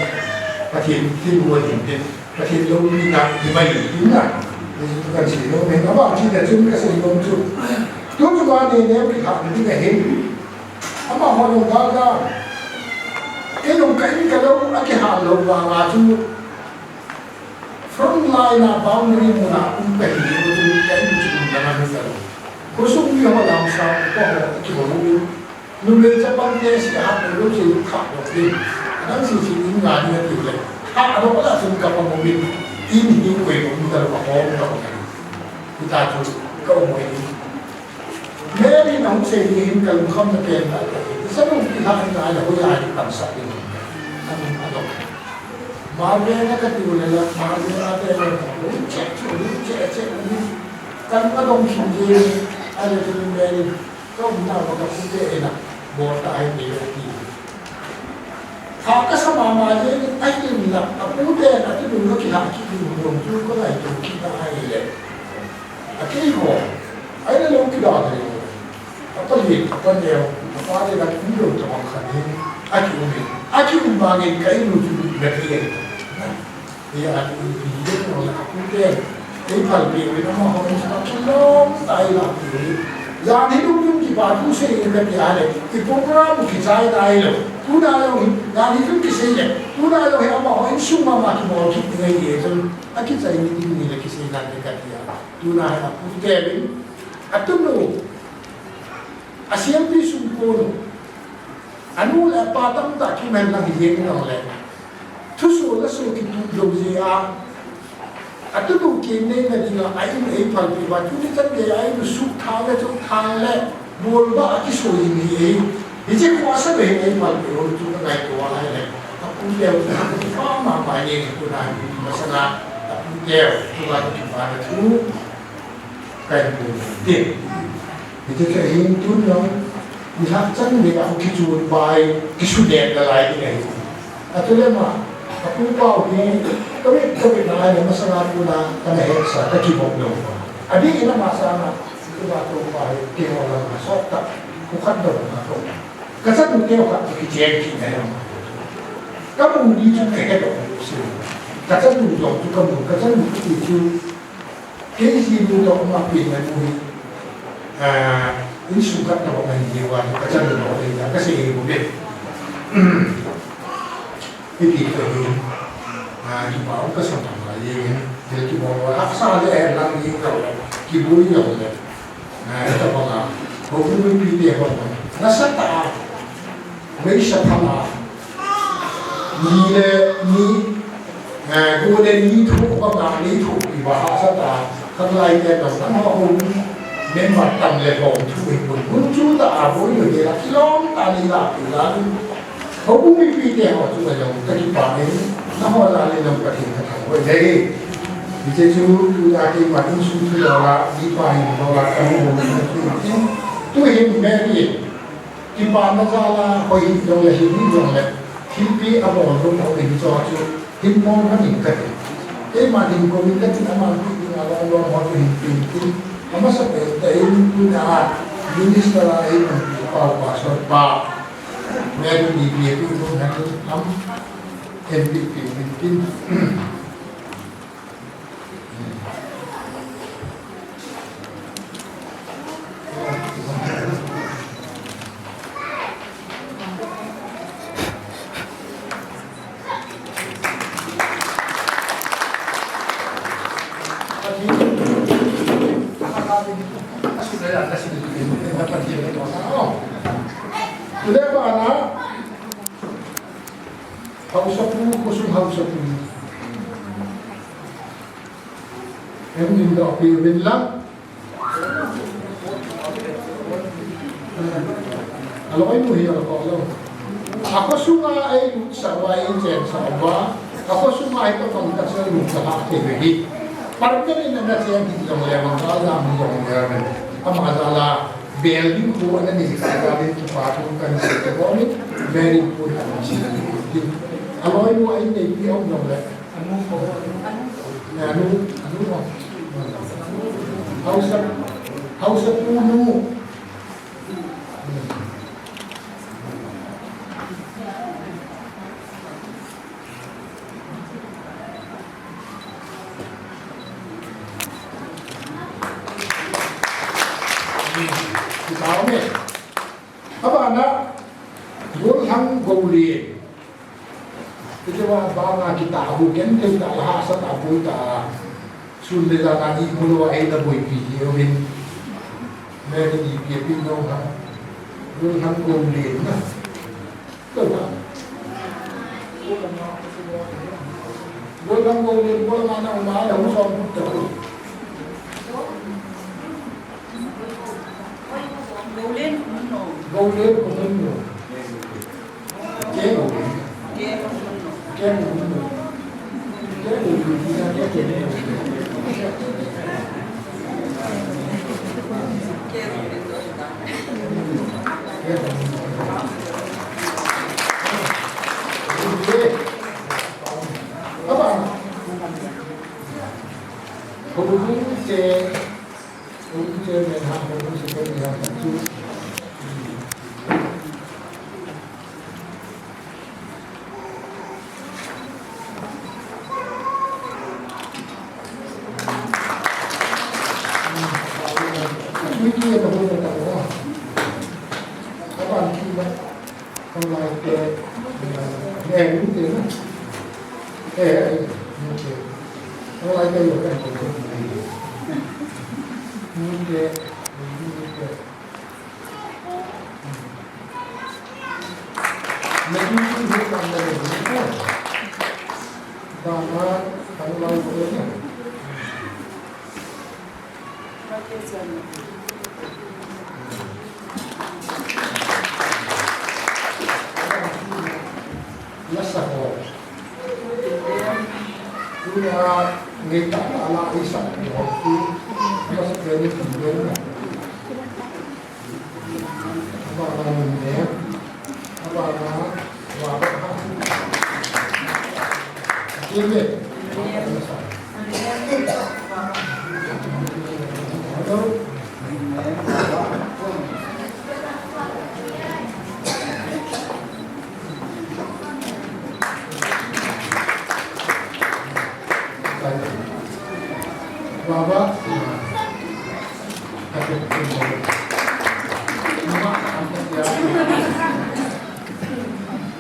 Pathen tin mo ni de. Pathen lo ni na ni mai ni na. Ni chu kan si lo me na ba ji de chu ka si lo chu. Tu chu ma ni ne ki ha ni de hin. Ama ho lo ga ga. Ke lo ka ni ka lo a ki ha lo ga ga chu. Front line a boundary muna um ka hi, ka in chu um dang a ni ka lo. Khosung mi ho lam sa, ko ho, ki ho lu. Numei chapang te si ha, lo si lu kha lo ni. Adang si si in nga ni ti le. Ha, lo la sun ka pa mo mi. In hi ko ko ni ka lo ka ho ka ko. Kita chu ka mo ni. Mary nahung sei ding hin ka lungkham na pen ta. Sa lung ti ha na la hu ya ni kan sa ni. Kan a lo. Marve na ka ti le la, Marve na te le. Lu che chu, lu che che ni. Kan ka dong shin je. A le tu Mary. Ka um na ka pu te na. Bo ta ai ni ti. Kha ka sa mama jeng in, ahinla, apute, atunu lo kihah kit ding jong chu ka ngaito kit na ahile. Akei ho, ahile lo kidalha jeng. Apa le, apa neo, apa le la ki lo to ang khan in, aki um in. Aki um bang in ka inu chu na ki e. Ei a tu in pi ding lo la apute. Ei phalpeh uvin amaho in sa kilom tai la pi. Jan hi lungdon kipa thu sei in ka ti a le. I program kichai tai lo. Tuna jong hi, jan hi lung kisei le. Tuna jong hi amaho insung mama kibol kit ngai e chun. Akichai ni ding ni le kisei nan ka ti a. Tuna hi apute uvin. Atunu. Asiampi sungkon. Anu le apa tamtah kiman lang hi jeng nang le. Thusoh le soh kitup lou jeh a. Atunu kei neina dinga, a in ei phalpeh uva, tuni chan gei a in suh thang le, chom thang le, bol ba a kiso jing hi ei. Hiche khohsah beh in ei phalpeh u chu ka ngaito a ahile. Apute u, pa mama jeng in tuna hi masanga, apute u, tuna hi kipana thu. Ka in pu tin. Hiche chu hin tun jong, nilhah chan gei a kichun pai, kisu det nalai ding ahi. Atule ma, apu pau hi, ka vet, ka vet nalai le masanga tuna, ka na hesa, ka kibol lou. Adih in ama sanga, tu ba tu pa hi, kibol lou na sot ta, khu khat dou na ko. Ka chanu teu khat kichen kit na jong. Ka mu ni chu ka he lou si. Ka chanu jong chu ka mu, ka chanu ti chu Kei jinu toh ama pen na nu hi, ah, insung khat na bang ahi jeh uva, ka chanu toh ahi, ka sei hi bou ve. Hiti toh hi, ah, kipa um ka sa mama jeng in, thil kibol uva, hahsa le, eh, lang jing ka, kiboi jong le, ah, tabang a, houbung mipi te ho, nasatah a, meisa phal a, Ni le ni, eh, go le ni thu banga ni thu iba hahsa ta, khanglai te tong tang ho ho, member tam le bom thu hi pun pun chu ta a boi lo he la, kilom ta ni la pi la ni. Houbung mipi te ho chu ka jong ka kipah in, nangho lah le nang Pathen ka thangvah e. Hiche chu, tu a keima insung thu lo la, mipa hin lo la, ka ho ho, tu hin Mary, Kipana jal a, hoi hi jong le, hi hi jong le, thilpeh abol lou ho hi chu chu, hin bol hon in kati. Keima hin ko in kati ama pi ding a lo, Lom ho tu hin tin tin. Amasa pen ta in tu na minister a in pa pastor pa. Mary ni bi tu tu na tu am. En bi pi min tin. Tule bana, hausapu, khosung hausapu. Em nin da pi vin lang. Aloinu hi alo ko lo. Akhosunga eilutsah uva, eichensah uva. Akhosunga hi patong kasah lut kaha thei hi. Permanent in ana cheng hi jongle, mangala hi jongle. Ama jal a building khu ana nei kha jal in kipa thu kahin sei kit uve. Very important. Aloinu a in neipi um jongle. Anu ko. Anu, anu ko. Hausa, hausapu nu. Kipah ume. Abana, Golhang Goulen. Kei va banga kita hu ken ken ta la ha sa ta bu ta. Sun le la na ni mu lo ai na boi pi ye win. Me ni ni pi pi no ha. Golhang Goulen na. Ko ba. Golhang Goulen, Golhang na ma ya hu so bu ta. Goulen Khonunno. Goulen Khonunno. Ke Goulen. Ke Khonunno. Ke Goulen. Ke Khonunno. Aba. Khonunno. Houin chairman ha, houin secretary ha, chu. Chu ki na houin ta ko. Aban ki na. Online te, eh, ni te na. Eh, eh, ni te. Online te yo kan ko. Ni te, ni te. Ni te, ni te. Dana, online te na. Lasa ho. Tuna ngei ta ta la i sa ho tu. Lasa ke ni tu le na. Aba na ni ne. Aba na wa ba ha. Ke le. Baba.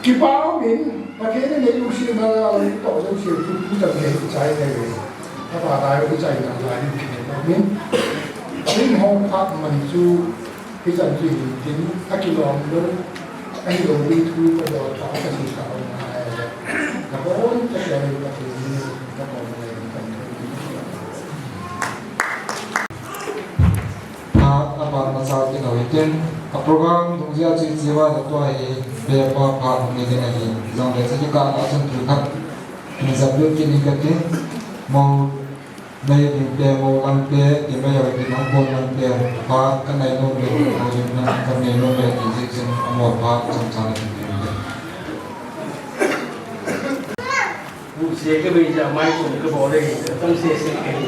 Kipah umin, Pathen in eilungsetna a toh jouse chu, tu chan gei chai ngai ve. Tapa lai u chai na lai u kine ta min. Min hong khat man chu, hichan chu hin tin, akilom lou, ahilou ding thu ka bol tha, ka sei tha u ngai. Ka bon ka sei Pathen in ka bol ngai ka. Phat aban masa kit u hitin, a program dungjui a chu hiche va natua hi, be pa phat hung hi ding ahi, jongle chu kikah a chun thu khat hin jap lut kit ing kati, mo nei ding te, mo lang te, ti mai ho hitin, hung kon lang te, phat ka nei nom le, mo ding lang ka nei nom le, ti jeh chun, amo phat chomcha na hin ti. Pu se ka bei ja mai kum ka bol le, tam se se ka hi.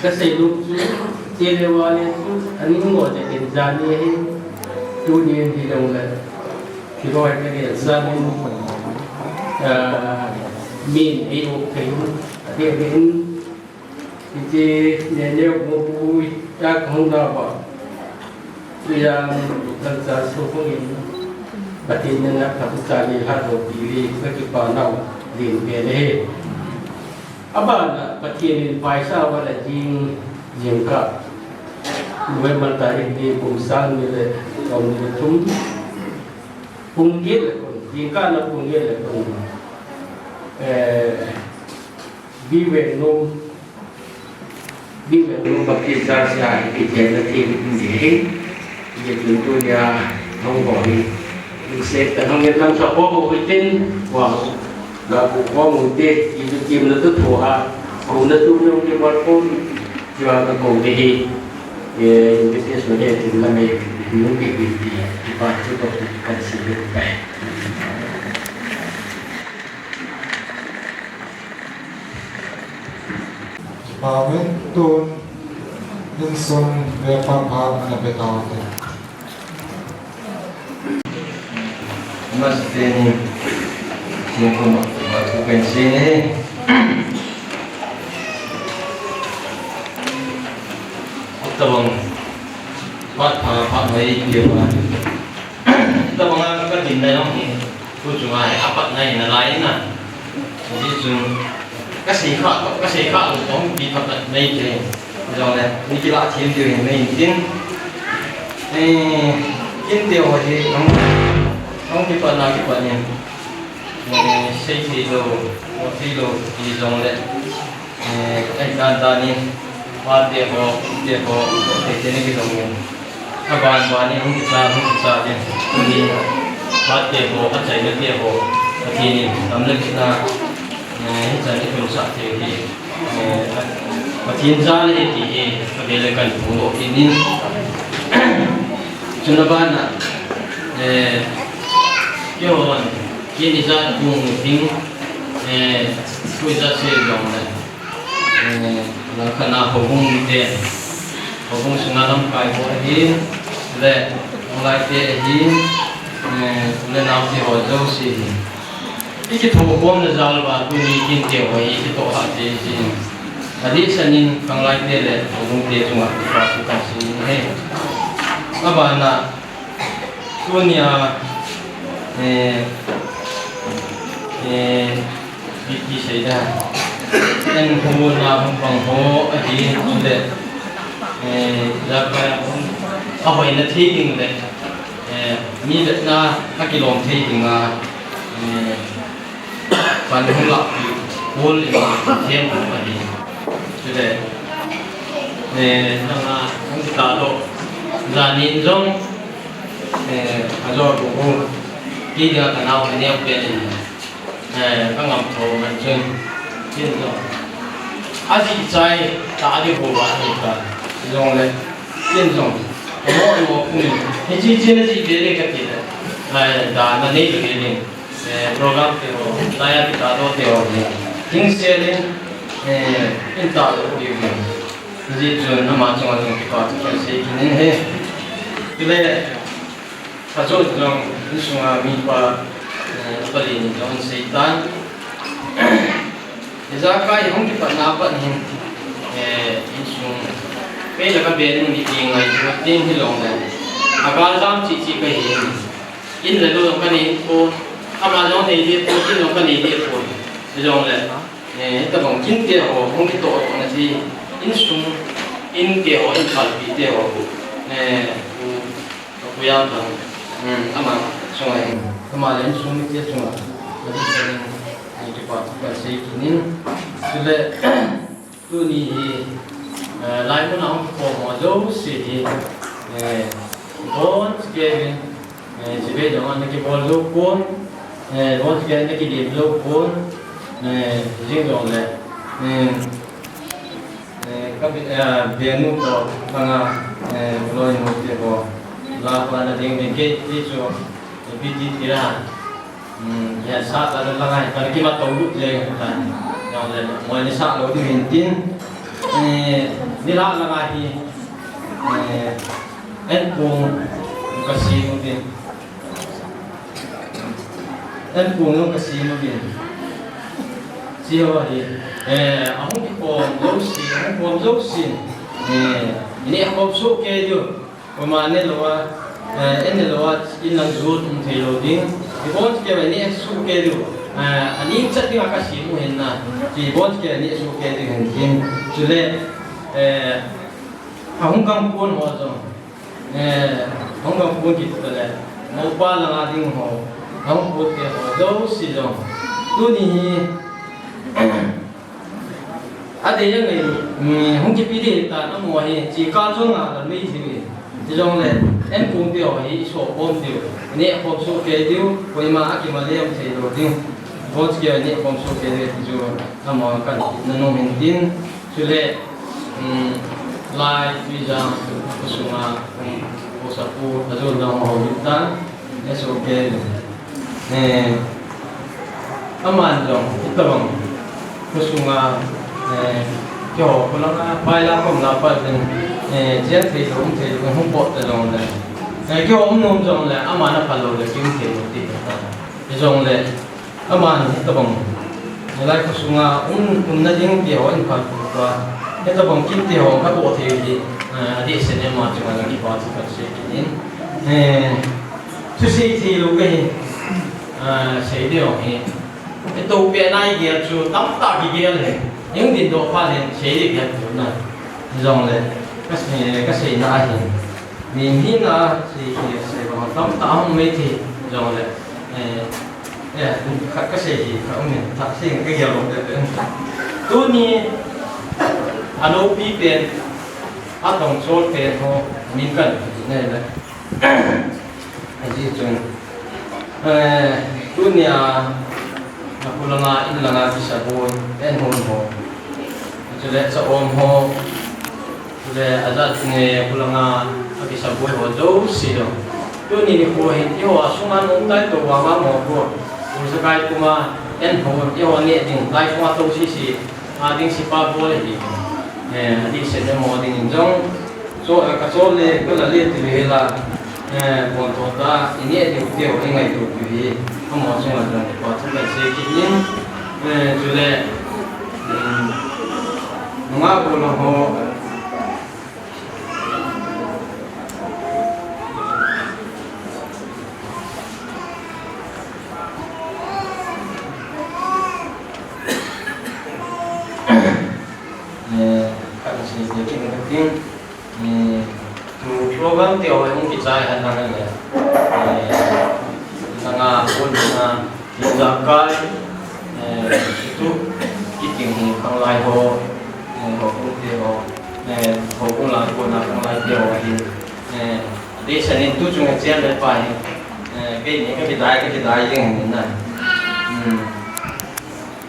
Kasei nom chu, chele vale chu, aning mo te ken jani hi, tunin hi dong le, hi roi ka ken jani, ah, min ei ok thei, ati min, iti ne ne mo pui, tak hong na ba. Tuya kalcha su ko in Pathen na phat cha ni ha do pi li ka kipa nau din pe le. Abana Pathen in paisa wala jing jing ka. November tarik ni kum sang ni le som ni le thum. Pung get le kun. Jing ka na pung get le kun. Eh, bi ve num. Bi ve num baptist sa sia hi ki chen na thi ni hi. Ye tun tunia hong ho hi. Ni se ta hong ye lam sa ho ho hi tin wa. La ku ho mu te, i tu kim na tu tho ha. Ko na tu nung ni wa ko. Jua ka ko ni hi. Ye, ni te so he tin la me. Nung ki ki ki. Ki pa tu ko tu kan si le pa. Amen. Tun, insung ve pha pha na pe tau te. Mas te ni, sing ko ma, ma ko pen sing ni. Tabang, pha pha pha mai ke ba. Tabang a ka din na yong ni. Tuchunga hi apatna hi nalai na. Hijeh chun kasei kha, kasei kha lou tong pi phat nei te. Jongle, ni kila thim diu hin nei tin. Eh, kin te ho hi, hong, hong kipatna kipat in. Eh, sei thei lou, mo thei lou, ti jongle. Eh, ai kan ta ni, pa te ho, te ho, te te ni ki dong ni. A ban ban ni hung kicha, hung kicha ni. Ni, pa te ho, a chai na te ho. Pathen in, tam le kit na, eh, hi chan ni kun sa te hi. Eh, Pathen cha le ti hi, a ve le kan pu lo ki ni. Chuna ban na, eh, ki ho, ki ni za ku ding, eh, ku za se dong le. Eh, Lalkhatna houbung mite, houbung sunga lamkai ho ahin, le, khanglai te ahin, eh, u le nao te ho jouse ahin. I kithokhomna jal uva tuni kin te ho hi i kitoh hah thei jin. Adehset in khanglai te le houbung te chunga kipa thu kasei ahi. Abana, tunia, eh, eh, Ipi sei da. En ho na hung pang ho, ahi, chule, eh, jakai a hung, a hoina thei ding le, eh, mi vetna a kilom thei ding a, eh, pan hung lah pi, pol in, them ahi. Chule, eh, nang a hung ta lo, janin jong, eh, a jor bu bu, ki dia ka nau ka neo pen in. Eh, ka ngam tho man chun. Kin jong. A ji chai ta di ho ba ni ta. Jong le. Kin jong. Mo mo kum. Hi chi chi na ji de le ka ti le. Eh, da na nei de le. Eh, program te ho. Da ya ki ta do te ho ni. Kin se le. Eh, in ta do di ni. Ji chun na ma chong chong ki pa tu ka se ki ni he. Ki le. Ajo jong, insunga mipa, eh, pali ni jong seitan. Ijakai hung kipatna pat hin, eh, insung. Kei la ka be nung ni ti ngai chu tin hi long le. A gal jam chi chi ka hin. In le lo ka nei po. Ama jong nei le po, in jong ka nei le po. Jong le. Eh, tabang kin te ho, hung kitoh na ti. Insung, in te ho, in phalpi te ho. Eh, Ka pu Jangthang, um, ama chunga hin, ama le insung mite chunga, adih in, eh, kipa thu kasei kit in, chule, tuni hi, eh, laimun a hung kikhom ho jouse hi, eh, bon chikei in, eh, chibai jong ana kibol jou pon, eh, bon chikei ana kidim jou pon, eh, jing jong le, eh, Eh, ka bi-, eh, benu to, kanga, eh, loi nu te ho. La pa na ding ding ke, ti chu, eh, P T ti la. Hmm, ya sa ta la ngai, ka ki ma to lu je, ka. Yong le, mo ni sa lo di min tin. Eh, nilhah langa hi, eh, Enkong kasem uvin. Enkong jong kasem uvin. Hiche ho hi, eh, ahung kikhom jouse, ahung khom jouse, eh, ineh khom soh kei diu. Koima nelou a, eh, inelou a, in lang jot um thei lou ding. Ibon kei ineh soh kei diu. Eh, aning chat dinga kasem u ahin na. Ibon kei ineh soh kei diu ahin tin. Chule, eh, ahung gam pon ho jong. Eh, ahung gam pon kit tale. Mopa langa ding ho. Ahung pon te ho. Jouse jong. Tuni hi. Adeh jeng in, um, hung kipe ding tan amaho hi, hiche kal jong a la mei jing in. Hijongle, Enkong te ho hi, isoh khom diu. Ineh khom soh kei diu, koima akimalem thei lou ding. Vote kei ineh khom soh kei diu, ti chu, amaho kan, na nom hin tin. Chule, um, lai, tui jang, khosunga, um, khosapu, ajol dang ho, tan. It's okay. Eh, aman jong, itobang, khosunga, eh, keiho, kholanga, paila kom la pa jeng, eh, jen thei lou, thei lou, hung pot ta jong le. Eh, keiho um nom jong le, aman aphalou le, kim thei lou ti ta. Hijongle, aman itobang, lai khosunga, um, umna ding keiho in phal pu pa. Itobang kim keiho, ka to thei di, eh, adeh sen ema chunga lang kipa chu kasei kit in. Eh, Thusei thei lou kahi, ah, sei ding hi. Itoh peh nai gel chu tamtah kigel hi. Hung dingdoh phat le sei ding gel chu na. Jongle, kasei, kaseina ahi. Mi hina sei hi sei bang tamtah hung mei thei jongle. Eh, eh, khat kasei hi, khat um in, thah sei kagel lou peh peh. Tuni, aloupi pen, atongchol pen ho, min kan, nei le. Ajeh chun, eh, tunia, nakho langa, in langa kisaboi, en hon ho. Chule cha-om ho, chule ajat ne, kho langa, akisaboi ho, jouse ho. Tuni nikho hin, eiho asunga nomtah tou vang vang ho ko. Kum jakai kuma, en hon, eiho neh ding, lai kuma tou sese, a ding sepa bol hi. Eh, adih sen emo ding in jong. Cho, eh, kachol le, kala le ti le la, eh, bon to ta, ineh diu teu, ingaito diu hi, amaho chunga jong, pa chunga sei kit in, eh, chule, um, nunga ko lang ho, eh, ka sei kit in ka ting. Eh, tu program te ho hung kichai han lang le. Eh, langa pon na, jakai, eh, tu kiting hi khanglai ho, eh, houbung te ho, eh, houbung lang pon na khanglai te ho hi, eh, adeh sen in tu chung a chen le pa hi, eh, keini kakidai, kakidai jeng hin na. Hmm.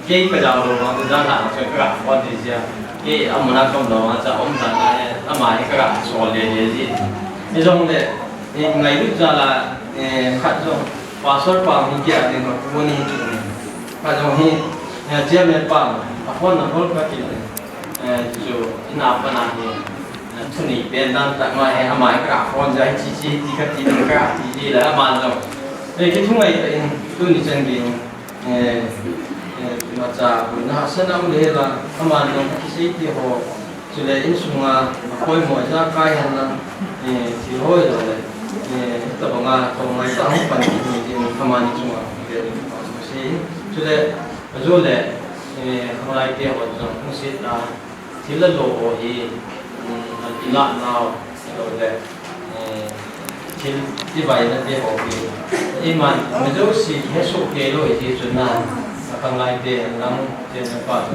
Kei kajao lou vang, tu jan la chu kaga phone ti jia. Kei amuna kaum lou vang, cha um jan la, eh, ama hi kaga sol le le ji. Hijongle, eh, ngailut jal a, eh, khat jong, pastor pa hi kei a ding ka pu ni chu. Khat jong hi, eh, chairman pa, a phone na hol ka kile. Eh, chu, ina pa na hi, eh, thuni pen dan ta ma he, ama hi kaga phone jia, chi chi, ti ka ti, ti ka ti, ti la, ama jong. Eh, kei thu ngai ta in, tuni chan gei. Eh, eh, imacha, boina hahsatna um le la, aman jong kisei ti ho, chule insunga, apoimo ijakai hen lang, eh, thil hoi lou le, eh, tabanga, tabanga itah hung pan kit ni tin, amani chunga, vel in, sei, chule, ajole, eh, khanglai te ho jong, hung sei ta, Thil alo ho hi, um, an ilah nau, ahilouleh, eh, thil ivaina te ho hi, iman, mi jouse kihe soh kei lou ahi ti chun na, akhanglai te, lang te, na pa,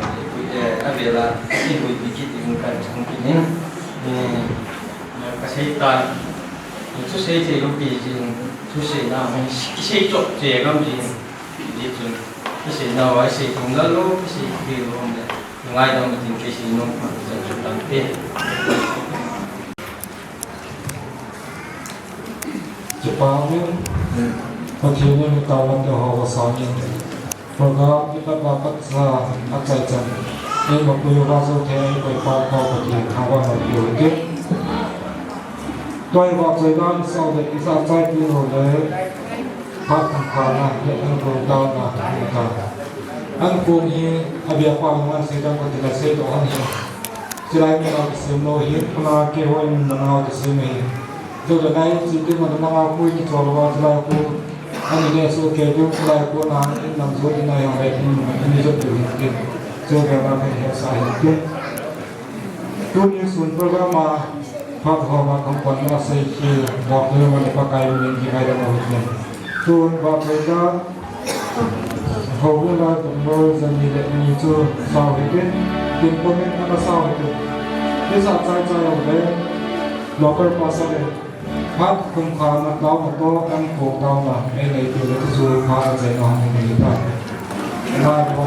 eh, avela, ihuipi kit ding kan, kan kit in, eh, kasei tan, thusei thei lou pi jin, thusei na, kisei chop che gam jin, Hiti chun, kisei nau a, isei thum lalo, kisei thei lou le, ngaidam tin kisei nom, chan chu tampi. Chupang in, Pathen in mi tao lam te ho va sang in, program kipat na pat sa, achai chan. Ei mapui uva jou thei, ei koipa Pathen thangvahna pia u hite. Tua hi vahchoi dan isah le, isah chai pi ho le, phat kham khana le, ankong taona, ankong. Ankong hi, abia pa nunga sei dan ko tina sei to ahi. Chulai mun a kisem lou hi, khuna keiho in nanga kisem ahi. Jou le nai, chi ti ma nanga pui kichol uva, chulai ko, ani le so ke diu, chulai ko na, in lam jo in nai hang le, in, in jo diu hin tin. Chu bia ma phe he sa hin tin. Tuni sun program a phat homa kamponna sei hi, Doctor Mani Pakai min in kingaidam u hitin. Tun Doctor ka, houbung lai Doctor Jani le ni chu sao hitin, tin comment ana sao hitin. Ni sa chai chai ho le, local pastor le, phat kum kha na tao na to, ankong taona, ei nei tu le tu chu phat a chai na hong ni ta. Lai ho.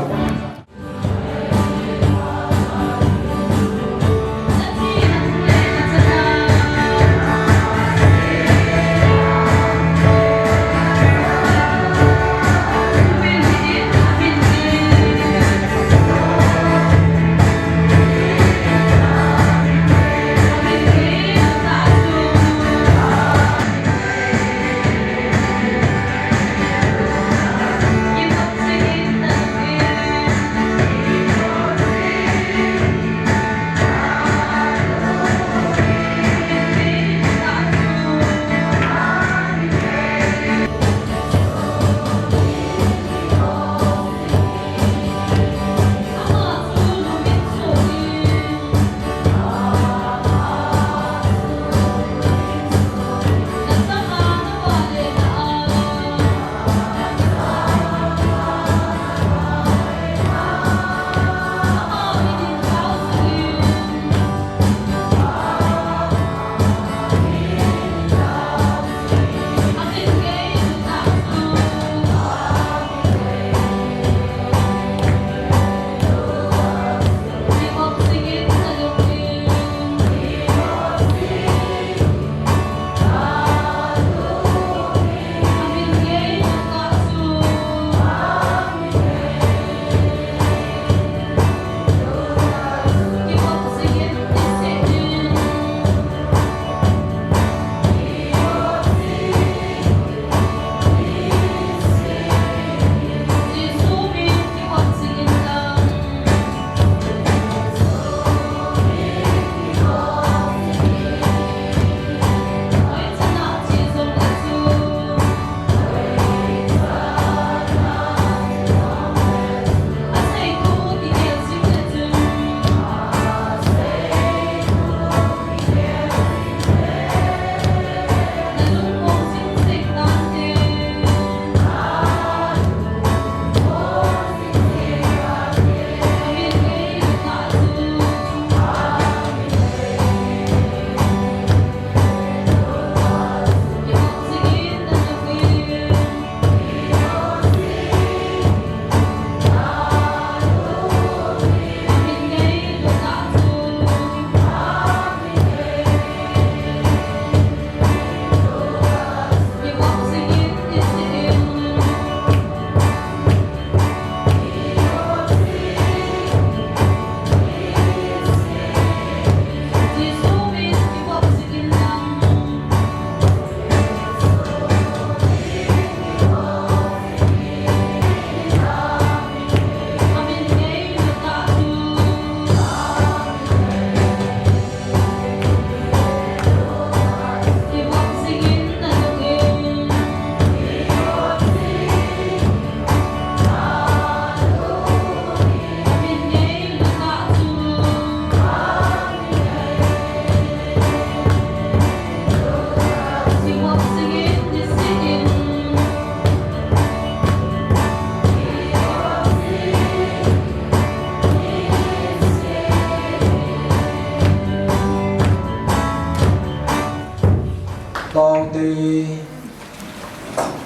Taute,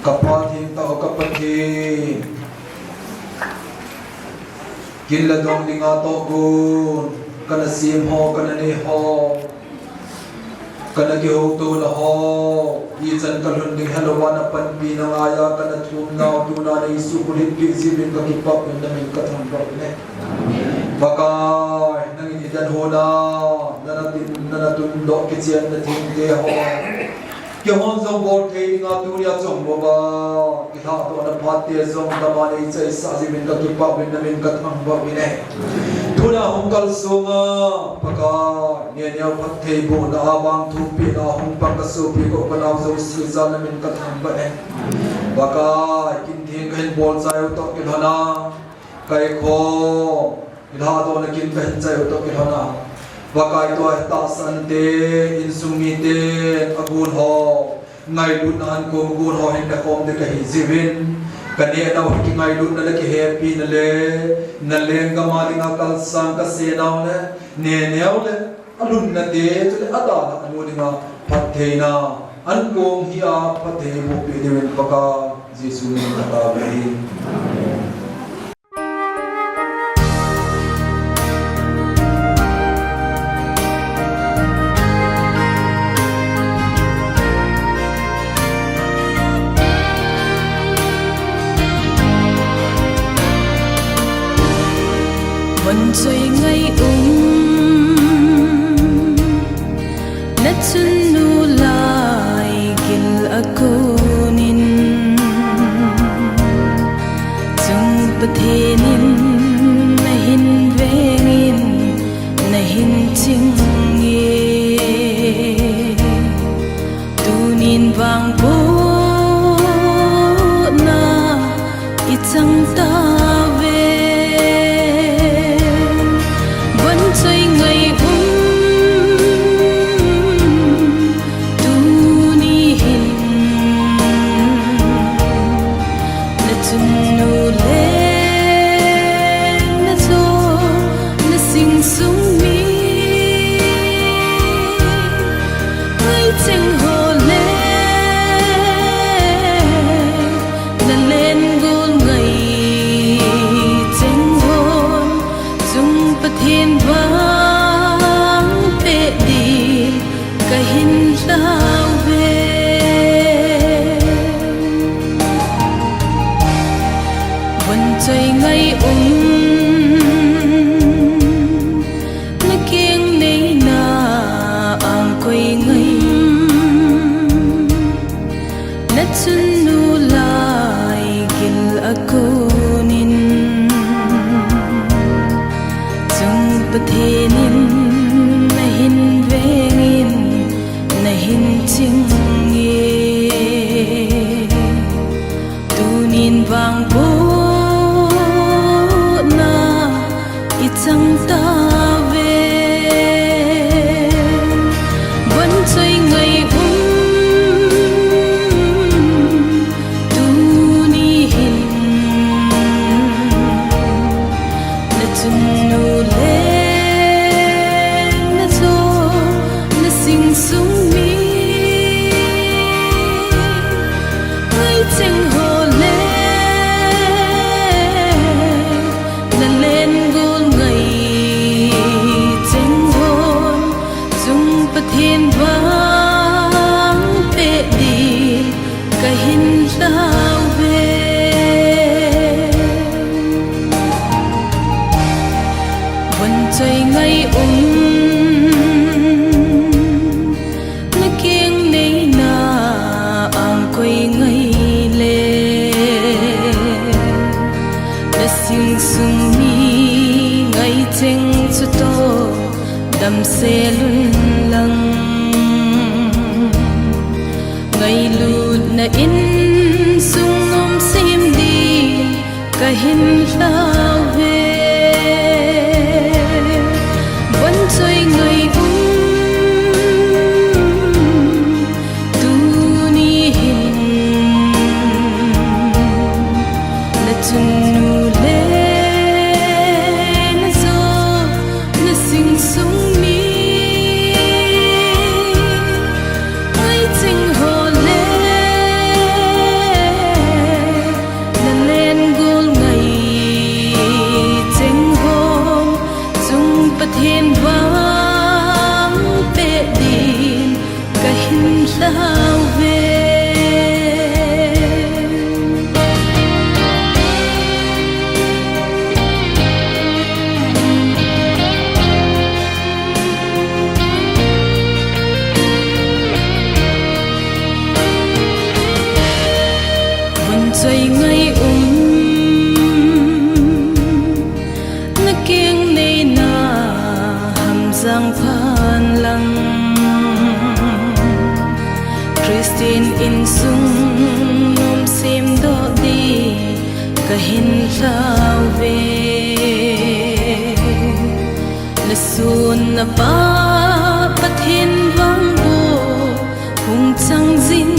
ka Pathen, tao ka Pathen. Kin le dong dinga tohgon, kana sem ho, kana nei ho, kana kihouto na ho, ichan kalhun ding helouva na panpina ngaiya kana thum nau, tuna nei suhbulhit peh jeh uvin kakipah in, namin kathangvah uve. Pakai, nangin i dan hon a, nana tin, nana tundoh kichenna thengte ho kihon jong bol thei dinga tunia chongbou va, kilhadohna phat te jong dama neichaisah jeh uvin kakipah uvin, namin kathangvah uvin e. Tuna hung kalsong a, Pakai, neo neo phattheibohna a vang thupehna a hung pang kasopi ka u kanao jouse jal namin kathangvah e. Pakai, kin theng kahin bol chai u toh kilhon a, kaikho, kilhadohna kin kahin chai u toh kilhon a, Pakai, tua tahsan te, insung mite, agon ho, ngailutna ankong gon ho hin nekhom ding kahi jeh uvin, kaneh nau hi kingailutna le kihepina le, na lenggam a dinga kalsang kasenau le, neo neo le, alunna te, chule adalhah nu dinga phattheina ankong hi a phatthei bohpeh diuvin Pakai Jesu min in katao ahi. Von choi ngai um, na chunnu lai gil a konin, chung Pathen in nahin vengin, nahin ching e. Tunin vang bohna i chang tauve, von choi ngai um, tuni hin na chunnu le na jo, na sing sung mi, ngai cheng ho le na len gol ngai cheng hon, chung Pathen vang peh ding kahin lhau ve. Von choi ngai um, na keng neina ang koi ngai um, na chunnu lai gil a konin, chung Pathen in nahin vengin, nahin ching e. Tunin vang bohna i chang tauve, von choi ngai um, tuni hin na chunnu le na jo, na sing sung mi, ngai cheng ho le na len gol ngai cheng hon, chung Pathen vang peh ding kahin lhau ve. Von choi ngai um, na keng neina ang koi ngai le, na sing sung mi ngai cheng chu toh damsel un lang, ngailutna insung um sem ding kahin lhau ve. Von choi ngai um, tuni hin na chunnu le na jo, na sing sung mi, ngai cheng ho le na len gol ngai sang phan lang. Christian insung nom semdoh di kahin lhau ve. Na sun na pa Pathen vang bu hung chang jing